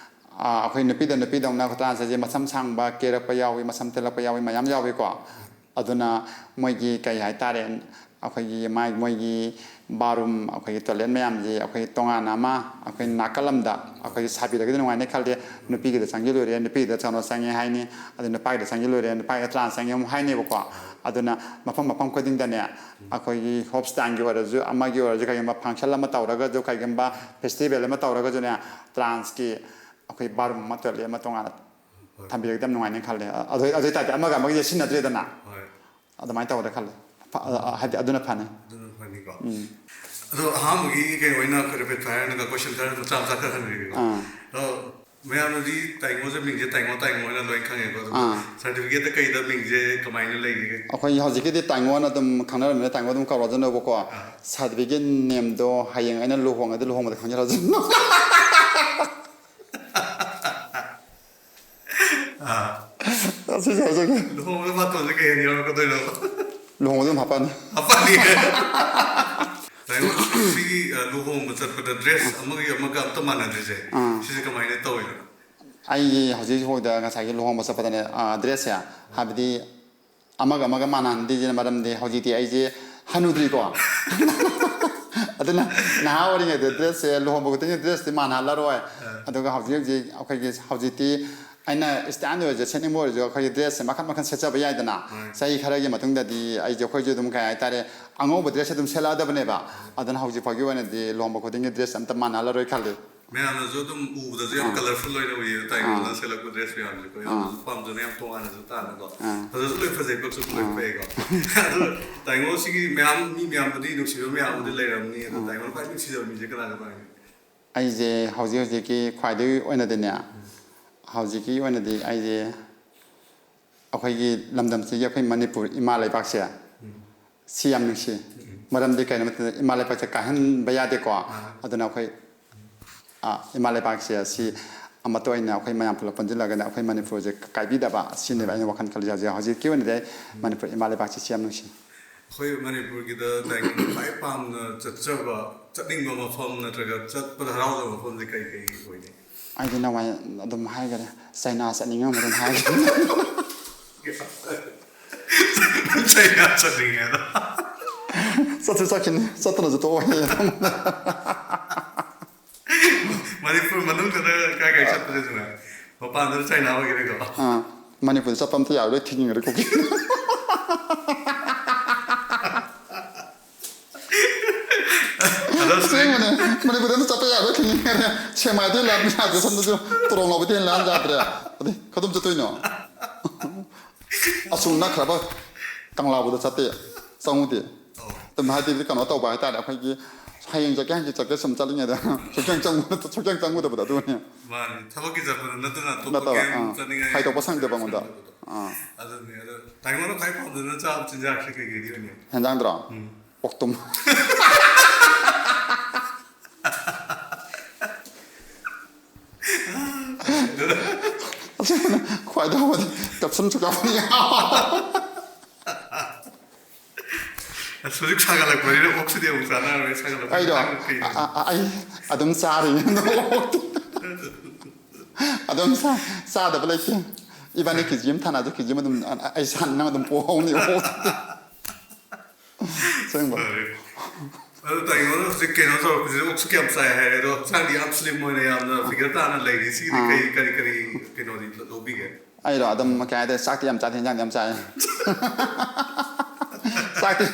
ꯑꯥ, ꯑꯩꯈꯣꯏ ꯅꯨꯄꯤꯗ ꯅꯨꯄꯤꯗꯧꯅ transꯁꯦ ꯃꯁꯝ ꯁꯥꯡꯕ ꯀꯦꯔꯛꯄ ꯌꯥꯎꯏ, ꯃꯁꯝ ꯇꯦꯜꯂꯛꯄ ꯌꯥꯎꯏ, ꯃꯌꯥꯝ ꯌꯥꯎꯏꯀꯣ꯫ ꯑꯗꯨꯅ ꯃꯣꯏꯒꯤ ꯀꯩ ꯍꯥꯏꯇꯥꯔꯦ, ꯑꯩꯈꯣꯏꯒꯤ ꯃꯥꯏ-, ꯃꯣꯏꯒꯤ bathroom, ꯑꯩꯈꯣꯏꯒꯤ toilet ꯃꯌꯥꯝꯁꯦ ꯑꯩꯈꯣꯏ ꯇꯣꯉꯥꯟꯅ ꯑꯃ ꯑꯩꯈꯣꯏ ꯅꯥꯀꯜ ꯑꯃꯗ ꯑꯩꯈꯣꯏꯒꯤ ꯁꯥꯕꯤꯔꯒꯗꯤ ꯅꯨꯡꯉꯥꯏꯅꯤ ꯈꯜꯂꯦ꯫ ꯅꯨꯄꯤꯒꯤꯗ ꯆꯪꯁꯤꯜꯂꯨꯔꯦ, ꯅꯨꯄꯤꯒꯤꯗ ꯀꯩꯅꯣ ꯆꯪꯉꯦ ꯍꯥꯏꯅꯤ, ꯑꯗꯩ ꯅꯨꯄꯥꯒꯤꯗ ꯆꯪꯁꯤꯜꯂꯨꯔꯦ, ꯅꯨꯄꯥꯒꯤꯗ trans ꯆꯪꯉꯦ ꯑꯃꯨꯛ ꯍꯥꯏꯅꯦꯕꯀꯣ꯫ ꯑꯗꯨꯅ ꯃꯐꯝ, ꯃꯐꯝ ꯈꯨꯗꯤꯡꯗꯅꯦ, ꯑꯩꯈꯣꯏꯒꯤ hospitalꯒꯤ ꯑꯣꯏꯔꯁꯨ, ꯑꯃꯒꯤ ꯑꯣꯏꯔꯁꯨ, ꯀꯩꯒꯨꯝꯕ function ꯑꯃ ꯇꯧꯔꯒꯁꯨ, ꯀꯩꯒꯨꯝꯕ festival ꯑꯃ ꯇꯧꯔꯒꯁꯨꯅꯦ, transꯀꯤ ꯑꯩꯈꯣꯏ bathroom ꯑꯃ, toilet ꯑꯃ ꯇꯣꯉꯥꯟꯅ ꯊꯝꯕꯤꯔꯒꯗꯤ ꯌꯥꯝ ꯅꯨꯡꯉꯥꯏꯅꯤ ꯈꯜꯂꯦ꯫ ꯑꯗꯨ, ꯑꯗꯨ ꯑꯣꯏꯇꯥꯔꯗꯤ ꯑꯃꯒ ꯑꯃꯒ ꯌꯦꯠꯁꯤꯟꯅꯗ꯭ꯔꯦꯗꯅ꯫ ꯍꯣꯏ꯫ ꯑꯗꯨꯃꯥꯏꯅ ꯇꯧꯔꯦ ꯈꯜꯂꯦ꯫ ꯐ-, ꯑ, ꯍꯥꯏꯗꯤ ꯑꯗꯨꯅ ꯐꯅꯤ꯫ ꯑꯗꯨꯅ ꯐꯅꯤꯀꯣ꯫ ꯎꯝ꯫ ꯑꯗꯣ ꯑꯍꯥꯟꯕꯒꯤ ꯀꯩ ꯑꯣꯏꯅ rapid fireꯅ question ꯈꯔ ꯃꯆꯥ ꯃꯆꯥ ꯈꯔ ꯍꯪꯖꯒꯦꯀꯣ꯫ ꯑꯥ꯫ ꯑꯗꯣ ꯃꯌꯥꯝꯅꯗꯤ ꯇꯥꯏꯉꯣꯁꯦ ꯃꯤꯡꯁꯦ ꯇꯥꯏꯉꯣ ꯇꯥꯏꯉꯣ ꯍꯥꯏꯅ ꯂꯣꯏ ꯈꯪꯉꯦꯀꯣ꯫ ꯑꯗꯣ ꯑꯥ꯫ Certificate ꯀꯩꯗ ꯃꯤꯡꯁꯦ ꯀꯃꯥꯏꯅ ꯂꯩꯒꯦ? ꯑꯩꯈꯣꯏ ꯍꯧꯖꯤꯛꯀꯤꯗꯤ ꯇꯥꯏꯉꯣꯅ ꯑꯗꯨꯝ ꯈꯪꯅꯔꯕꯅꯤꯅ ꯇꯥꯏꯉꯣ ꯑꯗꯨꯝ ꯀꯧꯔꯁꯅꯨꯕꯀꯣ꯫ ꯑꯥ꯫ Certificate nameꯗꯣ ꯍꯌꯦꯡ ꯑꯩꯅ ꯂꯨꯍꯣꯡꯉꯗꯤ ꯂꯨꯍꯣꯡꯕꯗ ꯈꯪꯖꯔꯁꯅꯨ꯫ ꯑꯥ꯫ ꯑꯁꯤꯁꯦ ꯍꯥꯏꯖꯒꯦ꯫ ꯂꯨꯍꯣꯡꯕꯗ ꯕꯥꯇꯣꯟꯁꯦ ꯀꯩ ꯍꯥꯏꯅ ꯌꯥꯎꯔꯛꯀꯗꯣꯏꯅꯣ? ꯂꯨꯍꯣꯡꯕꯗ ꯑꯗꯨꯝ ꯍꯥꯞꯄꯛꯑꯅꯤ꯫ ꯍꯥꯞꯄꯛꯑꯅꯤ꯫ ꯁꯤꯒꯤ, ꯑ, ꯂꯨꯍꯣꯡꯕ ꯆꯠꯄꯗ dress ꯑꯃꯒ ꯑꯃꯒ ꯑꯝꯇ ꯃꯥꯟꯅꯗ꯭ꯔꯤꯁꯦ, ꯑꯥ꯫ ꯁꯤꯁꯦ ꯀꯃꯥꯏꯅ ꯇꯧꯔꯤꯅꯣ? ꯑꯩꯒꯤ ꯍꯧꯖꯤꯛ ꯍꯧꯖꯤꯛ ꯉꯁꯥꯏꯒꯤ ꯂꯨꯍꯣꯡꯕ ꯆꯠꯄꯗꯅꯦ, ꯑ, dressꯁꯦ, ꯍꯥꯏꯕꯗꯤ ꯑꯃꯒ ꯑꯃꯒ ꯃꯥꯟꯅꯍꯟꯗ꯭ꯔꯤꯁꯤꯅ ꯃꯔꯝꯗꯤ ꯍꯧꯖꯤꯛꯇꯤ ꯑꯩꯁꯦ ꯍꯅꯨꯗ꯭ꯔꯤꯀꯣ꯫ ꯑꯗꯨꯅ ꯅꯍꯥ ꯑꯣꯏꯔꯤꯉꯩꯗ dressꯁꯦ, ꯂꯨꯍꯣꯡꯕ ꯈꯨꯗꯤꯡꯒꯤ dressꯇꯤ ꯃꯥꯟꯅꯍꯜꯂꯔꯣꯏ꯫ ꯑꯥ꯫ ꯑꯗꯨꯒ ꯍꯧꯖꯤꯛ ꯍꯧꯖꯤꯛ ꯑꯩꯈꯣꯏꯒꯤ ꯍꯧꯖꯤꯛꯇꯤ ꯑꯩꯅ style ꯑꯣꯏꯔꯁꯨ, ꯁꯦꯠꯅꯤꯡꯕ ꯑꯣꯏꯔꯁꯨ, ꯑꯩꯈꯣꯏꯒꯤ dressꯁꯦ ꯃꯈꯟ ꯃꯈꯟ ꯁꯦꯠꯆꯕ ꯌꯥꯏꯗꯅ꯫ ꯍꯣꯏ꯫ ꯆꯍꯤ ꯈꯔꯒꯤ ꯃꯇꯨꯡꯗꯗꯤ ꯑꯩꯁꯦ, ꯑꯩꯈꯣꯏꯁꯨ ꯑꯗꯨꯝ ꯀꯩ ꯍꯥꯏꯇꯥꯔꯦ, ꯑꯉꯧꯕ dress ꯑꯗꯨꯝ ꯁꯦꯠꯂꯛꯑꯗꯕꯅꯦꯕ꯫ ꯑꯗꯨꯅ ꯍꯧꯖꯤꯛ ꯐꯥꯎꯒꯤ ꯑꯣꯏꯅꯗꯤ ꯂꯨꯍꯣꯡꯕ ꯈꯨꯗꯤꯡꯒꯤ dress ꯑꯝꯇ ꯃꯥꯟꯅꯍꯜꯂꯔꯣꯏ ꯈꯜꯂꯤ꯫ ꯃꯌꯥꯝꯅꯁꯨ ꯑꯗꯨꯝ ꯎꯕꯗꯁꯨ ꯌꯥꯝ ꯀꯂꯔꯐꯨꯜ ꯑꯣꯏꯅ ꯎꯏꯌꯦ ꯇꯥꯏꯉꯣꯟꯅ ꯁꯦꯠꯂꯛꯄ ꯗ꯭ꯔꯦꯁ ꯃꯌꯥꯝꯁꯦꯀꯣ, ꯌꯥꯝꯅꯁꯨ ꯄꯥꯝꯖꯅ ꯌꯥꯝ ꯇꯣꯉꯥꯟꯅꯁꯨ ꯇꯥꯅꯀꯣ꯫ ꯐꯖꯁꯨ ꯂꯣꯏ ꯐꯖꯩ, ꯄꯛꯁꯨ ꯂꯣꯏ ꯐꯩꯀꯣ꯫ ꯑꯗꯣ ꯇꯥꯏꯉꯣꯟ ꯁꯤꯒꯤ ꯃꯌꯥꯝ ꯃꯤ ꯃꯌꯥꯝꯕꯨꯗꯤ ꯅꯨꯡꯁꯤꯕ ꯃꯌꯥꯝꯕꯨꯗꯤ ꯂꯩꯔꯝꯅꯤ, ꯑꯗꯣ ꯇꯥꯏꯉꯣꯟ ꯈ꯭ꯋꯥꯏ ꯅꯨꯡꯁꯤꯖꯕ ꯃꯤꯁꯦ ꯀꯅꯥ ꯀꯅꯥꯅꯣ? ꯑꯩꯁꯦ ꯍꯧꯖꯤꯛ ꯍꯧꯖꯤꯛꯀꯤ ꯈ꯭ꯋꯥꯏꯗꯒꯤ ꯑꯣꯏꯅꯗꯤꯅꯦ, ꯍꯧꯖꯤꯛꯀꯤ ꯑꯣꯏꯅꯗꯤ ꯑꯩꯁꯦ ꯑꯩꯈꯣꯏꯒꯤ ꯂꯝꯗꯝꯁꯤꯒꯤ, ꯑꯩꯈꯣꯏ ꯃꯅꯤꯄꯨꯔ ꯏꯃꯥ ꯂꯩꯕꯥꯛꯁꯦ, ꯁꯤ ꯌꯥꯝ ꯅꯨꯡꯁꯤ꯫ ꯃꯔꯝꯗꯤ ꯀꯩꯅꯣ ꯃꯇꯝꯗ ꯏꯃꯥ ꯂꯩꯕꯥꯛꯁꯦ ꯀꯥꯏꯍꯟꯕ ꯌꯥꯗꯦꯀꯣ꯫ ꯑꯗꯨꯅ ꯑꯩꯈꯣꯏ, ꯑ, ꯏꯃꯥ ꯂꯩꯕꯥꯛꯁꯦ ꯑꯁꯤ ꯑꯃꯠꯇ ꯑꯣꯏꯅ ꯑꯩꯈꯣꯏ ꯃꯌꯥꯝ ꯄꯨꯂꯞ ꯄꯨꯟꯁꯤꯜꯂꯒꯅꯦ ꯑꯩꯈꯣꯏ ꯃꯅꯤꯄꯨꯔꯁꯦ ꯀꯥꯏꯕꯤꯗꯕ, ꯁꯤꯅꯦꯕ ꯑꯩꯅ ꯋꯥꯈꯜ ꯈꯜꯂꯤꯁꯦ꯫ ꯍꯧꯖꯤꯛ ꯍꯧꯖꯤꯛꯀꯤ ꯑꯣꯏꯅꯗꯤ ꯑꯩ ꯃꯅꯤꯄꯨꯔ ꯏꯃꯥ ꯂꯩꯕꯥꯛꯁꯦ ꯁꯤ ꯌꯥꯝ ꯅꯨꯡꯁꯤ꯫ ꯑꯩꯈꯣꯏ ꯃꯅꯤꯄꯨꯔꯒꯤꯗ ꯇꯥꯏꯒꯔꯅ ꯈ꯭ꯋꯥꯏ ꯄꯥꯝꯅ ꯆꯠꯆꯕ, ꯆꯠꯅꯤꯡꯕ ꯃꯐꯝ ꯅꯠꯇ꯭ꯔꯒ ꯆꯠꯄꯗ ꯍꯔꯥꯎꯖꯕ ꯃꯐꯝꯁꯦ ꯀꯩ ꯀꯩ ꯑꯣꯏꯅꯤ? ꯑꯩꯗꯤ ꯅꯋꯥꯏ ꯑꯗꯨꯝ ꯍꯥꯏꯈꯔꯦ, ꯆꯩꯅꯥ ꯆꯠꯅꯤꯡꯉꯝꯕ ꯑꯗꯨꯝ ꯍꯥꯏꯈꯔꯦ꯫ ꯆꯩꯅꯥ ꯆꯠꯅꯤꯡꯉꯦ ꯑꯗꯣ꯫ ꯆꯠꯁꯨ ꯆꯠꯈꯤꯅꯤ, ꯆꯠꯇꯅꯁꯨ ꯇꯣꯛꯑꯣꯏ ꯑꯗꯨꯝ꯫ ꯃꯅꯤꯄꯨꯔ ꯃꯅꯨꯡꯗꯅ ꯀꯥꯏ ꯀꯥꯏ ꯆꯠꯄꯁꯦ ꯅꯨꯡꯉꯥꯏ? ꯃꯄꯥꯟꯗꯅ ꯆꯩꯅꯥ ꯑꯣꯏꯒꯦꯔꯥꯀꯣ? ꯑꯥ, ꯃꯅꯤꯄꯨꯔꯗ ꯆꯠꯄ ꯑꯝꯇ ꯌꯥꯔꯣꯏ, ꯊꯤꯡꯉꯤꯉꯩꯗ ꯀꯨꯀꯤ꯫ ꯑꯗꯣ ꯑꯁꯦꯡꯕꯅꯦ, ꯃꯅꯤꯄꯨꯔꯗ ꯑꯝꯇ ꯆꯠꯄ ꯌꯥꯔꯣꯏ, ꯊꯤꯡꯉꯤꯉꯩꯗ꯫ ꯁꯦꯛꯃꯥꯏꯗꯩ ꯂꯥꯟ ꯌꯥꯗ꯭ꯔꯦ, ꯁꯣꯝꯗꯁꯨ ꯇꯣꯔꯣꯡ ꯂꯥꯎꯕꯗꯩ ꯍꯦꯟꯅ ꯂꯥꯟ ꯌꯥꯗ꯭ꯔꯦ꯫ ꯑꯗꯩ ꯀꯗꯣꯝ ꯆꯠꯇꯣꯏꯅꯣ? ꯑꯁꯨꯝ ꯅꯛꯈ꯭ꯔꯕ ꯀꯪꯂꯥꯕꯨꯗ ꯆꯠꯇꯦ, ꯆꯪꯉꯨꯗꯦ꯫ ꯑꯗꯨꯝ ꯍꯥꯏꯗꯤ ꯀꯩꯅꯣ ꯇꯧꯕ ꯍꯥꯏꯇꯥꯔꯦ, ꯑꯩꯈꯣꯏꯒꯤ ꯍꯌꯦꯡ ꯆꯠꯀꯦ, ꯍꯪꯆꯤꯠ ꯆꯠꯀꯦ ꯁꯨꯝ ꯆꯠꯂꯤꯉꯩꯗ ꯁꯨꯛꯆꯪ ꯆꯪꯉꯨ-, ꯁꯨꯛꯆꯪ ꯆꯪꯉꯨꯗꯕꯗꯣ ꯑꯗꯨꯅꯤ꯫ ꯃꯥꯅꯤ, ꯊꯕꯛꯀꯤ ꯆꯠꯄꯗ ꯅꯠꯇꯅ ꯑꯇꯣꯞꯄ ꯅꯠꯇꯕ, ꯀꯩꯝ ꯑꯥ, ꯆꯠꯅꯤꯡꯉꯥꯏ ꯍꯥꯏꯗꯣꯛꯄ ꯁꯪꯗꯕ ꯑꯩꯉꯣꯟꯗ꯫ ꯁꯪꯗꯕꯗꯣ꯫ ꯑꯥ꯫ ꯑꯗꯨꯅꯤ, ꯑꯗꯣ ꯇꯥꯏꯉꯣꯟꯅ ꯈ꯭ꯋꯥꯏ ꯄꯥꯝꯖꯅ ꯆꯥꯕ ꯆꯤꯟꯖꯥꯛꯁꯦ ꯀꯩ ꯀꯩꯗꯤ ꯑꯣꯏꯅꯤ? ꯍꯦꯟꯖꯥꯡꯗ꯭ꯔꯣ? ꯎꯝ꯫ ꯑꯣꯛꯇꯨꯝ꯫ ꯈ꯭ꯋꯥꯏꯗꯒꯤ ꯍꯧꯕꯗꯤ ꯀꯞꯁꯟꯁꯨ ꯀꯞꯄꯅꯤ꯫ ꯑꯁ, ꯍꯧꯖꯤꯛ ꯁꯥꯒꯠꯂꯛꯄꯅꯤꯅ ꯑꯣꯛꯁꯤꯗꯤ ꯑꯃꯨꯛ ꯆꯥꯅꯔꯔꯣꯏ, ꯁꯥꯒꯠꯂꯛꯄꯅꯤꯅ ꯑꯩꯗꯣ, ꯀꯩꯅꯣ? ꯑ-, ꯑ-, ꯑꯩ ꯑꯗꯨꯝ ꯆꯥꯔꯤ꯫ ꯑꯗꯨꯝ ꯆꯥ-, ꯆꯥꯗꯕ ꯂꯩꯇꯦ꯫ ꯏꯕꯥꯅꯤ ꯀꯦ ꯖꯤ ꯑꯃ ꯊꯥꯅꯁꯦ, ꯀꯦ ꯖꯤ ꯑꯃ ꯑꯗꯨꯝ, ꯑ-, ꯑꯩ ꯁꯥ-, ꯅꯪ ꯑꯗꯨꯝ ꯄꯣꯛꯍꯧꯅꯤ ꯑꯣꯛꯇꯤ꯫ ꯑꯁꯦꯡꯕ꯫ ꯐꯔꯦ꯫ ꯑꯗꯨ ꯇꯥꯏꯉꯣꯟꯅ ꯍꯧꯖꯤꯛ ꯀꯩꯅꯣ ꯇꯧꯔꯛꯄꯁꯤꯗ ꯑꯣꯛꯁꯨ ꯀꯌꯥꯝ ꯆꯥꯏ ꯍꯥꯏꯔꯦ, ꯑꯗꯣ ꯍꯛꯆꯥꯡꯗꯤ ꯌꯥꯝ ꯁ꯭ꯂꯤꯝ ꯑꯣꯏꯅ ꯌꯥꯝꯅ ꯐꯤꯒꯔ ꯇꯥꯅ ꯂꯩꯔꯤ꯫ ꯁꯤꯒꯤꯗꯤ ꯑꯥ꯫ ꯀꯔꯤ, ꯀꯔꯤ, ꯀꯔꯤ ꯀꯩꯅꯣꯗꯤ ꯂꯧꯕꯤꯒꯦ? ꯑꯩꯔꯣ, ꯑꯗꯨꯝ ꯀꯩ ꯍꯥꯏꯇꯥꯔꯦ, ꯆꯥꯛꯇꯤ ꯌꯥꯝ ꯆꯥꯗꯦ, ꯍꯦꯟꯖꯥꯡꯗꯤ ꯌꯥꯝ ꯆꯥꯏ꯫ ꯆꯥꯛꯇꯤ꯫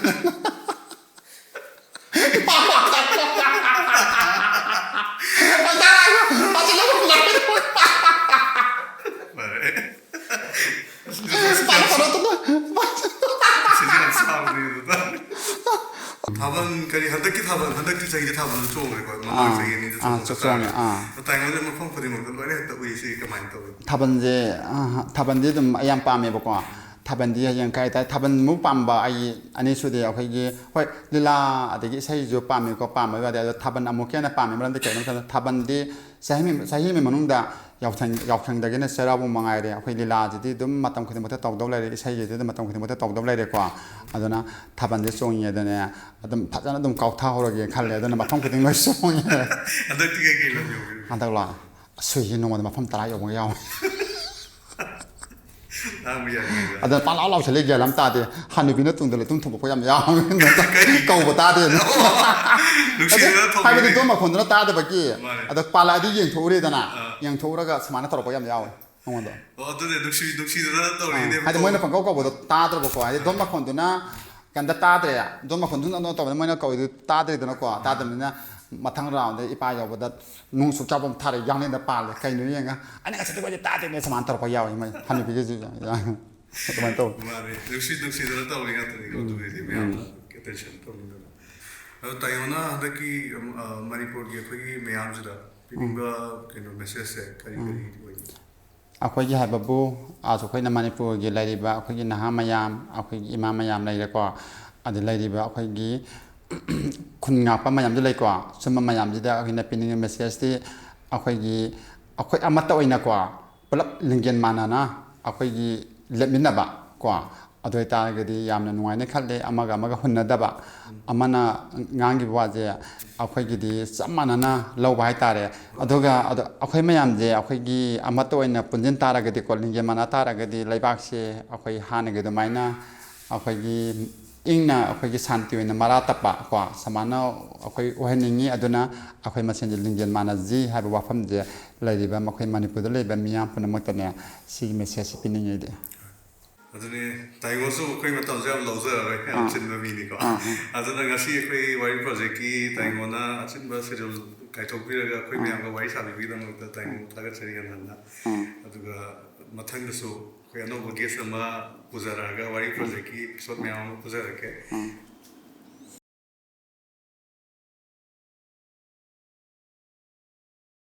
ꯀꯔꯤ, ꯍꯟꯗꯛꯀꯤ ꯊꯥꯕꯜ, ꯍꯟꯗꯛꯀꯤ ꯆꯍꯤꯒꯤ ꯊꯥꯕꯜꯗꯨ ꯆꯣꯡꯈ꯭ꯔꯦꯀꯣ, ꯃꯃꯥꯡ ꯑꯥ, ꯆꯍꯤ ꯑꯅꯤꯗꯨ ꯑꯥ, ꯆꯣꯡꯕ ꯆꯣ-, ꯆꯣꯡꯉꯦ, ꯆꯠꯇꯥꯔꯒꯁꯨ꯫ ꯑꯥ꯫ ꯑꯗꯣ ꯇꯥꯏꯉꯣꯟꯗ ꯃꯐꯝ ꯈꯨꯗꯤꯡꯃꯛꯇ ꯂꯣꯏꯅ ꯍꯦꯛꯇ ꯎꯏ, ꯁꯤ ꯀꯃꯥꯏꯅ ꯇꯧꯏ? ꯊꯥꯕꯜꯁꯦ, ꯑꯥ, ꯊꯥꯕꯜꯗꯤ ꯑꯗꯨꯝ ꯑꯩ ꯌꯥꯝ ꯄꯥꯝꯃꯦꯕꯀꯣ꯫ ꯊꯥꯕꯜꯗꯤ ꯍꯌꯦꯡ ꯀꯩ ꯍꯥꯏꯇꯥꯔꯦ, ꯊꯥꯕꯜꯃꯨꯛ ꯄꯥꯝꯕ ꯑꯩ ꯑꯅꯤ ꯁꯨꯗꯦ꯫ ꯑꯩꯈꯣꯏꯒꯤ, ꯍꯣꯏ, ꯂꯤꯂꯥ ꯑꯗꯒꯤ ꯏꯁꯩꯁꯨ ꯄꯥꯝꯃꯤꯀꯣ, ꯄꯥꯝꯕꯒꯤ ꯋꯥꯗꯤ꯫ ꯑꯗꯣ ꯊꯥꯕꯜ ꯑꯃꯨꯛꯀ ꯍꯦꯟꯅ ꯄꯥꯝꯃꯤ꯫ ꯃꯔꯝꯗꯤ ꯀꯩꯅꯣ ꯍꯥꯏꯕꯗ, ꯊꯥꯕꯜꯗꯤ ꯆꯍꯤ ꯑꯃꯒꯤ, ꯆꯍꯤ ꯑꯃꯒꯤ ꯃꯅꯨꯡꯗ ꯌꯥꯎꯁꯪ, ꯌꯥꯎꯁꯪꯗꯒꯤꯅ ꯆꯩꯔꯥꯎꯕ ꯃꯉꯥꯏꯔꯦ꯫ ꯑꯩꯈꯣꯏ ꯂꯤꯂꯥꯁꯤꯗꯤ ꯑꯗꯨꯝ ꯃꯇꯝ ꯈꯨꯗꯤꯡꯃꯛꯇ ꯇꯧꯗꯧ ꯂꯩꯔꯦ, ꯏꯁꯩꯁꯤꯗꯤ ꯑꯗꯨꯝ ꯃꯇꯝ ꯈꯨꯗꯤꯡꯃꯛꯇ ꯇꯧꯗꯧ ꯂꯩꯔꯦꯀꯣ꯫ ꯑꯗꯨꯅ ꯊꯥꯕꯜꯁꯦ ꯆꯣꯡꯉꯤꯉꯩꯗꯅꯦ, ꯑꯗꯨꯝ ꯐꯖꯅ ꯑꯗꯨꯝ ꯀꯥꯎꯊꯍꯧꯔꯒꯦ ꯈꯜꯂꯦ꯫ ꯑꯗꯨꯅ ꯃꯐꯝ ꯈꯨꯗꯤꯡ ꯂꯣꯏ ꯆꯣꯡꯉꯦ꯫ ꯍꯟꯗꯛꯇꯤ ꯀꯩꯀꯩ ꯂꯝ ꯌꯧꯈ꯭ꯔꯦ? ꯍꯟꯗꯛꯂꯣ? ꯑꯁ, ꯁꯨꯏꯁꯤ ꯅꯣꯡꯃꯗ ꯃꯐꯝ ꯇꯔꯥ ꯌꯧꯕꯒ ꯌꯥꯎꯋꯦ꯫ ꯂꯥꯡꯕ ꯌꯥꯔꯤꯉꯩꯗ꯫ ꯑꯗ ꯄꯥꯂꯥꯎ ꯂꯥꯎꯁꯜꯂꯦ, ꯒ꯭ꯌꯥꯟ ꯑꯃ ꯇꯥꯗꯦ꯫ ꯍꯅꯨꯕꯤꯅ ꯇꯨꯡꯗ ꯂꯩꯇꯨꯝ ꯊꯣꯛꯂꯛꯄ ꯌꯥꯝ ꯌꯥꯎꯋꯦ꯫ ꯀꯧꯕ ꯇꯥꯗꯦꯅ꯫ ꯅꯨꯡꯁꯤꯗꯅ ꯊꯣꯛꯂꯛꯏꯅꯦ꯫ ꯍꯥꯏꯕꯗꯤ ꯗꯣꯟ ꯃꯈꯣꯟꯗꯨꯅ ꯇꯥꯗꯕꯒꯤ꯫ ꯃꯥꯅꯦ꯫ ꯑꯗ ꯄꯥꯜꯂꯛꯑꯗꯤ ꯌꯦꯡꯊꯣꯛꯎꯔꯦꯗꯅ꯫ ꯑꯥ꯫ ꯌꯦꯡꯊꯣꯛꯎꯔꯒ ꯁꯨꯃꯥꯏꯅ ꯇꯧꯔꯛꯄ ꯌꯥꯝ ꯌꯥꯎꯋꯦ ꯑꯩꯉꯣꯟꯗ꯫ ꯑꯣ, ꯑꯗꯨꯅꯦ, ꯅꯨꯡꯁꯤ-, ꯅꯨꯡꯁꯤꯗꯅ ꯑꯥ, ꯇꯧꯔꯤꯅꯦꯕꯀꯣ꯫ ꯍꯥꯏꯗꯤ ꯃꯣꯏꯅ ꯄꯪꯀꯧ ꯀꯧꯕꯗꯣ ꯇꯥꯗ꯭ꯔꯕꯀꯣ꯫ ꯍꯥꯏꯗꯤ ꯗꯣꯟ ꯃꯈꯣꯟꯗꯨꯅ ꯀꯩꯝꯇ ꯇꯥꯗ꯭ꯔꯦ꯫ ꯗꯣꯟ ꯃꯈꯣꯟꯗꯨꯅ ꯑꯗꯨꯝ ꯇꯧꯕꯅꯤ, ꯃꯣꯏꯅ ꯀꯧꯏꯗꯨ ꯇꯥꯗ꯭ꯔꯦꯗꯅꯀꯣ꯫ ꯇꯥꯗꯕꯅꯤꯅ ꯃꯊꯪ ꯔꯥꯎꯟꯗ ꯏꯄꯥ ꯌꯧꯕꯗ ꯅꯣꯡ ꯁꯨꯛꯆꯥꯎꯕ ꯑꯃ ꯊꯥꯔꯛꯑꯦ, ꯌꯥꯡꯂꯦꯟꯗ ꯄꯥꯜꯂꯦ꯫ ꯀꯩꯅꯣ ꯌꯦꯡꯉ, "ꯑꯩꯅ ꯉꯁꯥꯏꯗꯩ ꯋꯥꯔꯤ ꯇꯥꯗꯦꯅꯦ" ꯁꯨꯃꯥꯏꯅ ꯇꯧꯔꯛꯄ ꯌꯥꯎꯋꯦ ꯃꯣꯏ ꯍꯅꯨꯕꯤꯒꯤꯁꯨ꯫ ꯑꯗꯨꯃꯥꯏꯅ ꯇꯧꯋꯤ꯫ ꯃꯥꯅꯦ, ꯅꯨꯡꯁꯤ-, ꯅꯨꯡꯁꯤꯗꯅ ꯇꯧꯔꯤ ꯉꯥꯛꯇꯅꯤꯀꯣ꯫ ꯎꯝ, ꯑꯗꯨꯒꯤꯗꯤ ꯎꯝ꯫ ꯃꯌꯥꯝꯅ attention ꯇꯧꯅꯤꯡꯗꯅ꯫ ꯑꯗꯣ ꯇꯥꯏꯉꯣꯟꯅ ꯍꯟꯗꯛꯀꯤ, ꯑ, ꯃꯅꯤꯄꯨꯔꯒꯤ ꯑꯩꯈꯣꯏꯒꯤ ꯃꯌꯥꯝꯁꯤꯗ ꯄꯤꯅꯤꯡꯕ ꯎꯝ꯫ ꯀꯩꯅꯣ messageꯁꯦ ꯀꯔꯤ ꯎꯝ꯫ ꯀꯔꯤ ꯑꯣꯏꯒꯦ? ꯑꯩꯈꯣꯏꯒꯤ ꯍꯥꯏꯕꯕꯨ, ꯑꯁ, ꯑꯩꯈꯣꯏꯅ ꯃꯅꯤꯄꯨꯔꯒꯤ ꯂꯩꯔꯤꯕ ꯑꯩꯈꯣꯏꯒꯤ ꯅꯍꯥ ꯃꯌꯥꯝ, ꯑꯩꯈꯣꯏꯒꯤ ꯏꯃꯥ ꯃꯌꯥꯝ ꯂꯩꯔꯦꯀꯣ, ꯑꯗ ꯂꯩꯔꯤꯕ ꯑꯩꯈꯣꯏꯒꯤ ꯈꯨꯟ ꯉꯥꯛꯄ ꯃꯌꯥꯝꯁꯨ ꯂꯩꯀꯣ꯫ ꯁꯨꯝꯕ ꯃꯌꯥꯝꯁꯤꯗ ꯑꯩꯈꯣꯏꯅ ꯄꯤꯅꯤꯡꯉꯤꯕ messageꯇꯤ ꯑꯩꯈꯣꯏꯒꯤ, ꯑꯩꯈꯣꯏ ꯑꯃꯠꯇ ꯑꯣꯏꯅꯀꯣ, ꯄꯨꯂꯞ ꯂꯤꯡꯖꯦꯜ ꯃꯥꯟꯅꯅ ꯑꯩꯈꯣꯏꯒꯤ ꯂꯦꯞꯃꯤꯟꯅꯕ ꯀꯣ, ꯑꯗꯨ ꯑꯣꯏꯇꯥꯔꯒꯗꯤ ꯌꯥꯝꯅ ꯅꯨꯡꯉꯥꯏꯅꯤ ꯈꯜꯂꯦ꯫ ꯑꯃꯒ ꯑꯃꯒ ꯍꯨꯟꯅꯗꯕ, ꯑꯃꯅ ꯉꯥꯡꯈꯤꯕ ꯋꯥꯁꯦ ꯑꯩꯈꯣꯏꯒꯤꯗꯤ ꯆꯞ ꯃꯥꯟꯅꯅ ꯂꯧꯕ ꯍꯥꯏꯇꯥꯔꯦ꯫ ꯑꯗꯨꯒ ꯑꯗꯣ ꯑꯩꯈꯣꯏ ꯃꯌꯥꯝꯁꯦ ꯑꯩꯈꯣꯏꯒꯤ ꯑꯃꯠꯇ ꯑꯣꯏꯅ ꯄꯨꯟꯁꯤꯟ ꯇꯥꯔꯒꯗꯤꯀꯣ, ꯂꯤꯡꯖꯦꯜ ꯃꯥꯟꯅ ꯇꯥꯔꯒꯗꯤ ꯂꯩꯕꯥꯛꯁꯦ ꯑꯩꯈꯣꯏ ꯍꯥꯟꯅꯒꯤ ꯑꯗꯨꯃꯥꯏꯅ ꯑꯩꯈꯣꯏꯒꯤ ꯏꯪꯅ ꯑꯩꯈꯣꯏꯒꯤ ꯁꯥꯟꯇꯤ ꯑꯣꯏꯅ ꯃꯔꯥ ꯇꯞꯄ ꯀꯣ, ꯁꯨꯃꯥꯏꯅ ꯑꯩꯈꯣꯏ ꯑꯣꯏꯍꯟꯅꯤꯡꯉꯤ꯫ ꯑꯗꯨꯅ ꯑꯩꯈꯣꯏ ꯃꯁꯦꯟꯁꯦ ꯂꯤꯡꯖꯦꯜ ꯃꯥꯟꯅꯁꯤ ꯍꯥꯏꯕ ꯋꯥꯐꯝꯁꯦ ꯂꯩꯔꯤꯕ ꯑꯩꯈꯣꯏ ꯃꯅꯤꯄꯨꯔꯗ ꯂꯩꯕ ꯃꯤꯌꯥꯝ ꯄꯨꯝꯅꯃꯛꯇꯅꯦ ꯁꯤꯒꯤ messageꯁꯦ ꯄꯤꯅꯤꯡꯉꯤ ꯑꯩꯗꯤ꯫ ꯑꯗꯨꯅꯦ, ꯇꯥꯏꯉꯣꯁꯨ ꯑꯩꯈꯣꯏ ꯃꯇꯝꯁꯦ ꯌꯥꯝ ꯂꯧꯖꯔꯔꯣꯏ, ꯌꯥꯝ ꯑꯥ꯫ ꯆꯤꯟꯕ ꯃꯤꯅꯤꯀꯣ꯫ ꯑꯥ, ꯑꯥ꯫ ꯑꯗꯨꯅ ꯉꯁꯤ ꯑꯩꯈꯣꯏ ꯋꯥꯔꯤ projectꯀꯤ ꯑꯥ꯫ ꯇꯥꯏꯉꯣꯅ ꯑꯆꯤꯟꯕ schedule ꯀꯥꯏꯊꯣꯛꯄꯤꯔꯒ ꯑꯩꯈꯣꯏ ꯑꯥ꯫ ꯃꯌꯥꯝꯒ ꯋꯥꯔꯤ ꯁꯥꯕꯤꯕꯒꯤꯗꯃꯛꯇ ꯇꯥꯏꯉꯣ ꯊꯥꯒꯠꯆꯔꯤ ꯌꯥꯝ ꯍꯟꯅ꯫ ꯑꯥ꯫ ꯑꯗꯨꯒ ꯃꯊꯪꯗꯁꯨ ꯑꯩꯈꯣꯏ ꯑꯅꯧꯕ guest ꯑꯃ ꯄꯨꯖꯔꯛꯑꯒ ꯋꯥꯔꯤ projectꯀꯤ episode ꯃꯌꯥꯝ ꯑꯃ ꯄꯨꯖꯔꯛꯀꯦ꯫ ꯑꯥ꯫